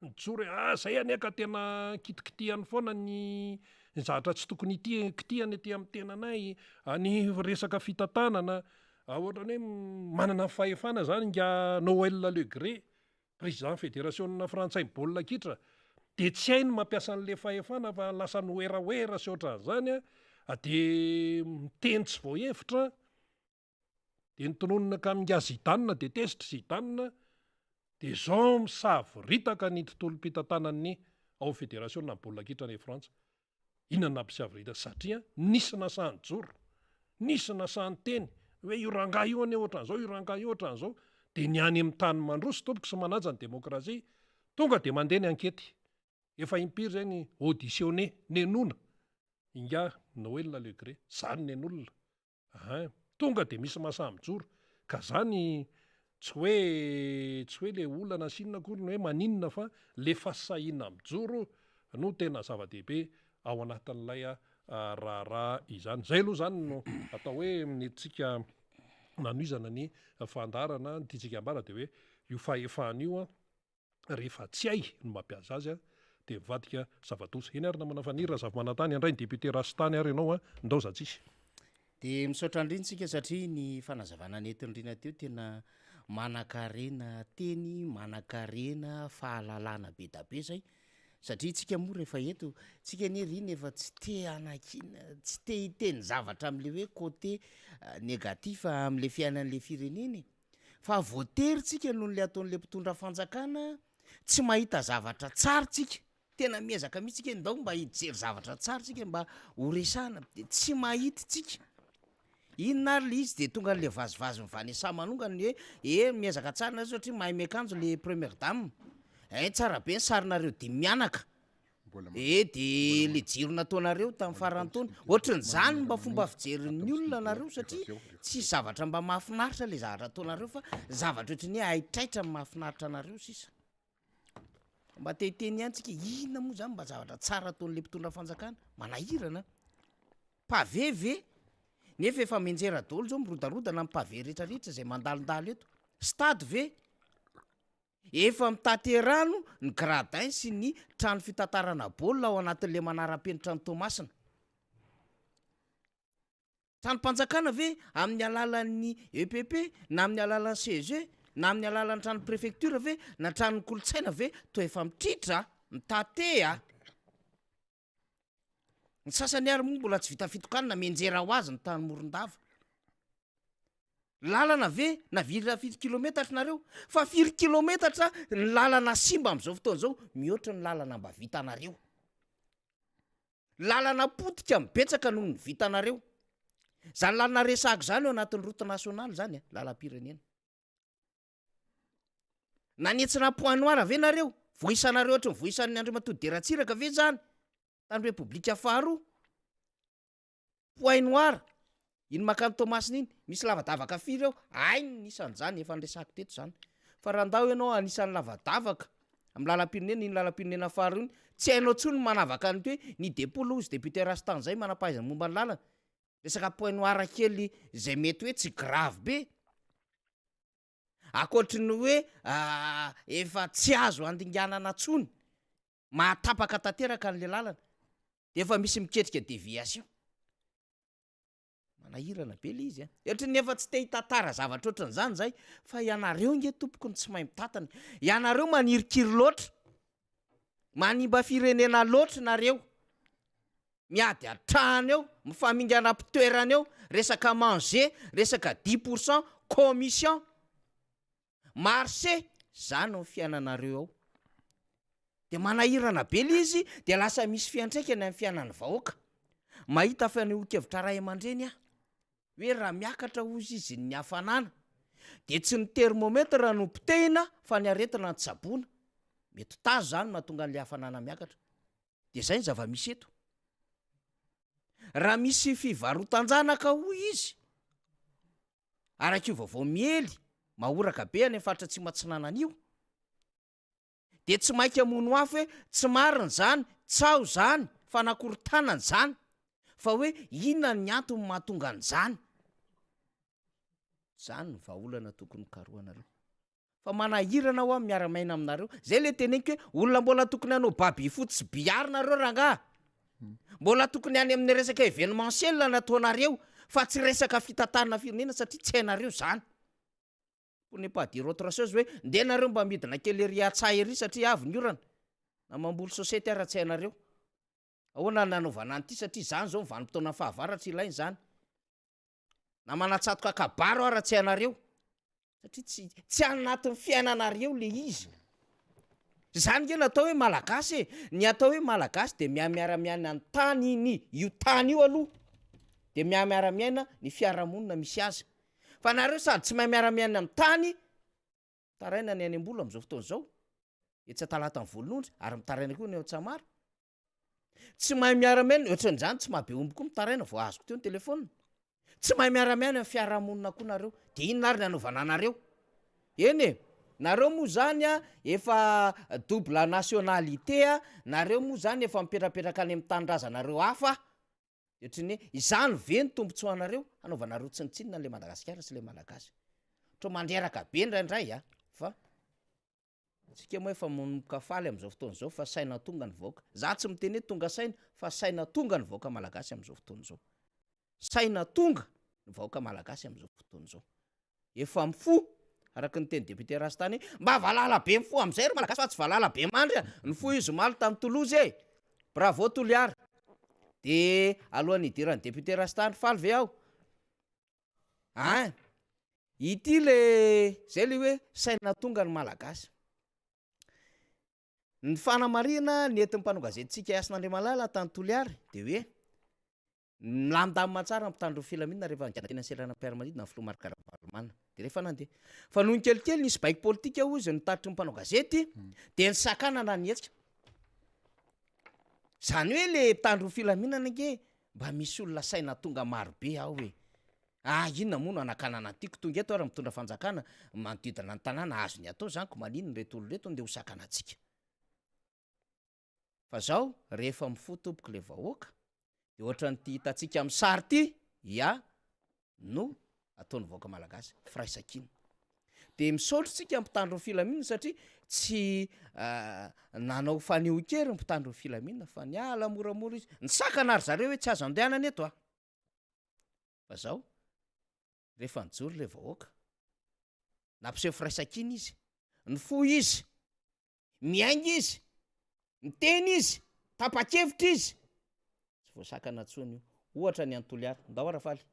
nijoro hoe ah zay anie ka tena kitikitihany foana ny ny zavatra tsy tokony ity kitihana ety amin'ny tenanay, ny resaka fitantanana, ohatran'ny hoe manana ny fahefana zany ingahy Noël Le Graët. Président federasiona frantsay ny baolina kitra dia tsy hainy mampiasa an'le fahefana fa lasa noeraoera sy ohatran'izany a, dia miteny tsy voahevitra, dia nitononina kamin'ingahy Zidane dia tezitra Zidane, dia zao misavoritaka ny tontolom-pitantanan'ny ao amin'ny federasiona ny baolina kitra any Frantsa. Inona no nampisavoritaka? Satria nisy nasahy nijoro, nisy nasahy niteny hoe io rangahy io anie ohatran'izao, io rangahy io ohatran'izao. Dia ny any amin'ny tany mandroso tompoko sy manaja ny demokrasia, tonga dia mandeha ny ankety. Efa impiry izay ny auditionner, nenona, ingahy Noël Le Graët, zany nen'olona. Ein, tonga dia misy masaha mijoro, ka zany tsy hoe tsy hoe le olana sy inona akory ny hoe maninona fa le fahasahiana mijoro no tena zava-dehibe ao anatin'ilay raharaha izany. Zay aloha zany no atao hoe nentintsika nanohizana ny fandaharana, ny tiantsika ambara dia hoe io fahefana io an, rehefa tsy hay ny mampiasa azy dia mivadika zava-doza. Eny ary namana Faniry Razafimanantany, handray ny député Rastany ary ianao an, ndao za tsisy. Dia misaotra an'i Rina tsika satria ny fanazavana nentin'i Rina teo tena manankarena teny, manankarena fahalalana be da be zay, satria tsika moa rehefa eto, tsika anie Rina efa tsy te hanakiana, tsy te hiteny zavatra am'le hoe côté négatif am'le fiainan'le firenena e. Fa voatery tsika noho le ataon'le mpitondra fanjakana tsy mahita zavatra tsara tsika, tena miezaka mihitsy tsika ndao mba hijery zavatra tsara tsika mba ho resahana de tsy mahita tsika, inona ary le izy de tonga an'le vazivazin'i Vanessa manongana ny hoe eh miezaka tsara nareo satria mahay miakanjo le première dame, eh tsara be ny sarinareo dimy mianaka. Eh de le jiro nataonareo tamin'ny faran'ny taona, ohatran'izany mba fomba fijerin'ny olona nareo satria tsy zavatra mba mahafinaritra le zavatra ataonareo fa zavatra ohatran'ny hoe haitraitra ny mahafinaritra anareo sisa. Mba te hiteny ihany tsika, inona moa zany mba zavatra tsara ataon'le mpitondra fanjakana? Manahirana an! Pavé ve? Nefa efa mianjera daholo zao mirodarodana ny pavé retraretra zay mandalondalo eto. Stade ve? Efa mitate rano ny gradin sy ny trano fitantarana baolina ao anatin'ilay manara-penitra an'i Toamasina. Tranom-panjakana ve amin'ny alalan'ny EPP na amin'ny alalan'ny CEG na amin'ny alalan'ny trano prefecture ve na tranon'ny kolontsaina ve toa efa mitritra, mitate a! Ny sasany ary moa mbola tsy vita fitokanana, mianjera ho azy ny tany Morondava. Lalana ve navilina firy kilometatra nareo? Fa firy kilometatra ny lalana simba amin'izao fotoana izao mihoatra ny lalana mba vitanareo? Lalana potika mibetsaka noho ny vitanareo. Zany lalana resahako zany eo anatin'ny route nationale zany a, lalam-pirenena. Nanetsina point noir ve nareo? Voisanareo ohatry ny voisan'ny Andriamatoa Didier Ratsiraka ve zany? Tany Repoblika faharoa? Point noir, iny mankany Toamasina iny, misy lavadavaka firy ao? Hainy ny isan'izany, efa niresahako teto zany. Fa raha ndao ianao anisan'ny lavadavaka amin'ny lalam-pirenena, iny lalam-pirenena faharoa iny, tsy hainao intsony ny manavaka an'ity hoe ny depolo hozy député Rastan zay manam-pahaizana momba ny lalana, resaka point noir kely izay mety hoe tsy grave be. Ankoatry ny hoe efa tsy azo andinganana tsony, mahatapaka tanteraka an'le lalana, de efa misy miketrika déviation. Manahirana be le izy a. Ohatry ny efa tsy te hitantara zavatra ohatran'izany zay, fa ianareo nge tompoko no tsy mahay mitantana, ianareo manirikiry loatra. Manimba firenena loatra nareo. Miady an-trano eo, mifamingana am-pitoerana eo, resaka manger, resaka 10%, commission, marché, zany ny fiainanareo ao. De manahirana be le izy, de lasa misy fiantraikany amin'ny fiainan'ny vahoaka. Mahita fanehoan-kevitra ray aman-dreny aho, hoe raha miakatra hozy izy ny hafanana, de tsy ny thermomètre no potehina fa ny aretina no tsaboina. Mety tazo zany mahatonga an'le hafanana miakatra. Dia izay ny zava-misy eto. Raha misy fivarotan-janaka hoy izy, araka io vaovao miely mahoraka be any amin'ny faritra Atsimo Atsinanana io, dia tsy maika hamono afo hoe tsy marina izany, tsaho izany, fanakorontanana izany, fa hoe inona ny antony mahatonga an'izany. Izany ny vahaolana tokony hokarohanareo. Fa manahirana hoa miara miaina aminareo. Zay le teneniko hoe olona mbola tokony hanao babyfoot sy billard nareo rangaha. Mbola tokony any amin'ny resaka événementiel no ataonareo fa tsy resaka fitantanana firenena satria tsy hainareo zany. Pour ne pas dire autre chose hoe ndeha nareo mba midina kely ery Antsaha ery satria avy ny orana. Na mamboly sosety ara tsy hainareo. Ahoana nanaovana an'ity satria zany zao ny vanim-potoanan'ny fahavaratra ilaina izany. Na manatsatoka kabaro ara tsy hainareo satria tsy tsy anatin'ny fiainanareo le izy. Zany nge natao hoe malagasy e, ny atao hoe malagasy de miha-miara-miaina ny tany iny, io tany io aloha de miha-miara-miaina ny fiarahamonina misy azy. Fa nareo sady tsy mahay miara-miaina ny tany, mitaraina ny any am-bolo am'zao fotoana zao, etsy Antalatan'ny Volonondry ary mitaraina koa ny ao Antsahamaro. Tsy mahay miara-miaina, ohatran'izany tsy maha be omby koa mitaraina vao azoko teo ny telephone. Tsy mahay miara-miaina amin'ny fiarahamonina koa nareo, de inona ary ny hanaovana anareo? Eny e, nareo moa zany a efa double nationalité a, nareo moa zany efa mipetrapetraka any amin'ny tanindrazanareo hafa, de ohatran'ny hoe izany ve ny tombotsoanareo hanaovanareo tsinontsinona an'le Madagasikara sy le Malagasy? Toa mandreraka be indraindray a, fa. Tsika moa efa manomboka faly amin'izao fotoana izao fa saina tonga ny vahoaka. Za tsy miteny hoe tonga saina fa saina tonga ny vahoaka malagasy amin'izao fotoana izao. Saina tonga ny vahoaka malagasy amin'izao fotoana izao. Efa mifoha, araka ny teny député Rastany hoe mba valala be mifoha amin'izay ry malagasy fa tsy valala be mandry a! Nifoha izy omaly tany Toulouse e! Bravo Toliara! De alohan'ny hidiran'ny député Rastany, faly ve aho? Ein! Ity le, zay le hoe saina tonga ny Malagasy. Ny fanamarihana nentin'ny mpanao gazetintsika Hasina Andriamalala tany Toliary dia hoe milamindamina tsara ny mpitandro ny filaminana rehefa nigadona teny amin'ny seranam-piaramanidina ny filoha Marc Ravalomanana. Dia rehefa nandeha. Fa nony kelikely nisy baiko politika hoy izy notatitry ny mpanao gazety dia nisakanana ny hetsika. Izany hoe le mpitandro ny filaminana ange mba misy olona saina tonga marobe ao e. Ah inona moa no hanakanana an'ity ko tonga eto ary mitondra fanjakana manodidina ny tanàna azony atao zany ko maninona ireto olona ireto ndeha ho sakanantsika fa zao rehefa mifoha tompoko le vahoaka de ohatran'ity hitantsika amin'ny sary ity ya no ataon'ny vahoaka malagasy firaisankina de misaotra tsika mpitandro ny filaminana satria tsy nanao fanehoan-kery ny mpitandro ny filaminana fa niala moramora izy nisakana ary zareo hoe tsy azo andehanana eto a Fa zao, rehefa nijoro le vahoaka, nampiseho firaisankina izy, nifoha izy, miainga izy, miteny izy, tapa-kevitra izy, tsy voasakana intsony io. Ohatra ny any Toliara. Ndao Rafaly.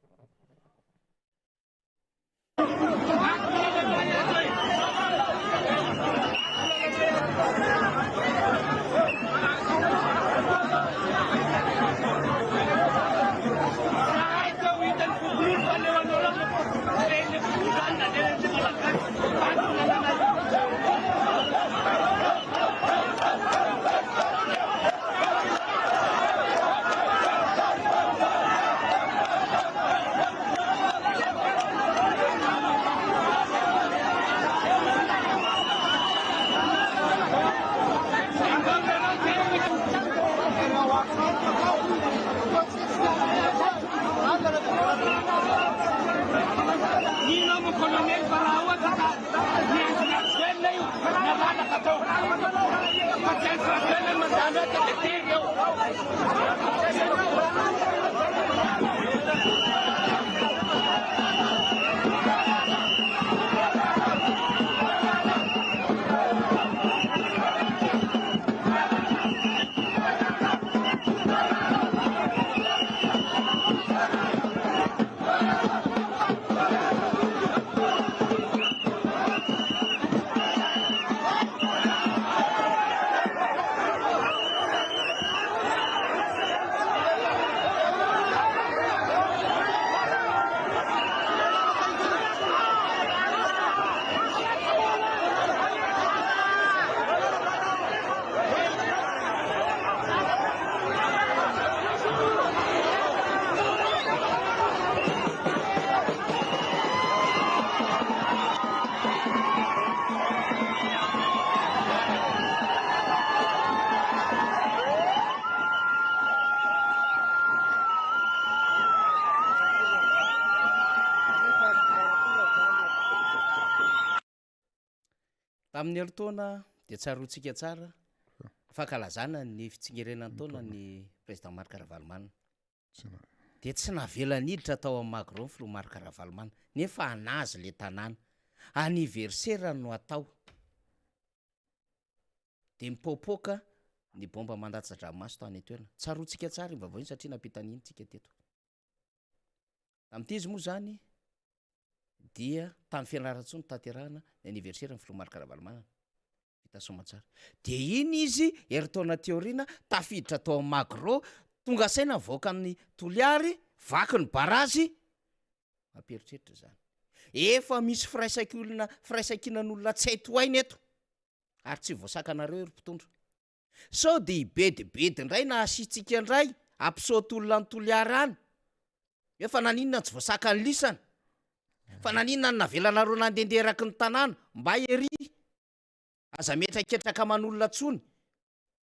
Tamin'ny herintaona dia tsaroantsika tsara fankalazana ny fitsingerenan'ny taona ny Président Marc Ravalomanana. Dia tsy navela niditra tao amin'ny Magro ny Filoha Marc Ravalomanana nefa anazy le tanàna. Anniversaire no atao. Dia mipoapoaka ny bomba mandatsa-dranomaso tany an-toerana. Tsaroantsika tsara iny vaovao iny satria nampita an'iny tsika teto. Tamin'ity izy moa izany dia tany Fianarantsoa no tanterahana ny anniversaire ny Filoha Marc Ravalomanana. Vita soamantsara. Dia iny izy, herintaona aty aoriana, tafiditra tao amin'ny Magro, tonga saina nivoaka an'i Toliary, vaky ny barazy, mampieritreritra izany. Efa misy firaisankolona, firaisankinan'olona tsy hay tohaina eto, ary tsy voasakanareo ry mpitondra. Sao dia hibedibedy indray na hasiantsika indray, hampisaoty olona any Toliara any. Hoe fa naninona no tsy voasakan'ny lisany? Fa naninona no navelanareo nandehandeha eraky ny tanàna? Mba ery! Aza mihetraketraka aman'olona tsony.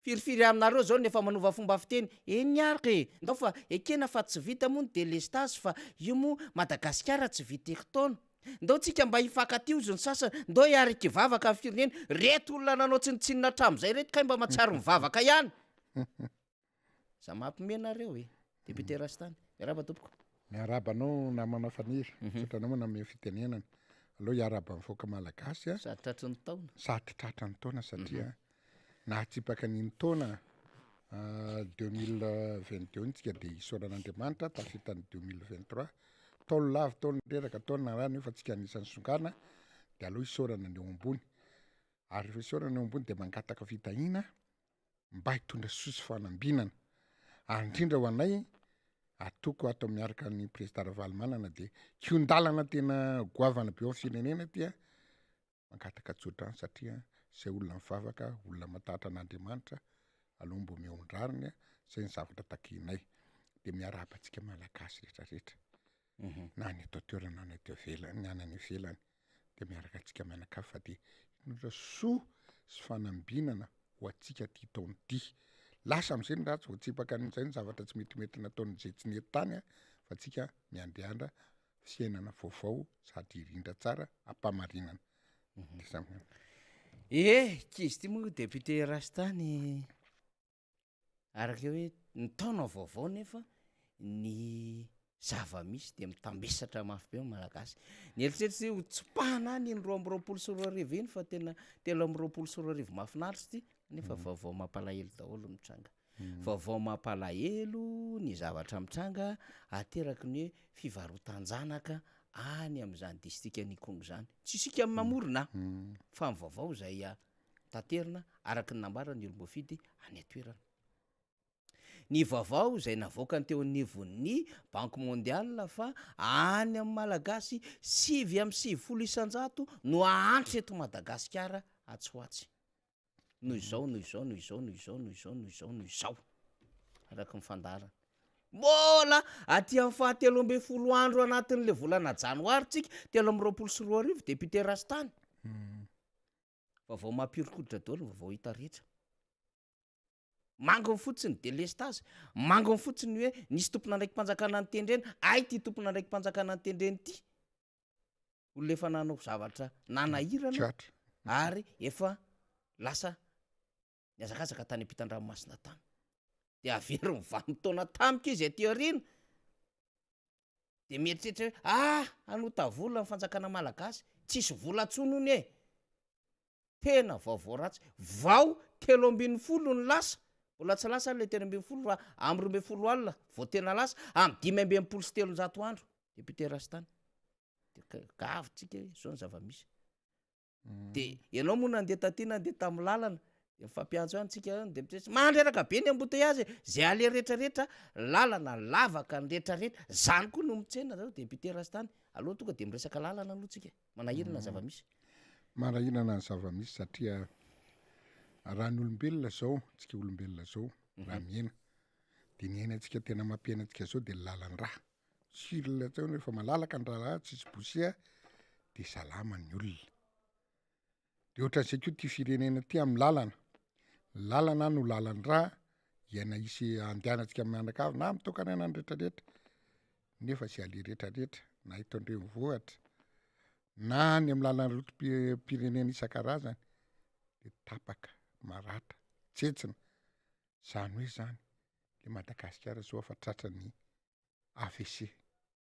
Firifiry aminareo zao no efa manova fomba fiteny, eny ary e! Ndao fa ekena fa tsy vita moa ny delestazy fa io moa Madagasikara tsy vita herintaona. Ndao tsika mba hifankatia hozy ny sasany, ndao hiaraka hivavaka ny firenena. Reto olona nanao tsinontsinona hatramin'izay reto kay mba mahatsiaro mivavaka ihany. Za mampime nareo e. Député Rastany. Miarahaba tompoko. Miarahaba anao namana Faniry. Misaotra anao manome fitenenana. Aleo hiarahaba ny vahoaka malagasy a. Sady tratry ny taona. Sady tratry ny taona satria nahatsipaka an'iny taona 2022 iny tsika dia isaorana Andriamanitra tafita ny 2023. Tao ny lavo, tao ny reraka, tao ny narary nefa tsika anisan'ny songana dia aleo isaorana ny eo ambony. Ary rehefa isaorana ny eo ambony dia mangataka fitahiana mba hitondra soa sy fanambinana ary indrindra ho anay atoko ato miaraka ny président Ravalomanana dia kihon-dalana tena goavana be ao firenena ty a mangataka tsodrano satria zay olona mivavaka olona matahotra an'Andriamanitra aloha mbo mihaon-drariny a zay ny zavatra takianay de miarahaba antsika malagasy rehetrarehetra mhm. na ny eto an-toerana na ny eto ivelany ny any any ivelany de miaraka antsika mianakavy fa de hitondra soa sy fanambinana ho antsika ty taona ity. Lasa am'zay ny ratsy, voatsipaka an'izay ny zavatra tsy metimety nataon'ny zay tsy nety tany a, fa tsika miandriandra fiainana vaovao sady hirindra tsara am-pamarinana. De samy. Eh, k'izy ty moa député Rasta ny Araka hoe ny taona vaovao nefa ny zava-misy dia mitambesatra mafy be ny Malagasy. Ny eritreritra hoe ho tsipahana any iny 2022 iny fa tena 2023 mahafinaritra ity nefa mm. vaovao mampalahelo daholo mitranga. Mm. Vaovao mampalahelo ny zavatra mitranga ateraky ny hoe fivarotan-janaka any amin'izany distrikan'Ikongo izany. Tsy isika mamorona mm. fa ny vaovao izay taterina araka ny nambaran'ny olom-boafidy any an-toerana. Ny vaovao izay navoakany teo anivon'ny Banque Mondiale fa any amin'ny Malagasy 99% no hahantra eto Madagasikara atsy ho atsy. Noho izao, noho izao, noho izao, noho izao, noho izao, noho izao, noho izao. Araka ny fandaharana. Mbola aty amin'ny faha 13 andro anatin'ilay volana janoary tsika, 2023, député Rastany. Vaovao mampihoron-koditra daholo ny vaovao hita rehetra. Manginy fotsiny delestazy, manginy fotsiny ny hoe nisy tompon'andraiki-panjakana notendrena, hay ity tompon'andraiki-panjakana notendrena ity olona efa nanao zavatra nanahirana Tratra. ary efa lasa nihazakazaka tany ampitan-dranomasina tany. Dia averin'ny vanim-potoana tamiko izy aty aoriana. Dia mieritreritra hoe ah! hanota vola ny fanjakana malagasy, tsisy vola tsony hono e! Tena vaovao ratsy. Vao 13 ny lasa, mbola tsy lasa ary le 13 fa amin'ny 12 alina vao tena lasa, amin'ny 365 andro, député Rastany. Dia gavy tsika hoe zao ny zava-misy. De ianao moa nandeha taty nandeha tamin'ny lalana de mifampiantso ihany tsika de miteny mandreraka be ny embouteillage e, zay aleha rehetra rehetra lalana lavaka ny rehetra rehetra, zany koa no mitsena zao député Rastany, aleo tonga de miresaka lalana aloha tsika, manahirana ny zava-misy. Manahirana ny zava-misy satria raha ny olombelona zao, tsika olombelona zao raha miaina de ny ainantsika tena mampiaina antsika zao de ny lalan-drà. Sur le teo rehefa malalaka ny raharaha tsisy boucher de salama ny olona. De ohatran'izay koa ty firenena ty amin'ny lalana, lalana no lalan-drà iaina isy andehanantsika mianakavy na mitokana na ny retraretra nefa zay aleha retraretra na eto an-drenivohitra na any amin'ny lalana route-pirenena isan-karazany. De tapaka, maratra, tsentsina. Zany hoe zany, le Madagasikara zao efa tratran'ny AVC.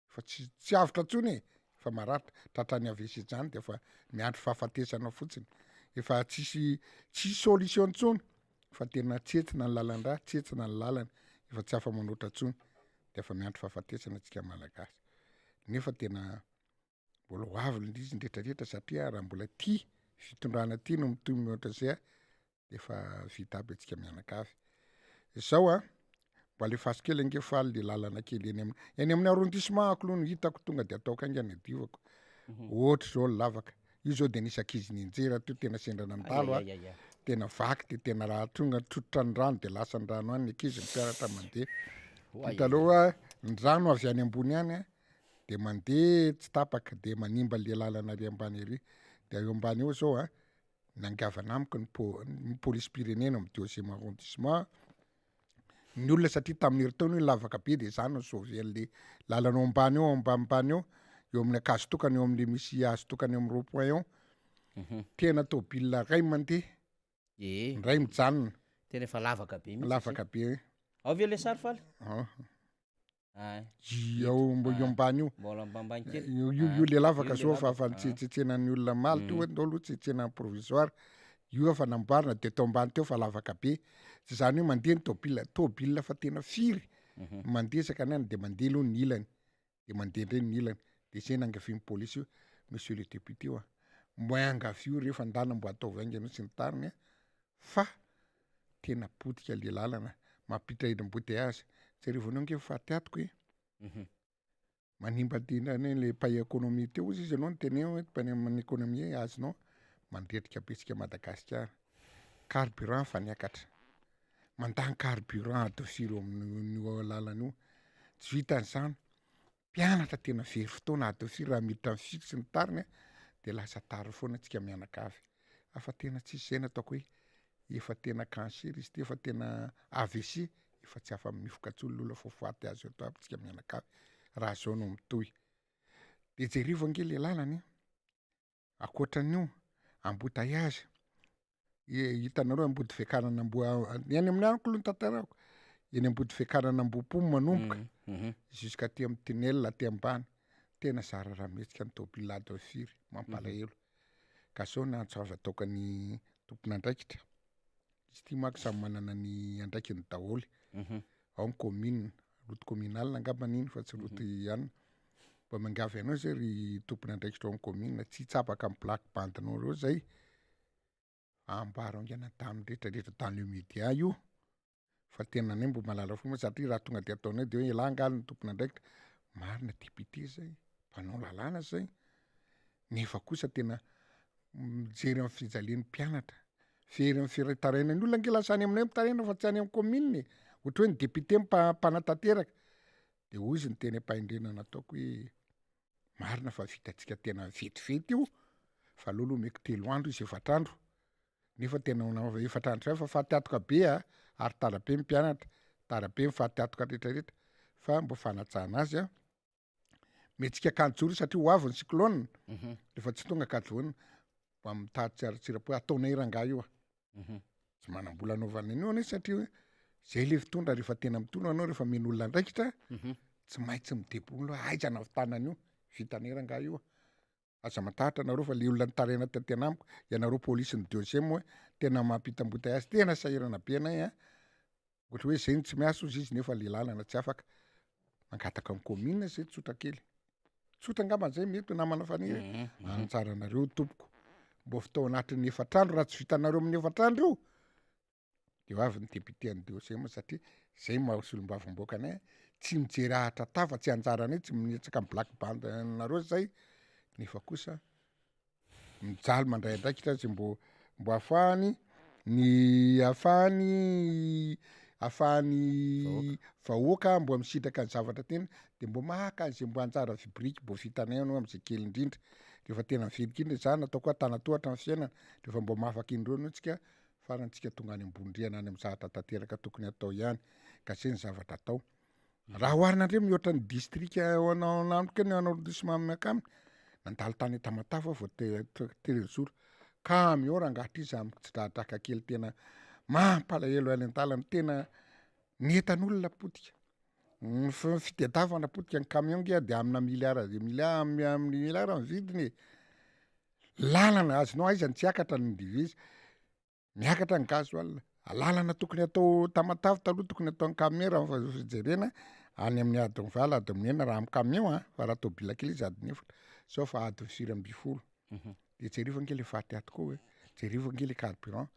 Efa tsy tsy avotra intsony e, efa maratra, tratran'ny AVC zany de efa miandry fahafatesana fotsiny. Efa tsisy tsisy solution intsony fa tena tsentsina ny lalan-drà, tsentsina ny lalana, efa tsy afa-manoatra intsony de efa miandry fahafatesana antsika Malagasy. Nefa tena mbola ho avy ny izy ny retraretra satria raha mbola ty fitondrana ty no mitohy mihoatra zay de efa vita aby antsika mianakavy. Zao an, mba alefaso kely ange faly le lalana kely eny amin'ny eny amin'ny arrondissement ako aloha no hitako tonga de ataoko haingana diovako. Ohatry zao ny lavaka, io zao de nisy ankizy nianjera teo tena sendra nandalo a, tena vaky de tena raha tonga trotra ny rano de lasa ny rano any ny ankizy ny mpianatra mandeha. Hitanao a, ny rano avy any ambony any a de mandeha tsy tapaka de manimba le lalana ary ambany ary, de eo ambany eo zao a nangavana amiko ny po- ny polisim-pirenena amin'ny deuxième arrondissement, ny olona satria tamin'ny herintaona io lavaka be de za no sauver an'le lalana ao ambany eo ambanimbany eo, eo amin'ny Ankazotokana eo am'le misy hazo tokana eo amin'ny rond point eo, tena tôbila ray mandeha, Ee. ndray mijanona. Tena efa lavaka be mihitsy. Lavaka be. Ao ve le sary faly? Ao. Ay. Io mbo io ambany io. Mbola ambanimbany kely. Io io io le lavaka zao fa fa nitsetsetsenan'ny olona omaly teo hoe ndao aloha tsetsenan'ny provisoire. Io efa namboarina de teo ambany teo fa lavaka be. Tsy zany hoe mandeha ny tôbila, tôbila fa tena firy mandeha isaka ny any de mandeha aloha ny ilany, de mandeha ndray ny ilany. De zay nangavian'ny polisy hoe monsieur le député oa, mba iangavio re fa ndana mba ataovy haingana io sy ny tariny a, fa tena potika le lalana mampiditra embouteillage, jerevonao nge faty atoko e, manimba tena ny le mpahay économie teo ozy izy ianao niteneno hoe mpahay économie azonao mandrendrika be tsika Madagasikara, carburant efa niakatra, mandany carburant ady firy eo amin'io lalana io, tsy vitan'izany mpianatra tena very fotoana ady firy raha miditra amin'ny firy sy ny tariny a, de lasa tara foana tsika mianakavy, fa tena tsisy zay nataoko hoe efa tena cancer izy ty, efa tena AVC, efa tsy afa-mifoka intsony ny olona fa ho faty azo eto aby tsika mianakavy raha zao no mitohy, de jerevo ange le lalana e. Ankoatran'io, embouteillage, hitanareo Ambodifiakarana Amboa, ny any amin'ny amiko aloha no tantarako, eny Ambodifiakarana Ambohipo no manomboka jusqu'à aty amin'ny tunnel aty ambany, tena zara raha mihetsika ny tôbila adiny firy, mampalahelo. Ka zao ny antso avo ataoko ny tompon'andraikitra, izy ity manko samy manana ny andraikiny daholo, ao ny commune, route communale angambany iny fa tsy route ihany, mba miangavy anao zay ry tompon'andraikitra ao amin'ny commune tsy hitsabaka amin'ny black bande-nao reo zay, ambaro haingana damy rehetra rehetra dans le media io, fa tena anay mbo mahalala fomba satria raha tonga de ataonay de hoe elah angaha no tompon'andraikitra, marina député zay, mpanao lalàna zay, nefa kosa tena mijery amin'ny fijalian'ny mpianatra, very amin'ny firitarainan'ny olona ange lasa any aminay mitaraina fa tsy any amin'ny commune e, ohatra hoe ny député mpa- mpanatanteraka, de hoy izy ny teny am-pahendrena nataoko hoe marina fa vitantsika tena vetivety io fa aleo aloha omeko telo andro izy efatra andro, nefa tena efatra andro zay fa faty antoka be a, ary tara be ny mpianatra, tara be ny faty antoka retraretra fa mba fanajana azy an, mihetsika akanjoro satria ho avy ny cyclone, rehefa tsy tonga akanjoro mba mitady tsy ara-tsiram-po ataonay rangahy io a. Tsy manam-bola anaovana an'io anie satria hoe zay le fitondra rehefa tena mitondra anao rehefa mino olona andraikitra tsy maintsy midebrouille hoe aiza nahavitana an'io, vitanay rangahy io a, aza matahotra nareo fa le olona nitaraina taty anamiko, ianareo police ny deuxième hoe tena mampita embouteillage, tena sahirana be anay an, ohatra hoe zay no tsy miasa ozy izy nefa le lalana tsy afaka, mangataka ny commune zay tsotra kely, tsotra angamba zay mety ho namana Faniry e, anjaranareo tompoko, mbo avy tao anatin'ny efatra andro raha tsy vitanareo amin'ny efatra andro io de ho avy ny député an'ny deuxième satria zay maha solombavambahoaka anay, tsy mijery ahatra tava tsy anjaranay tsy mihetsaka amin'ny black bande nareo zay nefa kosa mijaly mandray andraikitra zay mbo mbo ahafahany ny ahafahany ahafahan'ny vahoaka mbo misitraka ny zavatra tena de mbo maka an'zay mbo anjara vy biriky mbo vitanay anao am'zay kely indrindra, rehefa tena mivelika iny zany ataoko hoe antanatohatra ny fiainana rehefa mbo mahafaka indreo anao tsika farany tsika tonga any ambony rihana any am'zavatra tanteraka tokony atao ihany ka zay ny zavatra atao. Raha oharina ndray mihoatra ny distrika ao anao amiko ny arrondissement miankamy, nandalo tany Tamatave aho vao telo jours. Camion rangahy ty za mitsidradraka kely tena mampalahelo any an-dalana tena ny entan'olona potika. Ny fitadiavana potika ny camion nge de amina milliard de milliard amin'ny milliard ny vidiny e. Lalana azonao aiza no tsy hiakatra ny devise. Miakatra ny gasoil, lalana tokony atao Tamatave taloha tokony atao camion raha ny fijerena any amin'ny adiny valo adiny enina raha amin'ny camion an, fa raha tôbila kely izy adiny efatra, zao fa adiny 19, de jereo ange le faty ato koa e, jereo ange le carburant,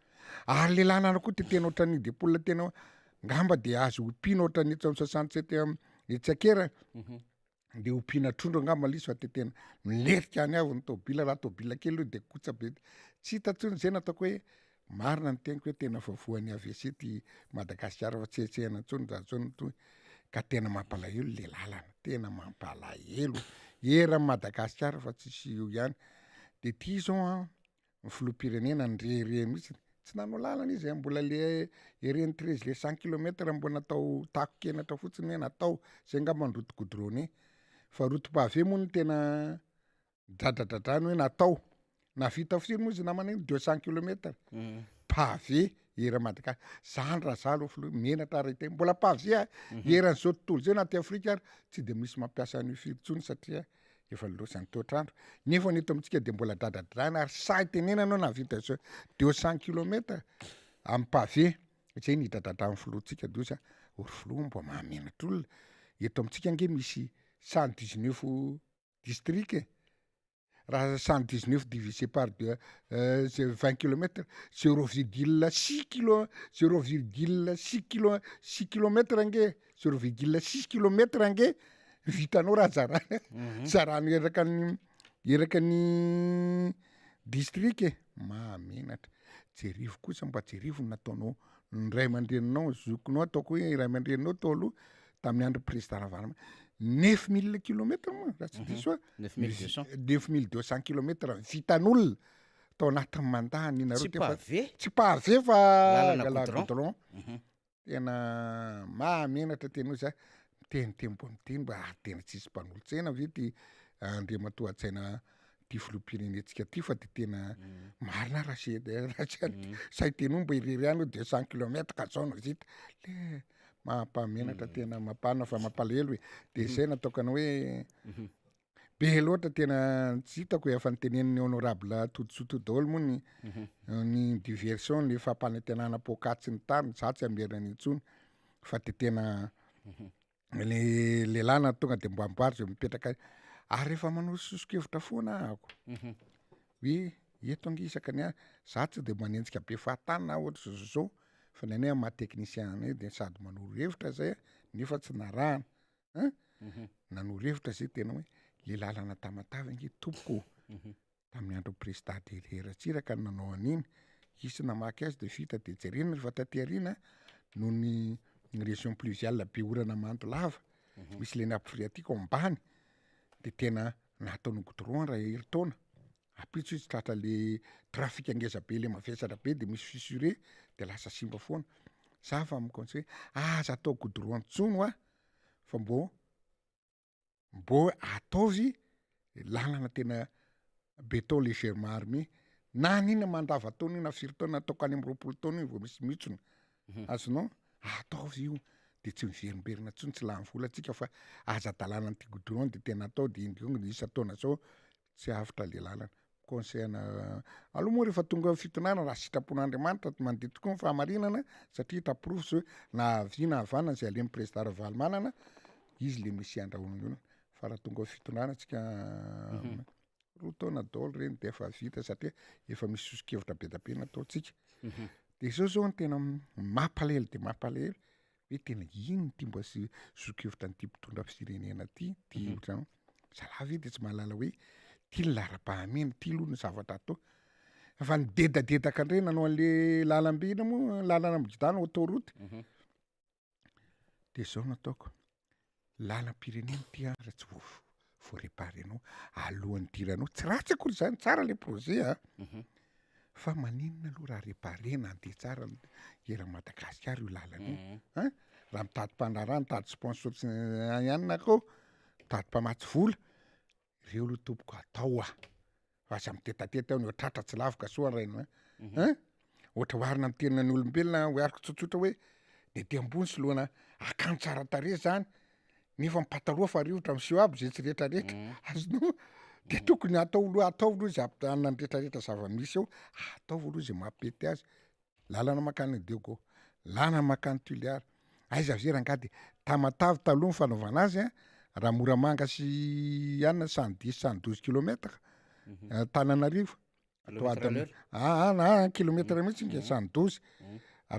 ary le lalana koa de tena ohatran'ny depoule tena ngamba de azo ompiana ohatran'ny eto amin'ny 67 etsy Ankerana. Ndeha ompiana trondro angamba le izy fa de tena milentika any avy ny tôbila, raha tôbila kely aloha de kotsa be, tsy hita tsony zay no ataoko hoe marina ny teniko hoe tena efa voan'ny AVC ty Madagasikara fa tsy hetsehina intsony raha zao no tohiny, ka tena mampalahelo le lalana, tena mampalahelo eran'i Madagasikara fa tsisy io ihany, de ty zao an ny filoham-pirenena nirehareha mihitsy, tsy nanao lalana izy a, mbola le ery ny 13 le 100 kilomètre mbola natao tako-kenatra fotsiny hoe natao, zay angamba ny route goudronnée, fa route pavée moa no tena dradradradrany hoe natao, nahavita firy moa izy namana iny 200 kilomètre, pavé eran'i Madagasikara, zany raha za aloha filoha menatra ary hiteny, mbola pavé a, eran'izao tontolo izao na aty Afrika ary tsy de misy mampiasa an'io firy intsony satria efa niloazan'ny toetr'andro, nefa ny eto amintsika de mbola dradradraina ary sahy tenenana anao nahavita zao 200 kilomètre amin'ny pavé, zay ny idradradran'ny filohantsika de ozy a, o ry filoha mba mahamenatra olona, eto amintsika ange misy 119 district e, raha 119 divisé par deux zay 20 kilomètre, zéro virgule six kilo, zéro virgule six kilo, six kilomètre ange 0,6 kilomètre ange vitanao raha zarana mhm. zarana eraka ny eraka ny district e mahamenatra jerivo kosa mba jerivo ny nataonao ny ray aman-dreninao zokinao ataoko hoe ray aman-dreninao tao aloha tamin'ny andro président Ravalomanana 9000 kilomètre moa raha tsy mhm. diso a 9200 kilomètre vitan'olona tao anatin'ny mandat ny nareo tsy pavé fa lalana goudron mhm. Tena mahamenatra tena hoe za miteniteny mbo miteny mba ary tena tsisy mpanolotsaina ve ty Andriamatoa hajaina ty filoham-pirenentsika ty fa de tena marina raha se raha tsy sahy teny hoe mba irery ihany hoe 200 kilomètre ka zao no vita, le mampahamenatra tena mampana fa mampalahelo e, de zay nataoko anao hoe Be loatra tena tsy hitako e, efa notenenin'ny honorable Todisoa daholo moa ny ny diversion, ny fampanantenana poakaty sy ny tariny, za tsy hamerina an'iny intsony fa de tena le lehilahy na tonga de mba amboary zay mipetraka any, ary rehefa manao soso-kevitra foana ahako hoe eto ange isaka ny any, za tsy de manenjika be fahatany na ohatra zao zao zao fa ny anay amin'ny maha technicien anay de sady manoro hevitra zay nefa tsy narahana. Hein? Nanoro hevitra zay tena hoe le lalana Tamatave ange tompoko ô, tamin'ny andron'ny président Didier Ratsiraka no nanao an'iny, hisy namaky azy de vita de jerena rehefa taty aoriana noho ny région pluviale be orana mando lava, misy le nappe phréatique ao ambany de tena nataony goudron raha herintaona, ampitso izy tratra le trafic ngeza be le mavesatra be de misy fissuré de lasa simba foana, za fa mi-conseiller aza atao goudron intsony hoa fa mbô mbô ataovy lalana tena beton légèrement armé na n'inona mandavantaona io na firy taona ataoko any amby 20 taona io vao misy mihontsona, azonao ataovy io de tsy miverimberina intsony tsy lany vola tsika fa aza adalana an'ity goudron de tena atao de indreo isan-taona zao tsy avotra le lalana. Conseil ana aloha moa rehefa tonga fitondrana raha sitrapon'Andriamanitra mandeha tokoa ny fahamarinana satria hita porofo zao hoe na havia na havanana zay alehan'ny président Ravalomanana izy le messie andrahoan'ny olona fa raha tonga fitondrana tsika roa taona daholo reny de efa vita satria efa misy soso-kevitra be dia be nataontsika de zao zao ny tena mampalahelo de mampalahelo hoe tena inona ity mba sy zoki-hevitra an'ity mpitondra firenena ty, ty mhm. ohatrany zalahy ve de tsy mahalala hoe ty ny laharam-pahamehana, ty aloha ny zavatra atao. Fa nidedadedaka indray nanao an'le lalambe ina moa, lalana migodana autoroute. Mhm. De zao no ataoko, lalam-pirenena ty an raha tsy voa voa-réparer-nao alohan'ny hidiranao, tsy ratsy akory zany, tsara le projet an, mhm. fa maninona aloha raha réparer-na andeha tsara eran'i Madagasikara io lalana io mhm. an, raha mitady mpandraharaha, mitady sponsor tsy ihany nareo, mitady mpamatsy vola, reo aloha tompoko atao a. Fa aza mitetateta eo ny tratra tsy lavo ka soa ny rainao hein. Ohatra oharina amin'ny tenan'ny olombelona, ohariko tsotsotra hoe ny aty ambony soloana akanjo tsara tarehy zany nefa ny pataloha fa rivotra miseho aby zay tsy retraretra azonao de tokony atao aloha ataovy aloha zay ampitanana ny retraretra zava-misy eo ataovy aloha zay mampety azy lalana mankany Diego lalana mankany Tuléar aiza ve rangahy de Tamatave taloha ny fanaovana azy a raha Moramanga sy anona cent dix cent douze kilomètre Antananarivo atao adiny aa na kilomètre mihitsy nge 112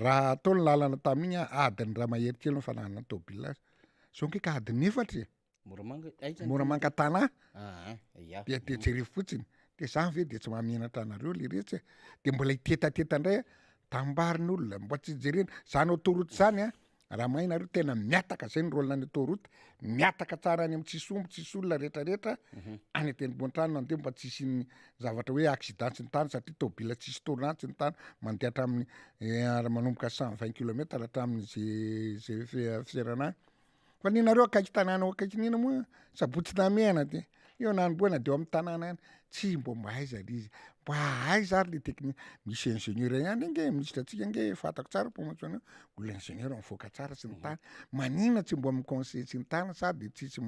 raha atao ny lalana tamin'igny a adiny raha mahery kely ny fananana tôbila azy zao nge ka adiny efatra e Moramanga aiza Moramanga Tanà aa ya de de jereo fotsiny de zany ve de tsy mahamenatra anareo le retsy e de mbola hitetateta ndray a tambarin'olona mba tsy jerena zany autoroute zany a Raha mahay nareo tena miataka zay ny rôle ny autoroute, miataka tsara any amin'ny tsisy omby tsisy olona retraretra any an-tendrombohitrany mandeha mba tsy hisian'ny zavatra hoe accident sy ny tariny satria tôbila tsisy tournant sy ny tariny mandeha hatramin'ny ary manomboka cent vingt kilomètre hatramin'ny ze ze fe- fiserana any. Fa ny anareo akaiky tanàna eo akaikin'iny moa sabotsy namehana de eo nanombohana de eo amin'ny tanàna ihany, tsy mbô mba aiza le izy, mba aiza ary le tekni- misy ingénieur ihany ange minisitra antsika ange fantako tsara promotion-nao, olona ingénieur mivoaka tsara sy ny tariny, maninona tsy mba mi-conseiller sy ny tariny sa de tsisy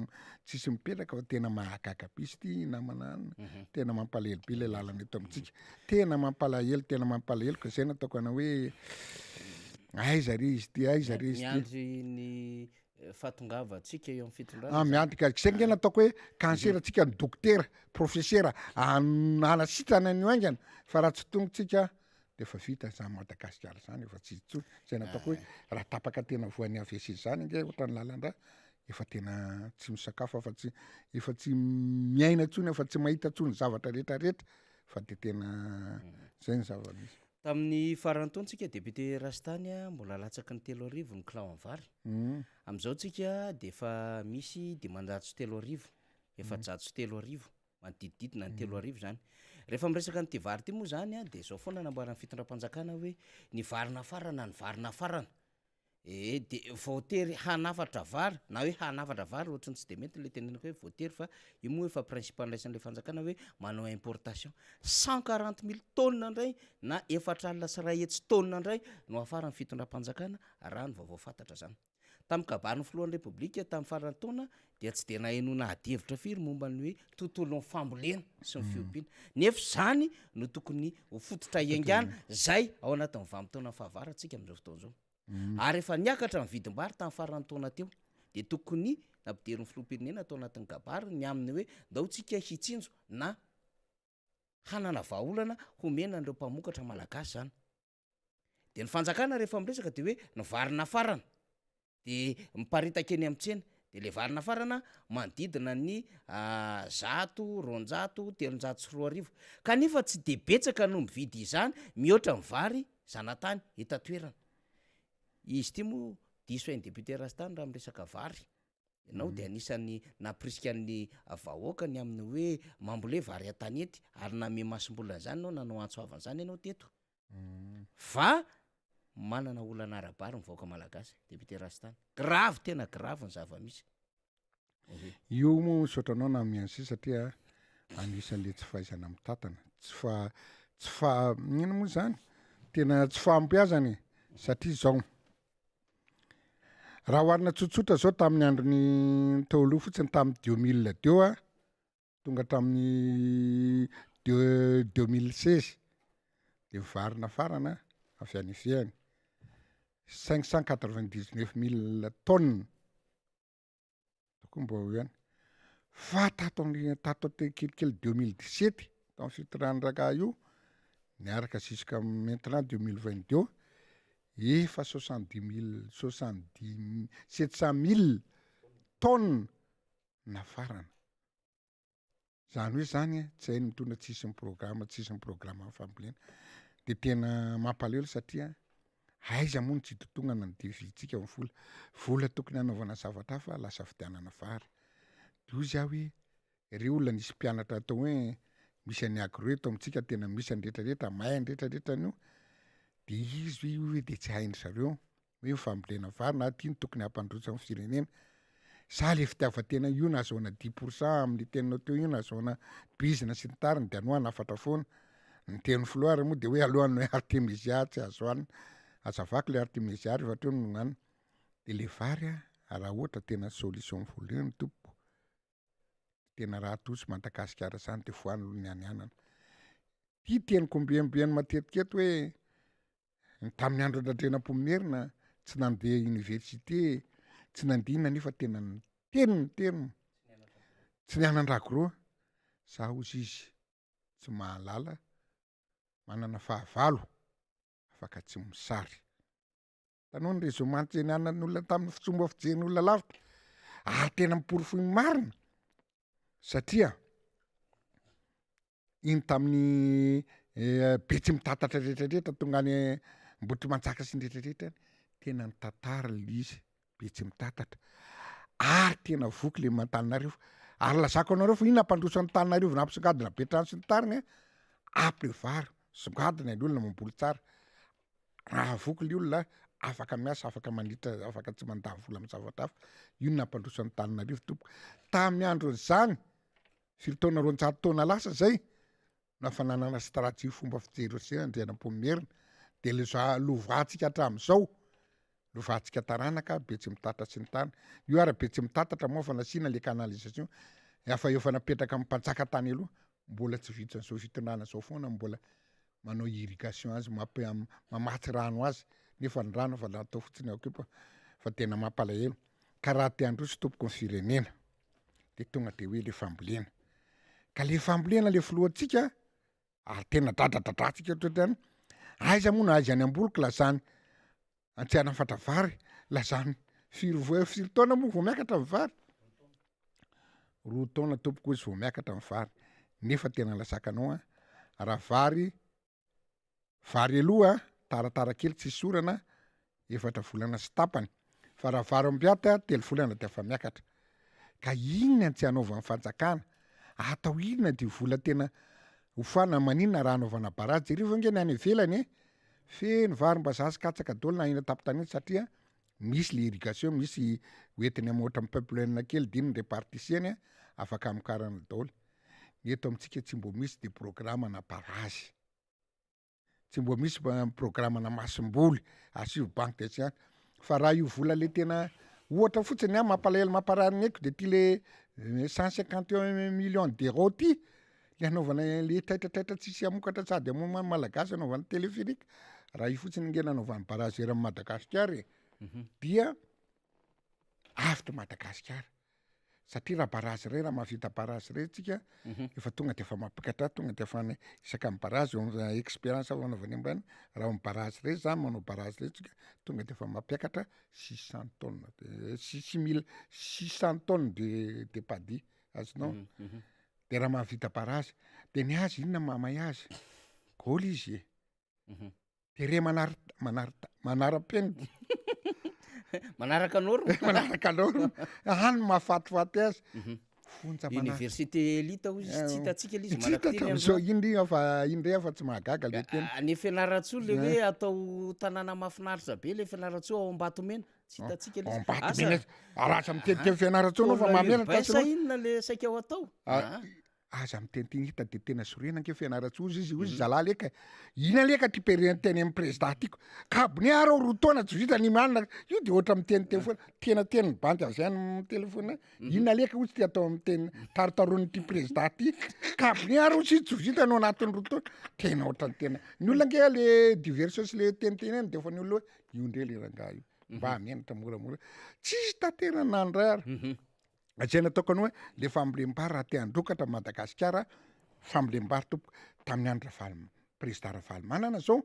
tsisy mipetraka fa tena mahagaga be izy ty namana an, tena mampalahelo be le lalana eto amintsika, tena mampalahelo tena mampalahelo ka zay no ataoko anao hoe aiza re izy ty, aiza re izy ty. Miandry ny fahatongavantsika eo amin'ny fitondrana Ah, miandry ka, zay nge nataoko hoe cancer tsika ny dokotera, profesera an- hanasitrana an'io haingana fa raha tsy tonga tsika de efa vita zany Madagasikara zany efa tsy intsony, zay nataoko hoe raha tapaka tena voan'ny AVC zany ange ohatran'ny lalan-drà efa tena tsy misakafo afa tsy efa tsy miaina intsony efa tsy mahita intsony zavatra retraretra fa de tena zay ny zava-misy. Tamin'ny faran'ny taona tsika député Rastany a, mbola latsaky ny 3000 ny kilao vary. Amin'izao tsika dia efa misy 3500, 3400, manodidididina ny 3000 izany. Rehefa miresaka an'ity vary ity moa izany a, dia izao foana nambaran'ny fitondram-panjakana hoe ny vary nafarana ny vary nafarana. Ee, de voatery hanafatra vary na hoe hanafatra vary ohatry ny tsy de mety le teneniko hoe voatery fa io moa efa principe andraisan'le fanjakana hoe manao importation. 140 mille tonnes ndray na 140 tonnes ndray no hafaran'ny fitondram-panjakana raha ny vaovao fantatra zany. Tamin'ny kabarin'ny filohan'ny repoblika tamin'ny faran'ny taona dia tsy de nahenoana adihevitra firy momba ny hoe tontolon'ny fambolena sy ny fiompiana nefa izany no tokony ho fototra iaingana zay ao anatin'ny vanim-potoana fahavaratsika amin'izao fotoana izao. Ary efa niakatra ny vidim-bary tamin'ny faran'ny taona teo dia tokony nampiderin'ny filoham-pirenena tao anatin'ny kabary ny amin'ny hoe ndao tsika hitsinjo na hanana vahaolana homena an'ireo mpamokatra malagasy zany. De ny fanjakana rehefa miresaka de hoe ny vary nafarana de miparitaka eny amin'ny tsena de le vary nafarana manodidina ny 100, 200, 2300 kanefa tsy de betsaka no mividy izany mihoatra ny vary zanatany eto an-toerana. Izy ity moa diso hain'ny député Rastany raha miresaka vary. Ianao dia anisan'ny nampirisika ny vahoaka ny amin'ny hoe mambolea vary an-tanety ary nanome masomboly an'izany ianao, nanao antso avo an'izany ianao teto. Fa manana olana ara-bary ny vahoaka malagasy, député Rastany. Grave, tena grave ny zava-misy. Io moa misaotra anao na miansi satria anisan'le tsy fahaizana mitantana, tsy fa tsy fa inona moa zany, tena tsy fahombiazana e, satria zao, raha oharina tsotsotra zao tamin'ny andron'ny teo aloha fotsiny tamin'ny deux mille deux a, tonga hatramin'ny deux 2016 de vary nafarana avy any ivelany 599 mille tonnes koa mbo eo ihany fa tato amin'ny tato te kelikely 2017 tamin'ny fitondrany rangahy io niaraka jusqu'à maintenant 2022 efa 70 mille 70 700 mille tonnes nafarana. Zany hoe zany tsy hay ny mitondra tsisy ny programme tsisy ny programme amin'ny fambolena de tena mampalahelo satria aiza moa no tsy hitotongana ny devis-tsika ny vola, vola tokony hanaovana zavatra hafa lasa vidianana vary, de hoy zaho hoe reo olona nisy mpianatra atao hoe misy an'ny agro eto amintsika tena misy an'ny retraretra mahay ny retraretra an'io de izy hoe io hoe de tsy hain-dry zareo hoe ny fambolena vary na ty no tokony hampandroso ny firenena. Sa le fitiavan-tena io nahazahoana dix pour cent amin'le teninao teo io nahazahoana bizina sy ny tariny de anao hanafatra foana. Ny tenin'ny filoha ary moa de hoe aleo hanome artemisia tsy azo hanina. Azavako le artemisia rehefa hatreo no hanina. De le vary a, raha ohatra tena solution voalohany tompoko, tena raha toa sy Madagasikara zany de voany aloha ny any anana. Ty teniko ombieniombieny matetika eto hoe Ny tamin'ny andron-dRandrianampoinimerina tsy nandeha université, tsy nandeha inona nefa tena niteny ny terme, tsy nianatra agro, za hozy izy tsy mahalala, manana fahavalo afaka tsy mosary. Hitanao ny raisonnement izay nianan'ny olona tamin'ny fomba fijerin'ny olona lavitra ary tena miporofoy ny marina satria iny tamin'ny Betsimitatatra rehetra rehetra tonga any Ambohitrimanjaka sy ny rehetra rehetra any, tena nitantara le izy Betsimitatatra ary tena voky le Antananarivo ary lazako anareo fa iny nampandroso an'Antananarivo nampisongadina be trano sy ny tariny a, ampy le vary, songadina ny olona mamboly tsara, raha voky le olona afaka miasa, afaka manitra, afaka tsy mandany vola amin'ny zavatra hafa, io no nampandroso an'Antananarivo tompoko, tamin'ny andron'izany Firy taona, 200 taona lasa zay, na fa nanana stratégie fomba fijery zay Andrianampoinimerina, de le za lovantsika hatramin'izao, lovantsika taranaka Betsimitatatra sy ny tariny, io ary Betsimitatatra moa fa nasiana le canalisation, efa efa napetraka amin'ny mpanjaka tany aloha, mbola tsy vitan'izao fitondrana zao foana mbola manao irrigation azy, mampi- mamatsy rano azy, nefa ny rano efa natao fotsiny ao koa fa tena mampalahelo, ka raha te handroso tompoko ny firenena. de tonga de hoe le fambolena, ka le fambolena le filohantsika ary tena dradradradratsika ohatrohatrany, aiza moa no ahaizany hamboly ko lazany tsy hanafatra vary, lazany firy voa- firy taona moa vao miakatra ny vary? Roa taona tompoko izy vao miakatra ny vary, nefa tena lazakanao an, raha vary Vary aloha taratara kely tsisy orana efatra volana sy tapany fa raha vary ambiaty telo volana de efa miakatra. Ka inona no tsy hanaovan'ny fanjakana? Atao inona ity vola tena hofana maninona raha hanaovana barrage? Jereo ange ny any ivelany e! Feno varim-bazaha sy katsaka daholo na eny an-tampon-tanety satria misy le irrigation, misy hoentiny am ohatran'ny pipeline kely de iny ny repartisseny afaka hamokarana daholo. Ny eto amintsika tsy mbo misy de programme na barrage. Tsy mbo misy programme na masomboly asio banque de science fa raha io vola le tena ohatra fotsiny an mampalahelo mamparary ny aiko de ty le 151 millions d'euros ty le anaovana le traitratraitra tsisy hamokatra sady hamono ny malagasy anaovana téléphérique raha io fotsiny nge nanaovany barrage eran'i Madagasikara e dia avotra Madagasikara satria raha barrage iray raha mahavita barrage iray tsika efa tonga de efa mampikatra tonga de efa any isaka ny barrage eo am'zay expérience fanaovany ambany raha amy barrage iray zany manao barrage iray tsika tonga de efa mampiakatra six cent tonnes de six six mille six cent tonnes de de paddy azonao de raha mahavita barrage de ny azy inona mahamay azy gôly izy e. Tere manar manar manara-penitra. Manaraka norme. Manaraka norme. Any mahafatifaty azy. Mhm. Fonja manaraka. Université élite hozy izy, tsy hitantsika ilay izy Tsy hita hatramin'izao. Iny ndry fa iny ndray fa tsy mahagaga le tena. Any Fianarantsoa le hoe atao tanàna mahafinaritra be le Fianarantsoa ao Ambatomena. Tsy hitantsika ilay izy. Ambatomena. Raha aza miteniteny Fianarantsoa anao fa mahamenatra. Sa inona le saika ho atao? Ah. Aza miteniteny hita de tena sorena ange Fianarantsoa ozy izy ozy zalahy leka ina leka ty pere teny am prezida tiko kabone ary aho roa taona tsy vita ny manina io de ohatra miteniteny foana tena teny ny bandy avy any mitelephone ina leka ozy ty atao am teny tarotaronin'ity prezida ty kabone ary ozy izy tsy vita no anatin'ny roa taona tena ohatrany tena ny olona ange le diversion sy le teniteny any de efa ny olona hoe io ndre le rangahy io mba menatra moramora tsisy tanterana ndray ary Zay nataoko anao hoe le fambolem-bary raha te handrokatra Madagasikara, fambolem-bary tompoko, tamin'ny andro Ravalo- président Ravalomanana zao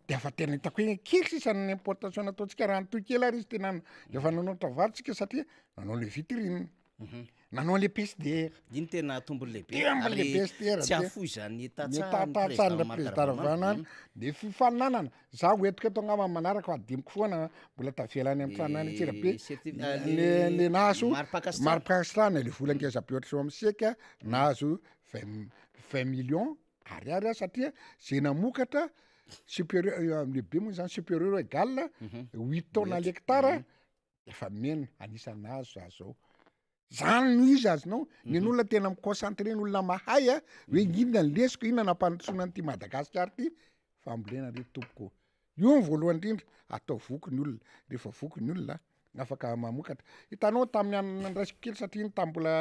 de efa tena hitako hoe kely sisa ny importation nataontsika raha nitohy kely ary izy tena efa nanaotra vary tsika satria nanao le vitrine, nanao le PSDR. Iny tena tombony lehibe Tombony ary lehibe SDR tsy de hahafoizan'ny ny tantsaha ny tantsaha président Marc président Ravalomanana. Ravalomanana de fifaninanana. Za ho entiko eto angamba amin'ny manaraka fa adinoko foana mbola tavela any amin'ny trano any Antsirabe le le nahazo mari-pankasitrahana le vola ngeza be ohatr'izao amin'ny seka nahazo vingt vingt millions ariary aho satria ze namokatra supérieur lehibe moa zany supérieur égal huit tonnes à l'hectare efa mena anisan'ny nahazo za zao. Zany no izy azonao, ny mhm. olona tena mi-concentré ny olona mahay a, hoe mhm. inona ny lesoka, inona nampandrosoana an'ity Madagasikara ity, fambolena re tompoko. Io ny voalohany indrindra, atao voky ny olona, rehefa voky ny olona afaka mamokatra. Hitanao tamin'ny andro nandraisiko kely satria iny tamin'ny mbola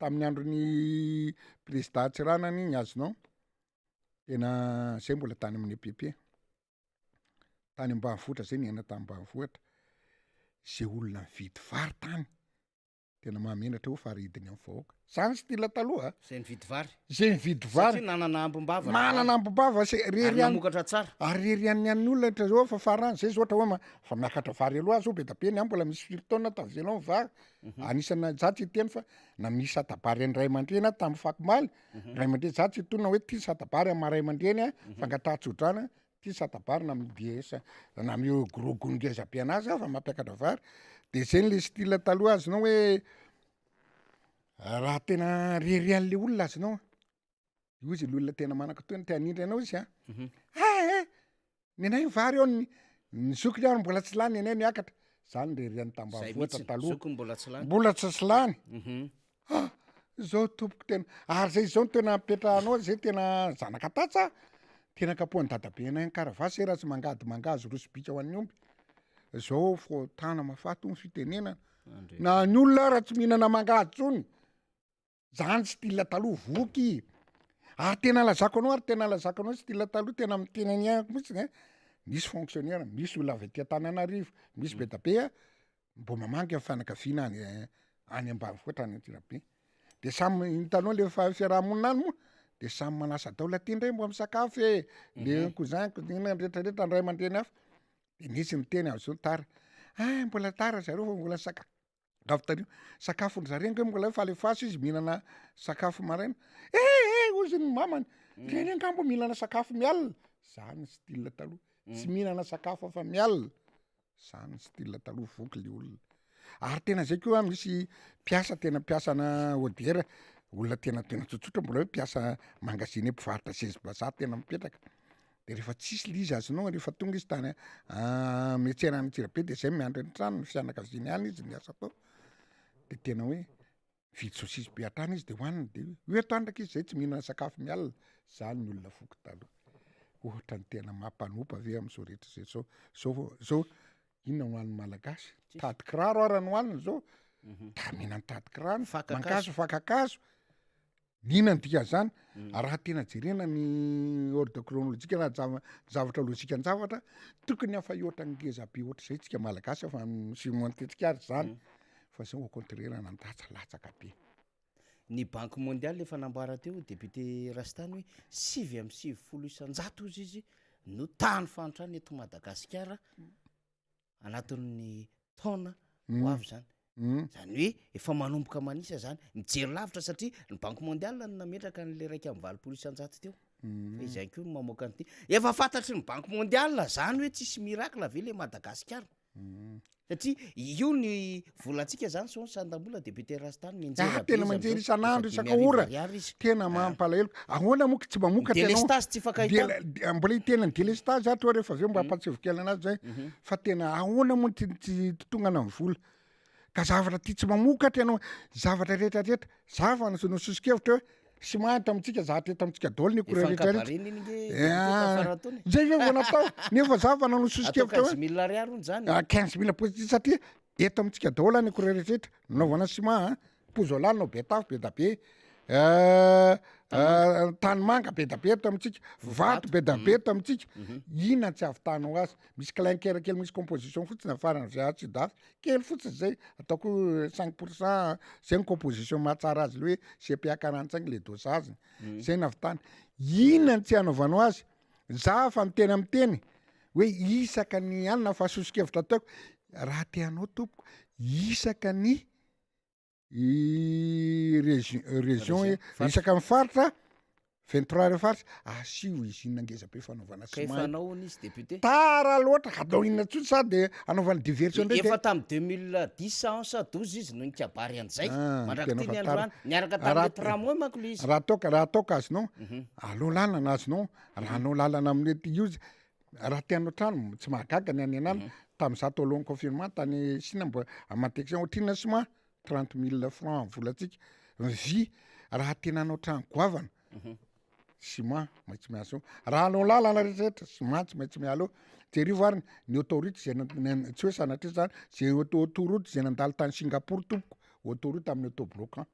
tamin'ny andron'ny président Tsiranana iny azonao, tena zay mbola tany amin'ny EPP. Tany ambanivohitra zay niaina tany ambanivohitra, zay olona nividy vary tany, tena mahamenatra eo fa aridiny amin'ny vahoaka. Zany style taloha a. Zay nividy vary. Zay nividy vary. Satria nanana ambim-bava. Manana ambim-bava se rery Ary namokatra tsara. Ary rery an'ny an'ny olona ohatra zao fa farany zay zao ohatra hoe fa miakatra vary aloha zao be da be ny any mbola misy firy taona tavela ao ny vary. Mhm. Anisan'ny za tsy hiteny fa na misy satabary an'ny ray aman-dreny aho tamin'ny fakomaly, mhm. ray aman-dreny za tsy hitonona hoe ty satabary amin'ny maha ray aman-dreny a, mhm. fangatahan-tsodrana, ty satabary na amin'ny DS na amin'io gros gony ngeza be anazy aho fa mampiakatra vary. De zay le style taloha azonao hoe Raha tena reharehan'le olona azonao, io izy le olona tena manan-katoa te hanindry anao izy an, mhm. eh, eh, ny anay ny vary eo ny ny zokiny ary mbola tsy lany ny anay miakatra, zany reharehan'ny tambanivohitra taloha, zokiny mbola tsy lany, mbola tsy lany, mhm. ah, zao tompoko tena, ary zay zao no tena apetrahanao zay tena zanaka tatsa, tena kapohan'ny dadabenay an-karavasy zay raha tsy mangady mangahazo roso-bika ho an'ny omby, zao fahotana mahafaty hono fitenenana, Na ny olona ara tsy mihinana mangahazo tsony, zany style taloha voky, ary tena lazako anao ary tena lazako anao style taloha tena miteny ny aiko mihitsy an, misy fonctionnaire, misy olona avy aty Antananarivo, misy be da be an, mbo mamangy ny fianakaviana any any ambanivohitra any Antsirabe, de samy hitanao le fa- fiarahamonina any moa de samy manasa daholo, aty ndray mbo misakafo e, le cousin cousine retraretra ny ray aman-dreny hafa, De nisy niteny avy zao tara, ah mbola tara zareo fa mbola saka- avy tario, sakafon-dry zareo ange mbola hoe fa alefaso izy mihinana sakafo maraina, eh eh hozy ny mamany, reny angamba mihinana sakafo mialina, zany ny style taloha, tsy mihinana sakafo afa mialina, zany ny style taloha voky le olona, ary tena zay koa misy mpiasa tena mpiasana ODR, olona tena tena tsotsotra mbola hoe mpiasa magazine mpivarotra sezi-bazaha tena mipetraka, de rehefa tsisy le izy azonao rehefa tonga izy tany miantsena any Antsirabe de zay miandry ny trano ny fianakaviany any izy miasa tao de tena hoe mividy saosisy be hatrany izy de hohaniny de io eto any ndraiky izy zay tsy mihinana sakafo mialina, zany ny olona voky taloha, ohatra ny tena mampanopa ve am'zao rehetra zay zao zao zao inona no hanin'ny malagasy? Tady kiraro ara no haniny zao, da mihinana tady kiraro, mangahazo fakan-kazo. Inona ny dikan'izany? Mm. Raha tena jerena ny ordre chronologique raha java- zavatra lojikan-javatra, tokony afa hihoatra ny ngeza be ohatr'izay tsika malagasy fa surmonter-tsika ary zany. Mm. Fa zao au contraire nandatsa latsaka be. Ny Banque mondiale efa nambara teo député Rastany hoe 99% hozy izy no tahan'ny fahantrana eto Madagasikara anatin'ny taona ho avy zany. Zany hoe efa manomboka manisa zany, mijery lavitra satria ny banque mondiale no nametraka an'le 81% teo. Fa izy ihany koa no mamoaka an'ity. Efa fantatry ny banque mondiale zany hoe tsisy miracle ve le Madagasikara. Satria io ny volantsika zany sao ny sandam-bola député Rastany mianjera Ah, be tena izy manjery am'zao. isan'andro, Efa isaka 5000 ora. ariary izy. Tena Ah. mampalahelo. Ahoana moa tsy mamokatra ianao? Délestage tsy ifankahitana. Dela- de- mbola hiteny ny délestage aho toa rehefa avy eo mba hampatsiahiviko kely anazy zay. Fa tena ahoana moa tsy tsy totongana ny vola? Ka zavatra ty tsy mamokatra ianao, zavatra rehetra rehetra, za fa no soso-kevitra hoe ciment eto amintsika, zavatra eto amintsika daholo ny akora Efa rehetra rehetra. nikabarina iny nge député Ah, tafara tony. zay ve vao natao? Nefa za fa nanao Atao soso-kevitra hoe 15 mille ariary hono zany. Ah, 15 mille posi- satria eto amintsika daholo any akora rehetra rehetra, nanaovana ciment an, Pozola no be tafo be da be, tanimanga be da be eto amintsika, vato be da be eto amintsika, inona tsy ahavitanao azy? Misy clinker kely misy composition fotsiny afarany zay atsy dafy, kely fotsiny zay, ataoko hoe cinq pour cent zay ny composition mahatsara azy le hoe CPA 45 le dosage-ny, zay no ahavitana. Inona no tsy hanaovanao azy? Za fa miteny miteny hoe isaka ny anona fa soso-kevitra ataoko, raha te hanao tompoko, isaka ny i région région isaka ny faritra 23 ireo faritra asio usine ngeza be fanaovana Ka efa ciment hanao hono izy député. tara loatra ka atao inona tsony sa de anaovana diversion ndray de Efa tamin'ny 2010 sa 11 sa 12 izy no nikabary an'izay. Ah, Mandrak'ity tena ny fa tara. androany. Niaraka Raha tamin'ilay tramway manko ilay izy. raha atao ka raha atao ka azonao aleo lalana azonao raha hanao lalana amin'ny ety io izy raha te hanao trano tsy mahagaga ny any anana tamin'izaho tao alohan'ny confinement tany Chine mbo aman-tex ohatrinona ciment. 30 mille francs am volantsika ny vy. Raha tena hanao trano goavana, ciment maintsy miasa eo. Raha hanao lalana rehetrarehetra, ciment tsy maintsy miala eo. Jereo ary ny autoroute zay tsy hoe sanatria zany, zay autoroute zay nandalo tany Singapour tompoko, autoroute amin'ny autobloquant.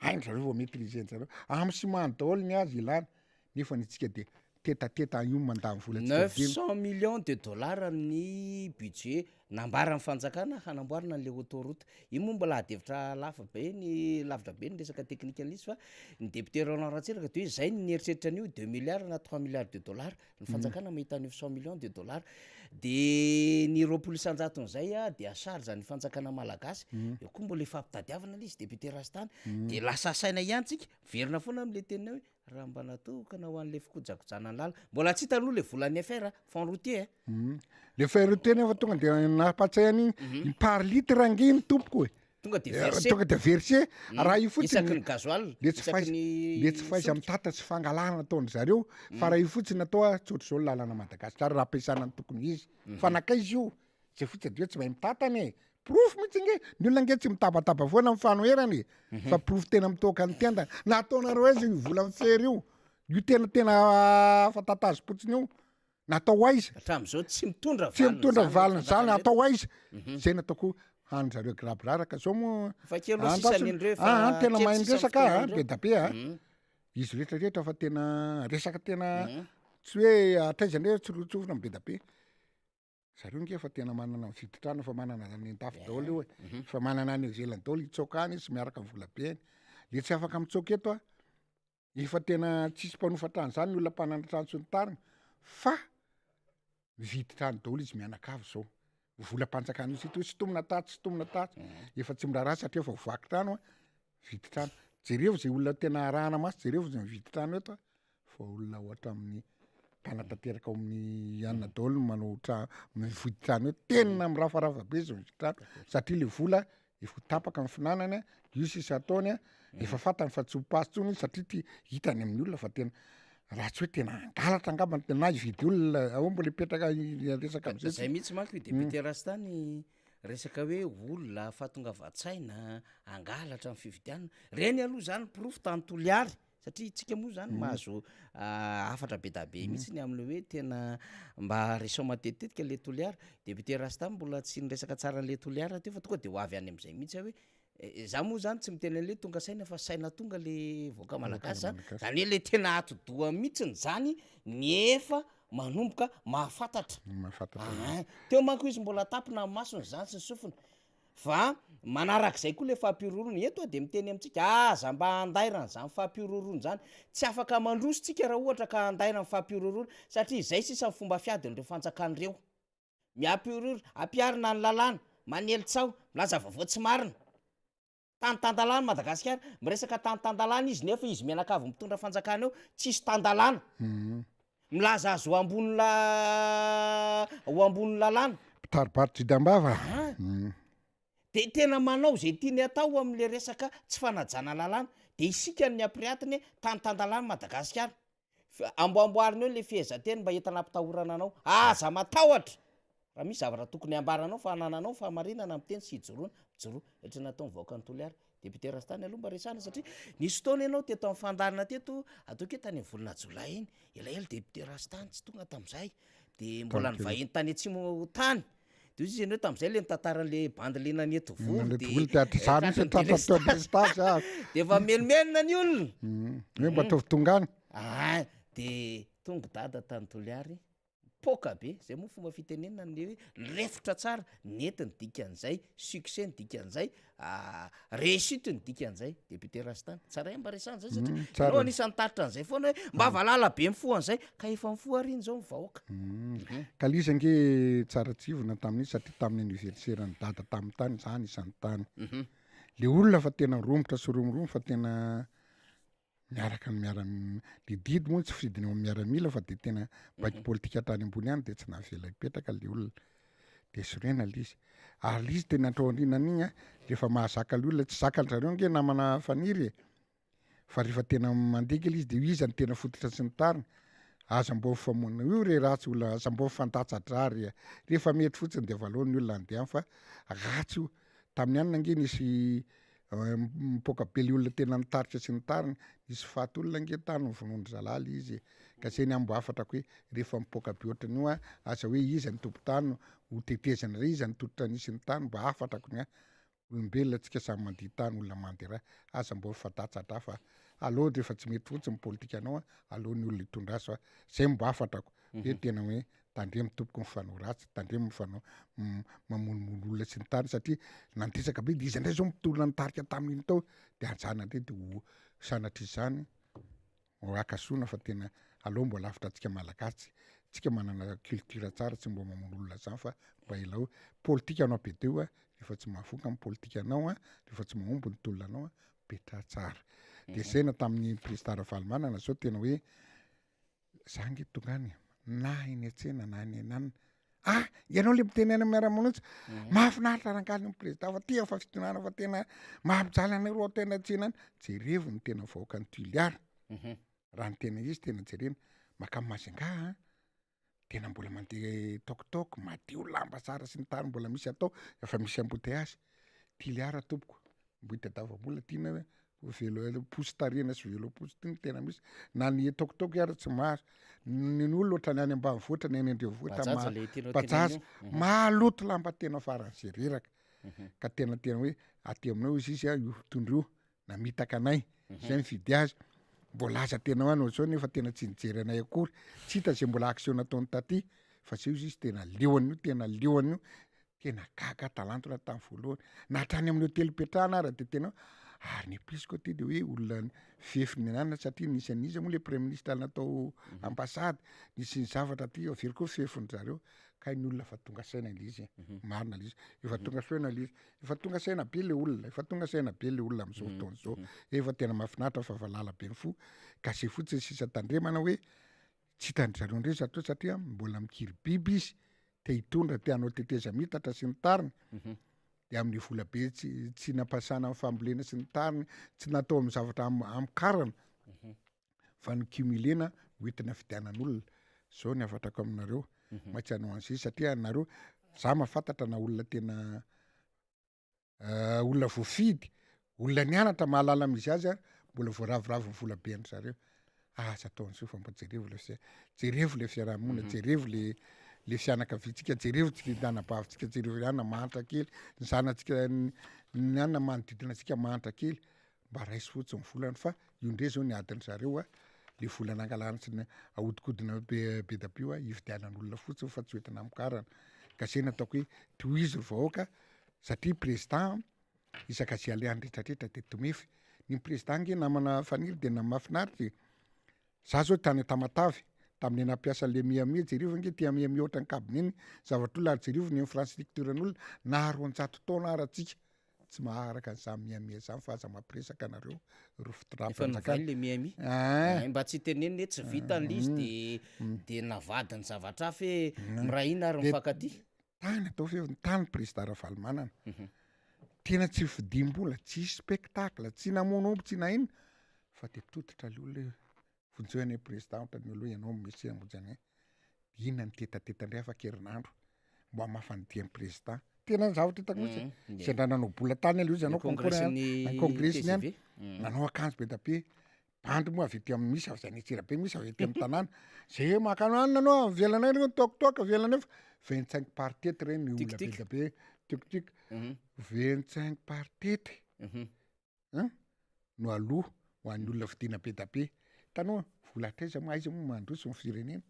Hain-dry zareo vao maitriser-njareo. Amin'ny ciment daholo ny azy ilana, nefa ny antsika de tetateta io mandany vola antsika Neuf cent millions de dollars ny budget nambaran'ny fanjakana hanamboarana an'le autoroute. Io moa mbola ady hevitra lafo be ny lavitra be ny resaka teknika an'izy fa ny député Roland Ratsiraka de hoe zay ny nieritreritra an'io 2 milliards na 3 milliards de dollars, ny fanjakana mahita 900 millions de dollars, de ny 20%-n'izay a de à charge ny fanjakana malagasy. Eo koa mbola ifampitadiavana le izy, député Rastany, de lasa saina ihany tsika miverina foana am'le teninao hoe raha mba natokana ho an'le fikojakojana ny lala, mbola tsy hita aloha le volan'ny FR, fonds routier. Le fer routier nefa tonga de nampatsiahy an'igny par litre anginy tompoko e. Tonga de verser. Tonga de verser raha io fotsiny. Isaky ny gasoil. Le tsy isaky faiza ny le tsy faiza solika. mitata sy fangalana ataon-dry zareo, fa raha io fotsiny atao a, tsy ohatr'izao ny lalana Madagasikara raha ampiasana ny tokony izy. Fa nankaiza io? Zay fotsiny de hoe tsy mahay mitantana e. Porofo mihitsy nge, ny olona nge tsy mitabataba foana amin'ny fanoherana e, fa porofo tena mitoaka ny tendany. Na ataonareo aiza io vola mifery io, io tena tena afa-tatazom-potsiny io. Natao aiza? Hatramin'izao tsy mitondra Tsy valiny mitondra zany valiny zany, fanjakana atao aiza? Zay nataoko hany zareo girabraraka zao moa. Fa kely loha Andraso- sisa nindreo efa Ah, ah, tena kely mahay sisa miresaka ah, fotoana be da be ah. Izy rehetrarehetra fa tena resaka tena tsy hoe hatraiza ndray tsy rotsofina be da be. Zareo nge fa tena manana mividy trano fa manana any an-dafy daholo io e. Fa manana any ivelany daholo hitsoaka any izy miaraka amin'ny volabeny. Le tsy afaka mitsoaka eto ah. Efa tena tsisy mpanofa trano zany ny olona mpanana trano sy ny tariny fa mividy trano daholo izy mianakavy zao. Volam-panjakana io sy sintomina tatsy sintomina tatsy. Efa tsy miraharaha satria efa voavaky trano a, mividy trano. Jerevo zay olona tena arahana maso, jerevo zay mividy trano eto a, fa olona ohatra amin'ny mpanatanteraka ao amin'ny anona daholo no manao trano, mividy trano eo. Tena mirafarafa be zay mividy trano satria le vola efa ho tapaka ny finanany a, io sisa ataony a, efa fantany fa tsy ho pasy tsony izy satria ty hitany amin'ny olona fa tena raha tsy hoe tena hangalatra angamba ny tena na hividy olona ao mbola hipetraka hiresaka am'zay. Zay mihitsy manko io député Rastany, resaka hoe olona fahatongavan-tsaina hangalatra ny fifidianana reny aloha zany porofo tany Toliary, satria tsika moa zany mahazo hafatra be da be mihitsy ny am'le hoe tena mba resao matetitetika le Toliara. Député Rasta mbola tsy niresaka tsara an'le Toliara teo fa tonga de ho avy any am'zay mihitsy aho hoe za moa zany tsy miteny an'le tonga saina fa saina tonga le vahoaka malagasy zany, zany hoe le tena atidoha mihitsiny zany ny efa manomboka mahafantatra. Mahafantatra. Ah, teo manko izy mbola tapina ny masony zany sy ny sofiny. Fa manarak'izay koa le fampihorohoroana eto aho de miteny amintsika, aza mba andairana zany fampihorohoroana zany, tsy afaka mandroso tsika raha ohatra ka andairana ny fampihorohoroana satria izay sisa ny fomba fiadin'ireo fanjakana ireo, miampihorohoro, ampiharina ny lalàna, manely tsaho, milaza vaovao tsy marina, tany tan-dalàna Madagasikara, miresaka tany tan-dalàna izy nefa izy mianakavy mitondra fanjakana eo tsisy tan-dalàna. Milaza azy ho ambony la ho ambony lalàna. Mpitari-bato jidam-bava. Ah. De tena manao zay tiany atao am'le resaka tsy fanajana lalàna. De isika ny ampiriatiny tany tan-dalàna Madagasikara. Fa amboamboarina eo le fehezanteny mba entina ampitahorana anao. Aza matahotra! Raha misy zavatra tokony hambaranao fa anananao fahamarinana amin'ny teny sy hijoroana, mijoroa. Ohatra ny nataon'ny vahoakan'i Toliara. Député Rastany aloha mba resahana satria nisy fotoana ianao teto amin'ny fandaharana teto, ataoko hoe tany amin'ny volana jolay iny, elaela député Rastany tsy tonga tamin'izay, de mbola nivahiny tany atsimo tany, de hoy izy ianao tamin'izay le nitantara an'le bandy le nanety volo, Nanety volo de za mihitsy tratran'ny tratra teo delestazy aho. De efa menomenona ny olona. Hoe mba ataovy tonga any. Ah, de tonga dada tany Toliary, Mipoaka be, zay moa fomba fitenenana ny hoe nirefotra tsara, nety ny dikan'izay, succès ny dikan'izay, réussite ny dikan'izay, député Rastany, tsara ihany mba resahana zay satria Mm, tsara. ianao anisan'ny nitatitra an'izay foana hoe mba valala be mifoha an'izay, ka efa mifoha ary iny zao ny vahoaka. Ka le izy ange tsara tsivona tamin'iny satria tamin'ny anniversaire-n'i dada tamin'ny tany za anisan'ny tany. Le olona fa tena romotra sy romoromo fa tena miaraka ny miara le didy moa tsy fidiny ao amin'ny miaramila fa de tena baiko politika hatrany ambony any de tsy navela hipetraka le olona de sorena le izy ary le izy tena atao aorianan'igny a rehefa mahazaka le olona tsy zakan-dry zareo ange namana Faniry e fa rehefa tena mandeha le izy de iza no tena fototra sy ny tariny aza mbô mifamono io re ratsy olona aza mbô mifandatsa-drà re a rehefa mety fotsiny de avy aleo ny olona andeha any fa ratsy io. Tamin'ny anona ange nisy mipoaka be le olona tena nitarika sy ny tariny, nisy faty olona ange tany novonoin-dry zalahy le izy e. Ka zay ny ambo hafatrako hoe rehefa mipoaka be ohatran'io an, aza hoe iza ny tompon-tany ho tetezana re, iza ny tototra nisy ny tany, mba hafatrako ny ahy. Olombelona tsika samy mandia tany olona mandia ra, aza mba mifadatsa-dra fa aleo rehefa tsy mety fotsiny ny politikanao an, aleo ny olona hitondra azy fa zay mba hafatrako hoe tena hoe tandremo tompoko mifanao ratsy, tandremo mifanao mamonomono olona sy ny tariny satria nandresaka be de iza ndray zao mitolona nitarika tamin'iny tao de anjana ndray de ho sanatria izany ho hakasoana fa tena aleo mbo lavitra antsika malagasy, tsika manana culture tsara tsy mbo mamono olona zany fa mba ilao politika anao be teo a, rehefa tsy mahavoka ny politikanao a, rehefa tsy mahomby ny tolona anao a, mipetraha tsara. De zay na tamin'ny président Ravalomanana zao tena hoe Za nge tonga any e, na eny an-tsena na any ananona, ah ianao le miteny any miara-manonja, mhm. mahafinaritra rangahy ny président fa tia fa fitondrana fa tena mampijaly anareo tena tsena any, jerevo ny tena vahoaka ny Toliara, mhm. raha ny tena izy tena jerena, makany Majunga an, tena mbola mandeha tokotoko, madio lamba tsara sy ny tariny mbola misy atao, efa misy embouteillage, Toliara tompoko, mbo itadiavam-bola tiana Velo posy tarihana sy velo posy ty no tena misy na ny tokotoko ary tsy mahazo ny ny olona ohatrany any ambanivohitra ny any andrenivohitra Bajaja ma- le tianao bajaja tenenina io. Mhm. maloto lamba tena faran'izay reraka Mhm. ka tena tena hoe aty aminao izy izy a io mpitondra io namitaka anay Mhm. zay nifidy azy mbola aza tena hoe anao zao nefa tena tsy nijery anay akory tsy hita zay mbola action nataony taty fa zay izy izy tena leo an'io tena leo an'io Tena gaga talantona tamin'ny voalohany. Na hatrany amin'ny hotely ipetrahana ara de tena ary ny episy koa ty de hoe olona fefy ny anana satria nisy an'iza moa le premier ministre natao mhm. ambassade, nisy ny zavatra ty averiko koa fefin-dry zareo. Kay ny olona efa tonga saina le izy e. Mhm. Marina le izy. Efa mhm. tonga saina le izy. Efa tonga saina be le olona, efa tonga saina be le olona amin'izao fotoana izao. Efa tena mahafinaritra fa valala be ny fo. Ka zay fotsiny sisa tandremana hoe Tsy hitan-dry zareo indray izy atoa satria mbola mikiry biby izy, te hitondra, te hanao tetezamitatra sy ny tariny, mhm. de amin'ny vola be tsy tsy nampasana amin'ny fambolena sy ny tariny, tsy natao amin'ny zavatra amokarana, mhm. fa ny cumulena hoentina fidianan'olona. Zao ny hafatrako aminareo, mhm. maintsy hanao an'izay satria nareo, za mahafantatra na olona tena olona voafidy, olona nianatra mahalala misy azy ary mbola voaraviravy ny vola be an-dry zareo. Aza atao an'izao fa mba jerevo le fia- jerevo le fiarahamonina, mhm. jerevo le le fianakaviantsika, jerevo tsika ny anabavintsika, jerevo ny anona mahantra kely, ny zanatsika ny anona manodidina antsika mahantra kely, mba raiso fotsiny ny volany fa io ndray zao ny adin-dry zareo a, le vola nangalana sy ny ahodikodina be be da be io a, hividianan'olona fotsiny fa tsy hoentina hamokarana. Ka zay no ataoko hoe tohizo ry vahoaka satria président isaka ze alehany retraretra de tomefy, ny président nge namana Faniry de mahafinaritra e, za zao tany Tamatave tamin'le nampiasa le Miami, jereo ange ty Miami ohatran'ny cabinet ny zavatr'olona ary jereo ny infrastructure-n'olona na 200 taona ara tsika tsy maharaka an'izany Miami zany fa aza mampiresaka anareo ry Efa fitondram-panjakana. novainy le Miami. Ah. Eh, mba tsy hitenenina hoe tsy vita ny izy de de navadiny zavatra hafa hoe miray hina ary De- mifankatia. Tany atao feo ny tany président Ravalomanana. Tena tsy fidim-bola, tsy spectacle, tsy namono omby, tsy na inona fa de tototra le olona hoe vonjeo anie président ohatran'ny aloha ianao messi hamonjy anay. Inona ny tetateta ndray afaka herinandro mba hamafa ny dian'ny président. Tena ny zavatra hitako mihitsy. Mm, Sendra nanao bola tany aloha izy Le nanao concours congressin'ny any, congresiny any. TGV. Mm. Nanao akanjo be da be. Bandy moa avy ety amin'ny misy avy any Antsirabe misy avy ety amin'ny tanàna. Zay hoe maka anona anao avelanay reo toakitoaka avelanay fa 25 par tety reny ny olona be Tic-tic. da be. Tic-tic. Mhm. 25 par tety. Mhm. Hein? No aloha ho an'ny olona vidiana be da be. Hitanao, vola hatraiza moa, aiza moa mandroso ny firenena?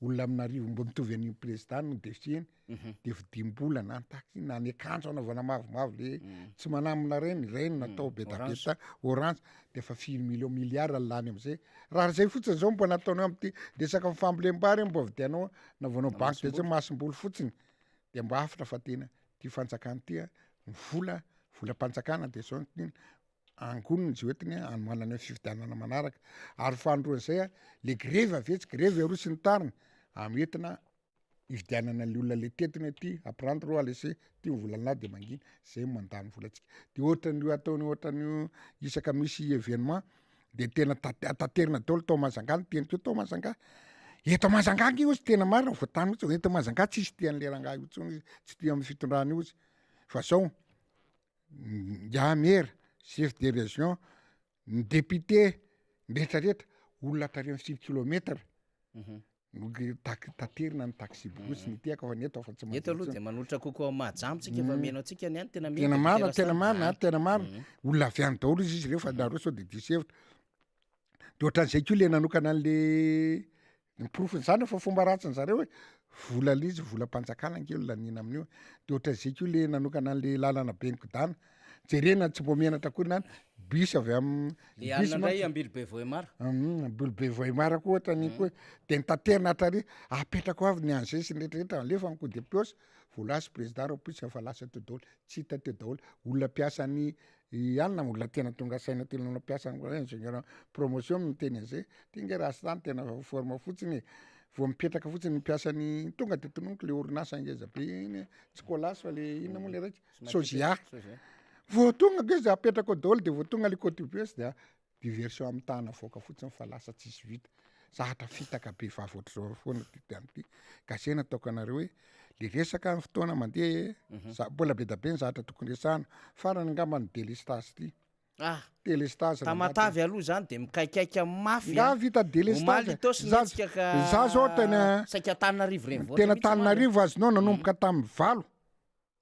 Olona amin'arivo mba mitovy an'io président no defieny, de vidiam-bola na ny taxi na ny akanjo anaovana mavomavo le tsy manamina reny, reny natao be da be Orange. ta, orange, de efa firy million, milliard ny lany am'zay. Raha zay fotsiny zao mba nataonao am'ty resaka fambolem-bary mba vidianao anaovanao Na banque de masomboly. masomboly fotsiny, de mba avotra fa tena ty fanjakana ty a, ny vola, volam-panjakana de zao ny angoniny izy hoentiny hanomanana ny fifidianana manaraka, ary fahandroan'izay a, le grevy avy etsy, grevy aroa sy ny tariny, ametina hividianana le olona le tetiny hoe ty à prendre ou à laisser, ty ny volan'lah de mangina, zay no mandany volantsika, de ohatran'io ataony ohatran'io isaka misy événement de tena tate- taterina daholo tao Majunga ny teny teo tao Majunga, eto Majunga ange ozy tena marina voatany mihitsy, eto Majunga tsisy tia an'le rangahy io intsony izy, tsy tia amin'ny fitondrana io izy, fa zao. Ingahy maire, chef de région, ny député, ny retraretra, olona hatrary amin'ny 9 kilomètre no taterina ny taxi-brousse ny tehaka fa ny eto afa tsy Eto aloha de manolotra kokoa amin'ny Mahajamba tsika fa mino antsika ny any tena mino Tena député marina, tena Rastany. marina, tena marina. Olona avy any daholo izy izy ireo fa nareo sao de diso hevitra. De ohatran'izay koa le nanokana an'le ny porofon'izany fa fomba ratsin'ny zareo hoe vola le izy volam-panjakana ange no laniana amin'io. De ohatran'izay koa le nanokana an'le lalana be nikodana. Jerena tsy mbo menatra akory na bus avy am Le alina indray Ambilobe Vohemar. Ambilobe Vohemar koa ohatran'iny koa de nitaterina hatrary apetrako avy ny an'izay sy ny rehetrarehetra alefa ny coup de pioche voalaza président rahampitso efa lasa teo daholo tsy hita teo daholo olona mpiasan'ny I anona olona tena tonga saina tena olona mpiasa ingénieur promotion no miteny an'izay, ty nge raha sy zany tena forme fotsiny e, vao mipetraka fotsiny ny mpiasan'ny tonga de tononiko le orinasa ngeza be iny tsy colas fa le inona moa le raiky sozia, vao tonga nge za apetraka ao daholo de vao tonga le contribuer de diversion amitahana vahoaka fotsiny fa lasa tsisy vita, zahatra fitaka be vava ohatr'izao foana ty tany ty, ka zay nataoko anareo hoe le resaka ny fotoana mandeha e, za- mbola be da be ny zavatra tokony resahana, farany angamba ny delestazy ty, Ah! delestazy rangahy ty. Tamatave aloha zany de mikaikaika mafy Nga an! vita Omaly delestazy, Itaosy za nihetsika ka za zao tena saika Antananarivo renivohitra tena mihitsy omaly an! Antananarivo azonao nanomboka tamin'ny valo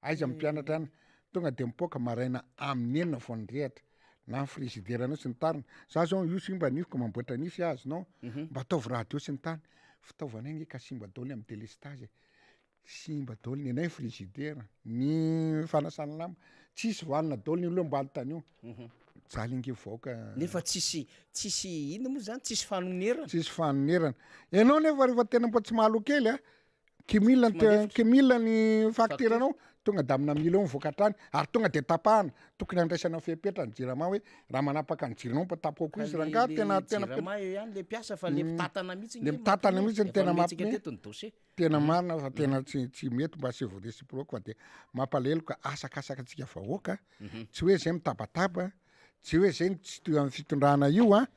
Aiza ny mpianatra any? Tonga de mipoaka maraina amin'ny enina vao nirehatra. Na ny frigidaire anao sy ny tariny. Za zao io simba nifiko mamboatra nify aho azonao. Mba ataovy radio sy ny tariny. Fitaovana ange ka simba daholo amin'ny delestazy e. Simba daholo ny anay frigidaire, ny fanasana lamba. Tsisy vanona daholo ny olona mba anontanio. Mijaly ange vahoaka. Nefa tsisy tsisy inona moa zany? Tsisy fanonerana. Tsisy fanonerana. Ianao nefa rehefa tena mba tsy mahaloa kely a, Kimila ny te- kimila ny facture anao tonga de amina mille eo mivoaka hatrany ary tonga de tapahana tokony handraisana fepetra ny jirama hoe raha manapaka ny jironao mba tapao koa izy rangaha tena tena jirama eo ihany le mpiasa fa le mpitantana mihitsy le mpitantana mihitsy no tena mampime mampime teto ny dossier tena marina fa tena tsy tsy mety mba asivo réciproque fa de mampalahelo ka asakasaka antsika vahoaka tsy hoe zay mitabataba tsy hoe zay ny tsy toy amin'ny fitondrana io an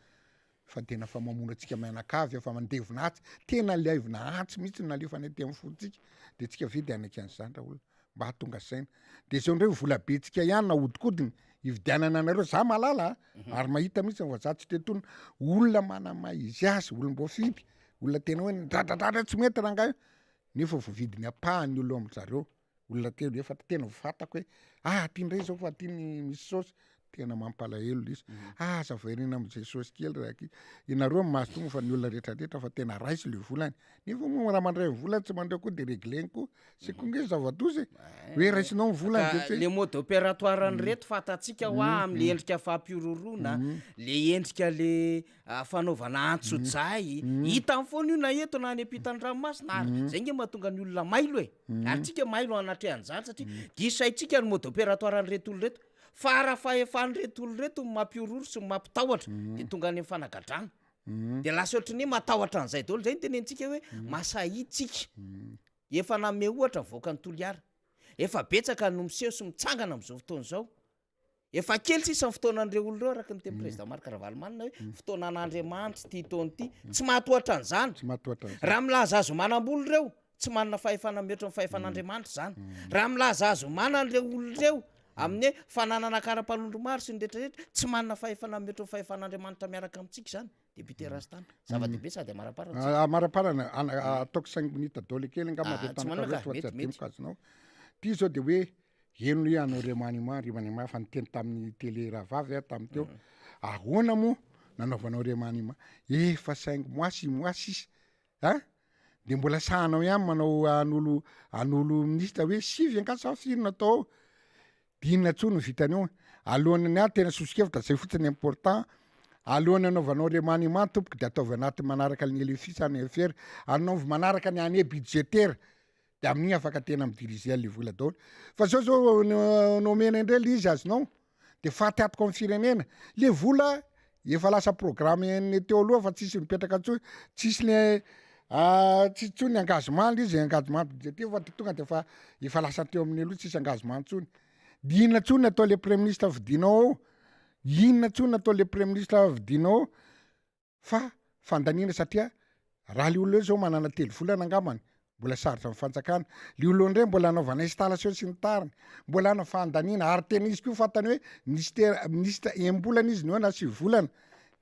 Fa tena fa mamono antsika mianakavy efa mandevona atsy, tena laivina antsy mihitsy no nalefany aty amin'ny fontsika, de tsika ve de hanaiky an'izany raolona, mba hahatonga saina, de zao ndray vola be tsika ihany nahodinkodiny hividianana anareo, za mahalala a, ary mahita mihitsy fa za tsy te-tonona, olona manana izy azy, olom-boafidy, olona tena hoe nidradradradra tsy mety rangahy io, nefa voavidiny ampahany ny olona ao amin-jareo. olona telo efatra tena fantako hoe ah aty indray zao fa aty ny misy saosy tena mampalahelo le izy mhm. ah, aza variana am jesosy kely raha aky ianareo mahazo tonga fa ny olona rehetrarehetra fa tena raiso le volany nefa moa raha mandray ny volany tsy mandray koa de regleny koa sy koa nge zava-doza e eh. hoe raisinao ny volany de tsy le mode opératoire ny reto fantatsika hoa mhm. am'le endrika fampihorohoroana le endrika le fanaovana antsojay, hitany foana io na eto na any ampitan'ny ranomasina ary zay nge mahatonga ny olona mailo e, ary tsika mailo anatrehan'izany satria diso saintsika ny mode opératoire an'ireto olona ireto, fara-fahefan'ireto olona ireto ny mampihorohoro sy ny mampitahotra de tonga any amin'ny fanagadrana, de lasa ohatran'ny hoe matahotra an'izay daholo, zay no tenenitsika hoe masahia tsika, efa nanome ohatra ny vahoakan'i Toliara, efa betsaka no miseho sy mitsangana amin'izao fotoana izao. Efa kely sisa ny fotoanan'ireo olona ireo araka ny tenin'ny président Marc Ravalomanana hoe fotoanan'Andriamanitra ity taona ity. Tsy mahatohatra an'izany. Tsy mahatohatra an'izany. Raha milaza azy ho manam-bola ireo, tsy manana fahefana mihoatra ny fahefan'Andriamanitra izany. Raha milaza azy ho manana ireo olona ireo amin'ny hoe fananana kara-panondro maro sy ny rehetra rehetra, tsy manana fahefana mihoatra ny fahefan'Andriamanitra miaraka amintsika izany. Député Rastana. Zava-dehibe sady amaraparana tsika. Amaraparana, ataoko cinq minutes daholo kely angamba Ah, dia tsy manana ka, tany fa tsy mety, mety. adinoko azonao. Ty zao dia hoe Heno hoe hanao remaniement, remaniement efa niteny tamin'ny télé rahavavy aho tamin'ny teo, ahoana moa nanaovanao remaniement, efa cinq mois, six mois sisa an, de mbola sahanao ihany manao hanolo hanolo ministre hoe sivy angaha sa firy no atao ao, de inona intsony no vitany eo, alohan'ny ny ahy tena sosokevitra zay fotsiny important, alohan'ny hanaovanao remaniement tompoko de ataovy anaty manaraka ny LFI sa ny FR, anaovy manaraka ny année budgétaire, de amin'igny afaka tena mi-diriger an'le vola daholo fa zao zao nomena indray le izy azonao de faty atoko amin'ny firenena le vola efa lasa programme ny teo aloha fa tsisy mipetraka ntsony tsisy le tsisy ntsony ny engagement le izy engagement budgétaire fa tonga de fa efa lasa teo amin'ny aloha tsisy engagement ntsony de inona ntsony atao le premier ministre fidinao ao inona ntsony atao le premier ministre fidinao ao fa fandaniana satria raha le olona eo zao manana telo volana angambany. Mbola sarotra amin'ny fanjakana. Le olona indray mbola anaovana installation sy ny tariny, mbola hanao fandaniana ary tena izy koa fantany hoe ministera minisitra enim-bolana izy no eo na sivy volana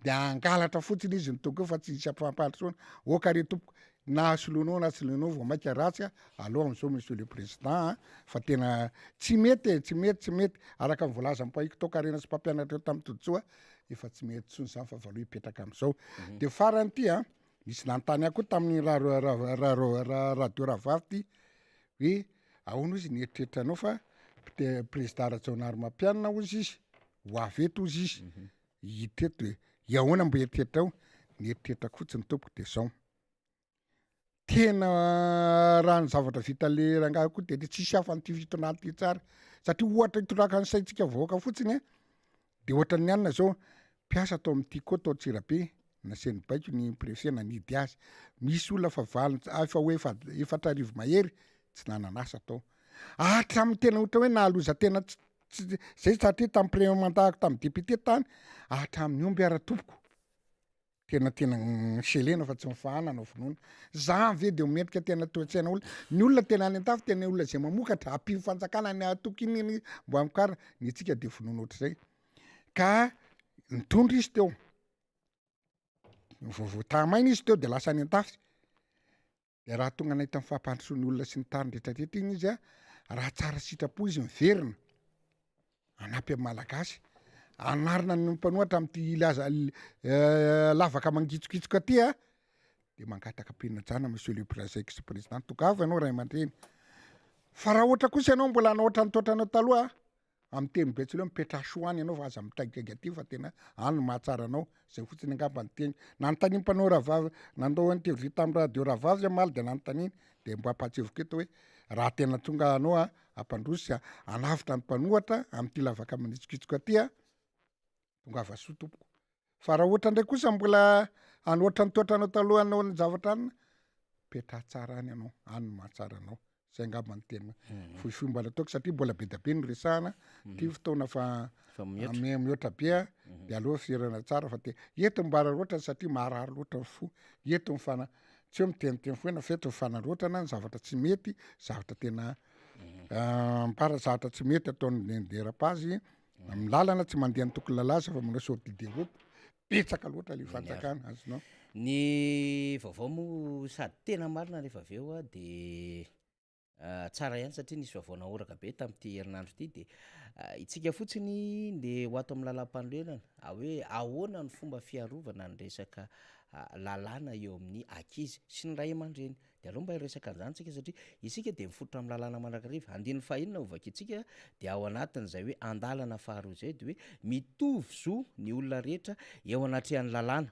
de hangalatra fotsiny izy no tonga eo fa tsy hisy fampandrosoana. Ok re tompoko, na soloinao na tsy soloinao vao maika ratsy a, aleo am'zao monsieur le président a, fa tena tsy mety e, tsy mety tsy mety, araka ny voalazan'ny mpahiko toakarena sy mpampianatra teo tamin'i Todisoa, efa tsy mety intsony zany fa valeo hipetraka am'zao. De farany ty a, Nisy nanontany ahy koa tamin'ny radio rahavavy ty hoe ahoana ozy ny eritreritranao fa président Rajaonarimampianina ozy izy ho avy eto ozy izy hiditra eto de i ahoana mba eritreritrao? Ny eritreritrako fotsiny tompoko de zao, tena raha ny zavatra vitan'le rangahy koa de tsisy hafa an'ity fitondrana ty tsara satria ohatra hitondraka ny saintsika vahoaka fotsiny a de ohatran'ny anona zao mpiasa tao amin'ny Tiko tao Antsirabe Nasiany baiko ny préfet nanidy azy. Misy olona fa valo, efa ho efa, 4000 mahery tsy nanana asa tao. Hatramin'ny tena ohatra hoe nahaloza tena tsy, tsy, zay satria tamin'ny premier mandat-ko tamin'ny député tany, hatramin'ny omby ara tompoko, tena tena selena fa tsy mifahana na vonoina. Zany ve de ho mendrika tena toe-tsaina olona? Ny olona tena any an-dafy tena olona zay mamokatra, ampian'ny fanjakana ny hatoky iny iny mba hamokarana, ny antsika de vonoina ohatr'izay. Ka nitondra izy teo. Vao voataha maina izy teo de lasa any an-tafika, de raha tonga nahita ny fampandrosoan'ny olona sy ny tariny retraretra iny izy a, raha tsara sitrapo izy miverina hanampy amin'ny malagasy, hanarina ny mpanohatra amin'ity laza lavaka mangitsokitsoka ty a, de mangataka am-pinajana monsieur le prés- ex président, tongava ianao ray aman-dreny, fa raha ohatra kosa ianao mbola hanao ohatran'ny toetranao taloha Amin'ny teny betsileo mipetraha soa any ianao fa aza mitaingitainga aty fa tena any no mahatsara anao, zay fotsiny angamba ny teny. Nanontanian'ny mpanao rahavavy, nandao interview tamin'ny radio rahavavy zay omaly de nanontaniany de mba ampahatsiahiviko eto hoe raha tena tonga anao a hampandroso sy hanavotra ny mpanohatra amin'ity lavaka manitsokitsoka ty a, tongava soa tompoko. Fa raha ohatra ndray kosa mbola hanoatra ny toetranao taloha hanao ny zavatra anona, petraha tsara any ianao, any no mahatsara anao. Zay angamba ny tena fohifohy mbola ataoko satria mbola be dia be no resahana, ty fotoana fa Fa mihoatra. ame- mihoatra be a, de aleo ferana tsara fa te eto mbara loatra satria marary loatra ny fo, eto ny fana- tsy hoe miteniteny foana fa eto ny fanaraotrana ny zavatra tsy mety, zavatra tena ampara zavatra tsy mety ataon'ny derapazy Amin'ny lalana tsy mandeha ny tokony lalaza fa manao sortie de route, betsaka loatra le fanjakana, azonao. Ny vaovao moa sady tena marina rehefa avy eo de tsara ihany satria nisy vaovao nahoraka be tamin'ity herinandro ity de itsika fotsiny nde ho ato amin'ny lalam-panorenana hoe ahoana ny fomba fiarovana ny resaka lalàna eo amin'ny ankizy sy ny ray aman-dreny. Dia aleo mba hiresaka an'izany tsika satria isika dia mifototra amin'ny lalàna mandrakariva. Andininy fahenina ho vakintsika dia ao anatin'izay hoe andalana faharoa izay dia hoe mitovy zo ny olona rehetra eo anatrehan'ny lalàna.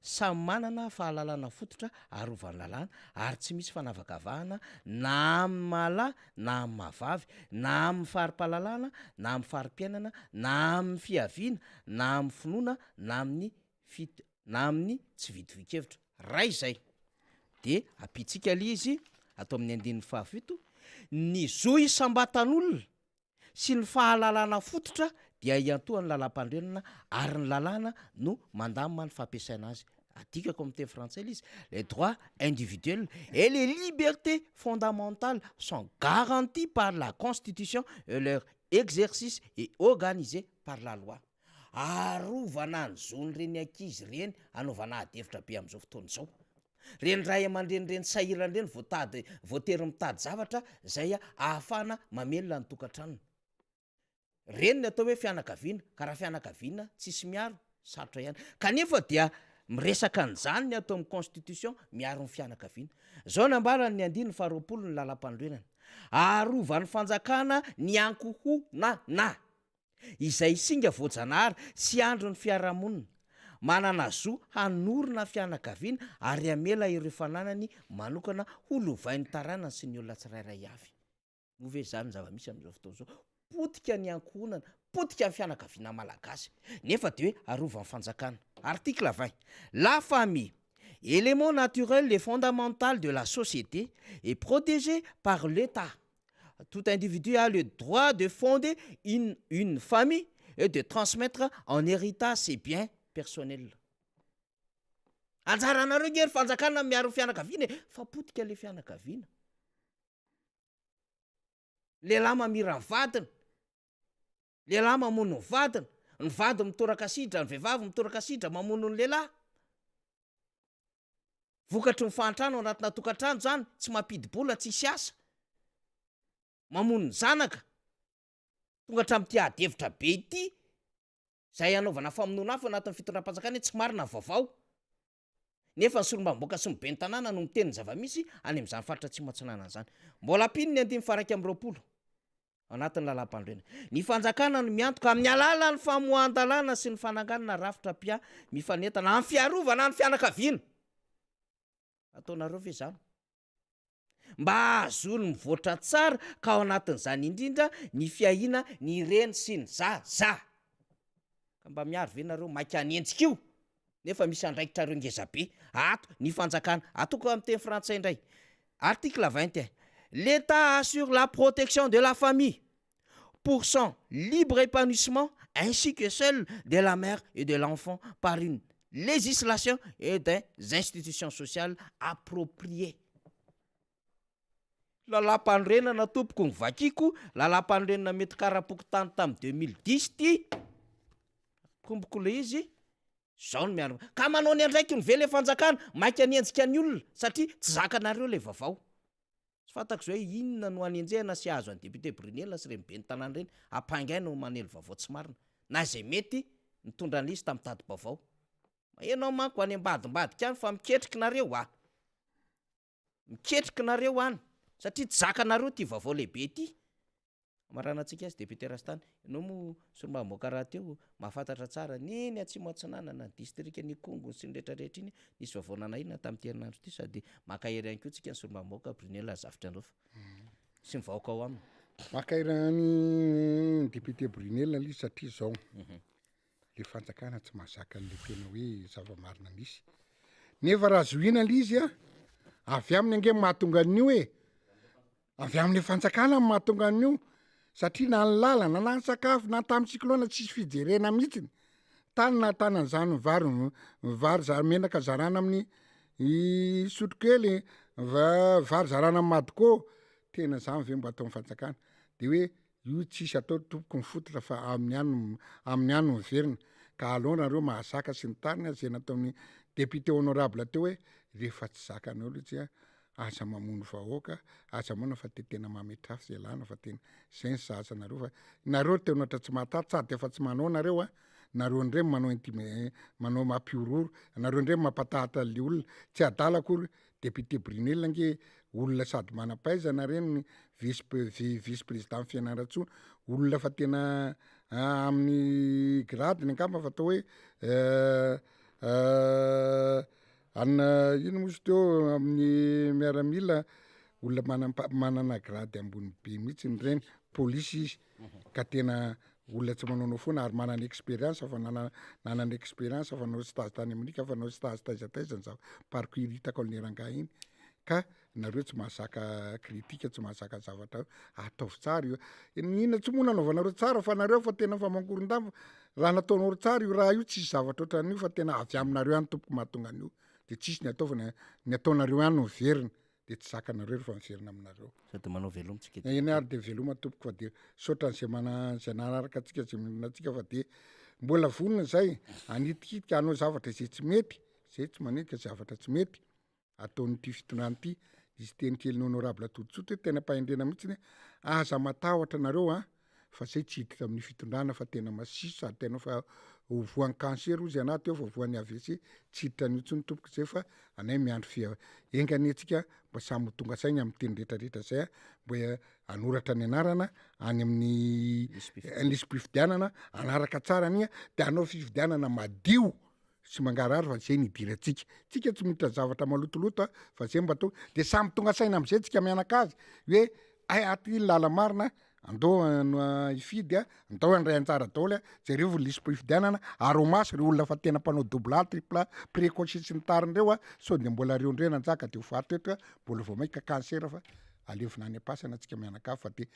Samy manana fahalalana fototra arovan'ny lalàna ary tsy misy fanavakavahana na amin'ny maha lahy na amin'ny maha vavy, na amin'ny fari-pahalalana na amin'ny fari-piainana na amin'ny fiaviana na amin'ny finoana na amin'ny fit na amin'ny tsy fitovian-kevitra. Ray izay. Dia ampiantsika ilay izy ato amin'ny andininy fahafito, ny zo isam-batan'olona sy ny fahalalana fototra dia iantohan'ny lalàmpanorenana ary ny lalàna no mandamina ny fampiasaina azy. Adikako amin'ny teny frantsay ilay izy, les droits individuels et les libertés fondamentales sont garantis par la constitution et leur exercice est organisé par la loi. Arovana ny zon'ireny ankizy ireny anaovana ady hevitra be amin'izao fotoana izao. Ireny ray aman-dreny ireny sahirana ireny voatady, voatery mitady zavatra izay ahafahana mamelona ny tokantranony. Ireny ny atao hoe fianakaviana, ka raha fianakaviana tsisy miaro, sarotra ihany. Kanefa dia miresaka an'izany ny ato amin'ny constitution, miaro ny fianakaviana. Izao no ambaran'ny andininy faharoapolo ny lalampanorenana, Arovan'ny fanjakana ny ankohonana. izay singa voajanahary sy andrin'ny fiarahamonina, manana zo hanorina fianakaviana ary hamela ireo fananany manokana ho lovain'ny taranany sy ny olona tsirairay avy. Moa ve izany ny zava-misy amin'izao fotoana izao? Potika ny ankohonana, potika ny fianakaviana malagasy, nefa dia hoe arovan'ny fanjakana. Article 20. La famille, élément naturel et fondamental de la société, est protégée par l'État. Tout individu a le droit de fonder une une famille et de transmettre en héritage ses biens personnels. Anjaranareo nge ry fanjakana miaro ny fianakaviana e, fa potika le fianakaviana. Lehilahy mamira ny vadiny, lehilahy mamono ny vadiny, ny vady mitoraka sidra, ny vehivavy mitoraka sidra mamono ny lehilahy. Vokatry ny fahantrana ao anatina tokantrano izany, tsy mampidi-bola, tsisy asa, mamono ny zanaka. Tonga hatramin'ity ady hevitra be ity, izay hanaovana famonoana afo anatin'ny fitondram-panjakana hoe tsy marina ny vaovao. Nefa ny solombavambahoaka sy ny ben'ny tanàna no miteny ny zava-misy any amin'izany faritra Atsimo Atsinanana izany. Mbola ampiany ny andininy faha-21 ao anatin'ny lalàmpanorenana. Ny fanjakana no miantoka amin'ny alalan'ny famoahan-dalàna sy ny fananganana rafitra mpiahy mifanentana amin'ny fiarovana ny fianakaviana. Ataonareo ve izany? Mba hahazoany mivoatra tsara ka ao anatin'izany indrindra ny fiahiana ny reny sy ny zaza. Ka mba miaro ve nareo maika hanenjika io? Nefa misy andraikitrareo ngezabe ato ny fanjakana. Atoko amin'ny teny frantsay indray. Article 21. L'Etat assure la protection de la famille pour son libre épanouissement ainsi que celle de la mère et de l'enfant par une législation et des institutions sociales appropriées. Lalàmpanorenana tompoko ny vakiko, lalàmpanorenana mety kara-pokontany tamin'ny 2010 ity, akomboko le izy, zao no miaro, ka manao ny andraikiny ve le fanjakana, maika hanenjika ny olona satria tsy zakanareo le vaovao. Tsy fantako izao hoe inona no hanenjehana sy hahazo an'i député Brunelle sy ireny ben'ny tanàna ireny ampangaina ho manely vaovao tsy marina na izay mety nitondra an'ilay izy tamin'ny tati-baovao. Maheno aho manko any ambadimbadika any fa miketriky nareo a! Miketriky nareo any satria tsy zakanareo ity vaovao lehibe ity. Hamaranantsika azy député Rastany, ianao moa solombavambahoaka rahateo mahafantatra tsara ny eny Atsimo Atsinanana, ny distrikan'Ikongo sy ny rehetra rehetra iny, nisy vaovao nanahirana tamin'ity herinandro ity sady mankahery ihany koa tsika ny solombavambahoaka Brunelle Razafitrandrofa sy ny vahoaka ao aminy. Mankahery an'i député Brunelle aloha izy satria izao, le fanjakana tsy mahazaka an'le tena hoe zava-marina misy, nefa raha zohiana le izy a, avy aminy ange mahatonga an'io e, Avy amin'ny fanjakana no mahatonga an'io satria na ny lalana na ny sakafo na tamin'ny cyclone tsisy fijerena mihitsiny. Tany nahitana an'izany vary vary za- menaka zarana amin'ny sotrokely, va- vary zarana amin'ny Madco, tena zany ve mba ataon'ny fanjakana? De hoe Io tsisy atao tompoko ny fototra fa aminy ihany aminy ihany no miverina ka aleo nareo mahazaka sy ny tariny zay nataon'ny député honorable teo hoe rehefa tsy zakanao aloha tsy aza mamono vahoaka aza manao fa de tena mametrafo zay lana fa tena zay ny sahaza anareo fa nareo tena ohatra tsy mahatatra sady efa tsy manao nareo a nareo ndray manao intime manao mampihorohoro nareo ndray mampatahatra le olona tsy adala akory Député Brunelle ange olona sady manam-pahaizana reny vice vice président Fianarantsoa, olona fa tena amin'ny grade-ny angamba fa atao hoe anona ino moa izy teo amin'ny miaramila olona manam-pa- manana grade ambony be mihitsiny reny, polisy izy ka tena olona tsy manaonao foana ary manana expérience fa nana- nanana expérience fa nanao stage tany Amerika fa nanao stage taiza taiza ny zava- parcours hitako an'le rangahy iny ka nareo tsy mahazaka critique tsy mahazaka zavatra ataovy tsara io, n'inona tsy moa nanaovanareo tsara fa nareo fa tena fa mangoron-damba, raha nataonareo tsara io raha io tsisy zavatra ohatran'io fa tena avy aminareo ihany tompoko mahatonga an'io de tsisy ny atao fa ny ny ataonareo ihany no miverina. de tsy zakanareo rehefa miverina aminareo. Sady manao veloma tsika de. Eny ary de veloma tompoko fa de saotra an'izay mana zay nanaraka antsika zay mionona antsika fa de mbola vonona zay hanitikitika hanao zavatra izay tsy mety, zay tsy manenika zavatra tsy mety ataon'ity fitondrana ity, nisy teny kelin'ny honorable Todisoa teo tena am-pahendrena mihitsiny hoe aza matahotra nareo an! fa zay tsy hiditra amin'ny fitondrana fa tena masiso sady tena fa ho voan'ny cancer ozy ianah teo fa voan'ny AVC tsy hiditra an'io tsony tompoko zay fa anay miandry fia enga anie tsika mba samy ho tonga saigna amin'ny teny retraretra zay a mba hanoratra ny anarana any amin'ny lisi-pifidianana hanaraka tsara an'igny de hanao fifidianana madio sy mangarahara fa zay ny idirantsika, tsika tsy miditra zavatra malotoloto a, fa zay mba atao, de samy tonga saina am'zay tsika mianakavy hoe hay aty ny lala marina andao hifidy a, andao handray anjara daholo a, jereo ny lisi-pifidianana, araho maso reo olona fa tena mpanao double A, triple A, précoce sy ny tariny reo a, sao de mbola reo ndray nanjaka de ho faty eto a, mbola vao maika cancer fa alevina any am-pasana tsika mianakavy fa de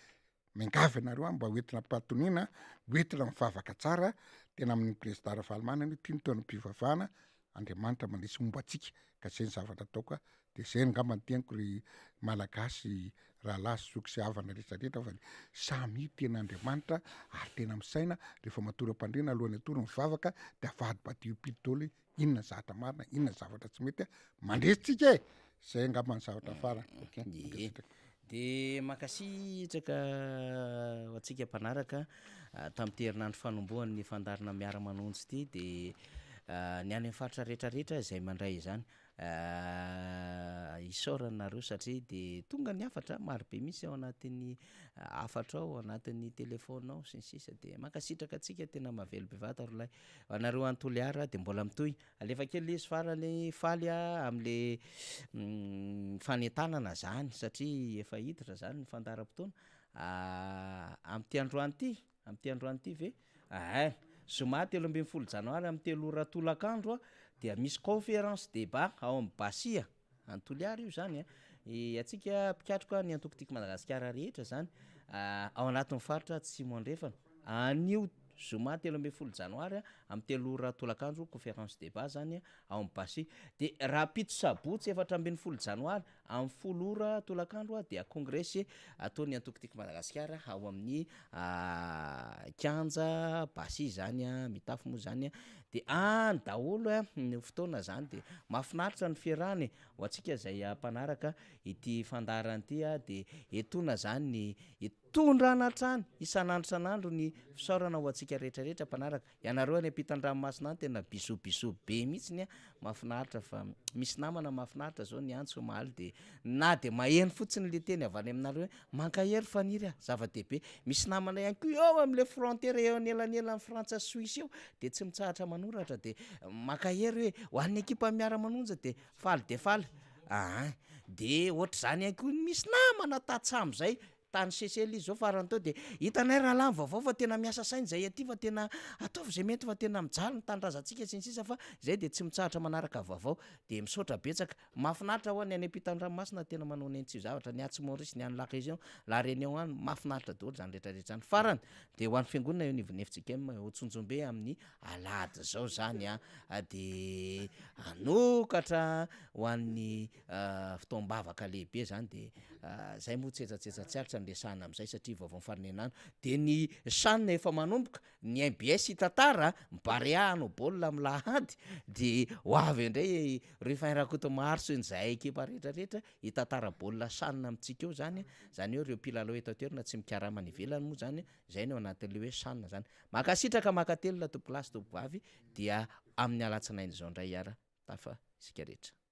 Miangavy anareo aho mba hoentina am-pahatoniana, hoentina mivavaka tsara, tena amin'ny Président Ravalomanana io, ity ny taonam-pivavahana. Andriamanitra mandresy momba antsika ka zay ny zavatra ataoko a, de zay angamba ny teniko ry Malagasy rahalahy sy zoky sy havana rehetra rehetra fa samia tena Andriamanitra ary tena misaina rehefa matory am-pandriana alohan'ny hatory mivavaka de avadibadiho pily daholo hoe inona ny zavatra marina inona ny zavatra tsy mety a, mandresy tsika e! Zay angamba ny zavatra farany. Ok, Ie. mankasitraka. De mankasitraka ho antsika mpanaraka tamin'ity herinandro fanombohan'ny fandaharana Miara-manonja ity de ny any amin'ny faritra rehetra rehetra izay mandray izany isaorana nareo satria de tonga ny hafatra maro be mihitsy ao anatin'ny hafatra ao, anatin'ny telephone ao sy ny sisa de mankasitraka antsika tena mahavelo bevata ry lahy. Ho anareo any Toliara de mbola mitohy Alefa kely le izy farany faly a amle fanentanana zany satria efa hiditra zany ny fandaharam-potoana amty androany ty amty androany ty ve ein zoma 13 janoary am 3 ora tolakandro a dia misy conférence débat ao am Basia Any Toliara io izany a. Antsika mpikatroka ny antoko Tiako Madagasikara rehetra izany ao anatin'ny faritra Atsimo Andrefana. Anio zoma 13 janoary amin'ny 3 ora tolakandro conférence débat izany ao amin'ny Base. Dia rahampitso sabotsy 14 janoary amin'ny 10 ora tolakandro dia kongresy ataon'ny antoko Tiako Madagasikara ao amin'ny kianja Base izany, mitafo moa izany. Dia any daholo ny fotoana izany dia mahafinaritra ny fiarahana e! Ho antsika izay mpanaraka ity fandaharana ity dia etoana izany ny hitondrana hatrany isan'andro isan'andro ny fisaorana ho antsika rehetra rehetra mpanaraka. Ianareo any ampitan-dranomasina any tena bisous bisous be mihitsy an! Mahafinaritra fa misy namana mahafinaritra zao niantso omaly dia na dia maheno fotsiny le teny avy any aminareo hoe mankahery Faniry a! Zava-dehibe. Misy namana ihany koa eo amin'le frontière eo anelanelan'i Frantsa sy Suisse eo dia tsy mitsahatra manoratra dia mankahery hoe ho an'ny ekipa miara-manonja dia faly dia faly. Aa dia ohatr'izany ihany koa misy namana tantsambo zay Tany Seychelles izy zao farany teo dia hitanay rahalahy ny vaovao fa tena miasa saina izay aty fa tena ataovy izay mety fa tena mijaly ny tanindrazantsika sy ny sisa fa izay dia tsy mitsahatra manaraka vaovao dia misaotra betsaka. Mahafinaritra hoa ny any ampitan-dranomasina tena manao nentsio zavatra, ny atsy Maurice, ny any La Région, La Réunion any, mahafinaritra daholo izany rehetra rehetra izany. Farany dia ho an'ny fiangonana eo anivon'ny fjkm eo Antsonjombe amin'ny alahady izao izany dia hanokatra ho an'ny fotoam-bavaka lehibe zany de zay moa tsetsatsetsa tsy aritra ny resahana amizay satria vaovao mifaninenano de ny chan efa manomboka, ny mbs hitantara, ny barea hanao baolina am lahady de ho avy indray Rufin Rakotomaharitso sy ny zahay ekipa rehetra rehetra hitantara baolina chan amintsika eo zany, zany hoe ireo mpilalao eto an-toerana tsy mikarama any ivelany moa zany, zay ny ao anatin'le hoe chan zany. Mankasitraka mankatelina tompokolahy sy tompokovavy dia amin'ny alatsinainy izao indray hiara tafa isika rehetra.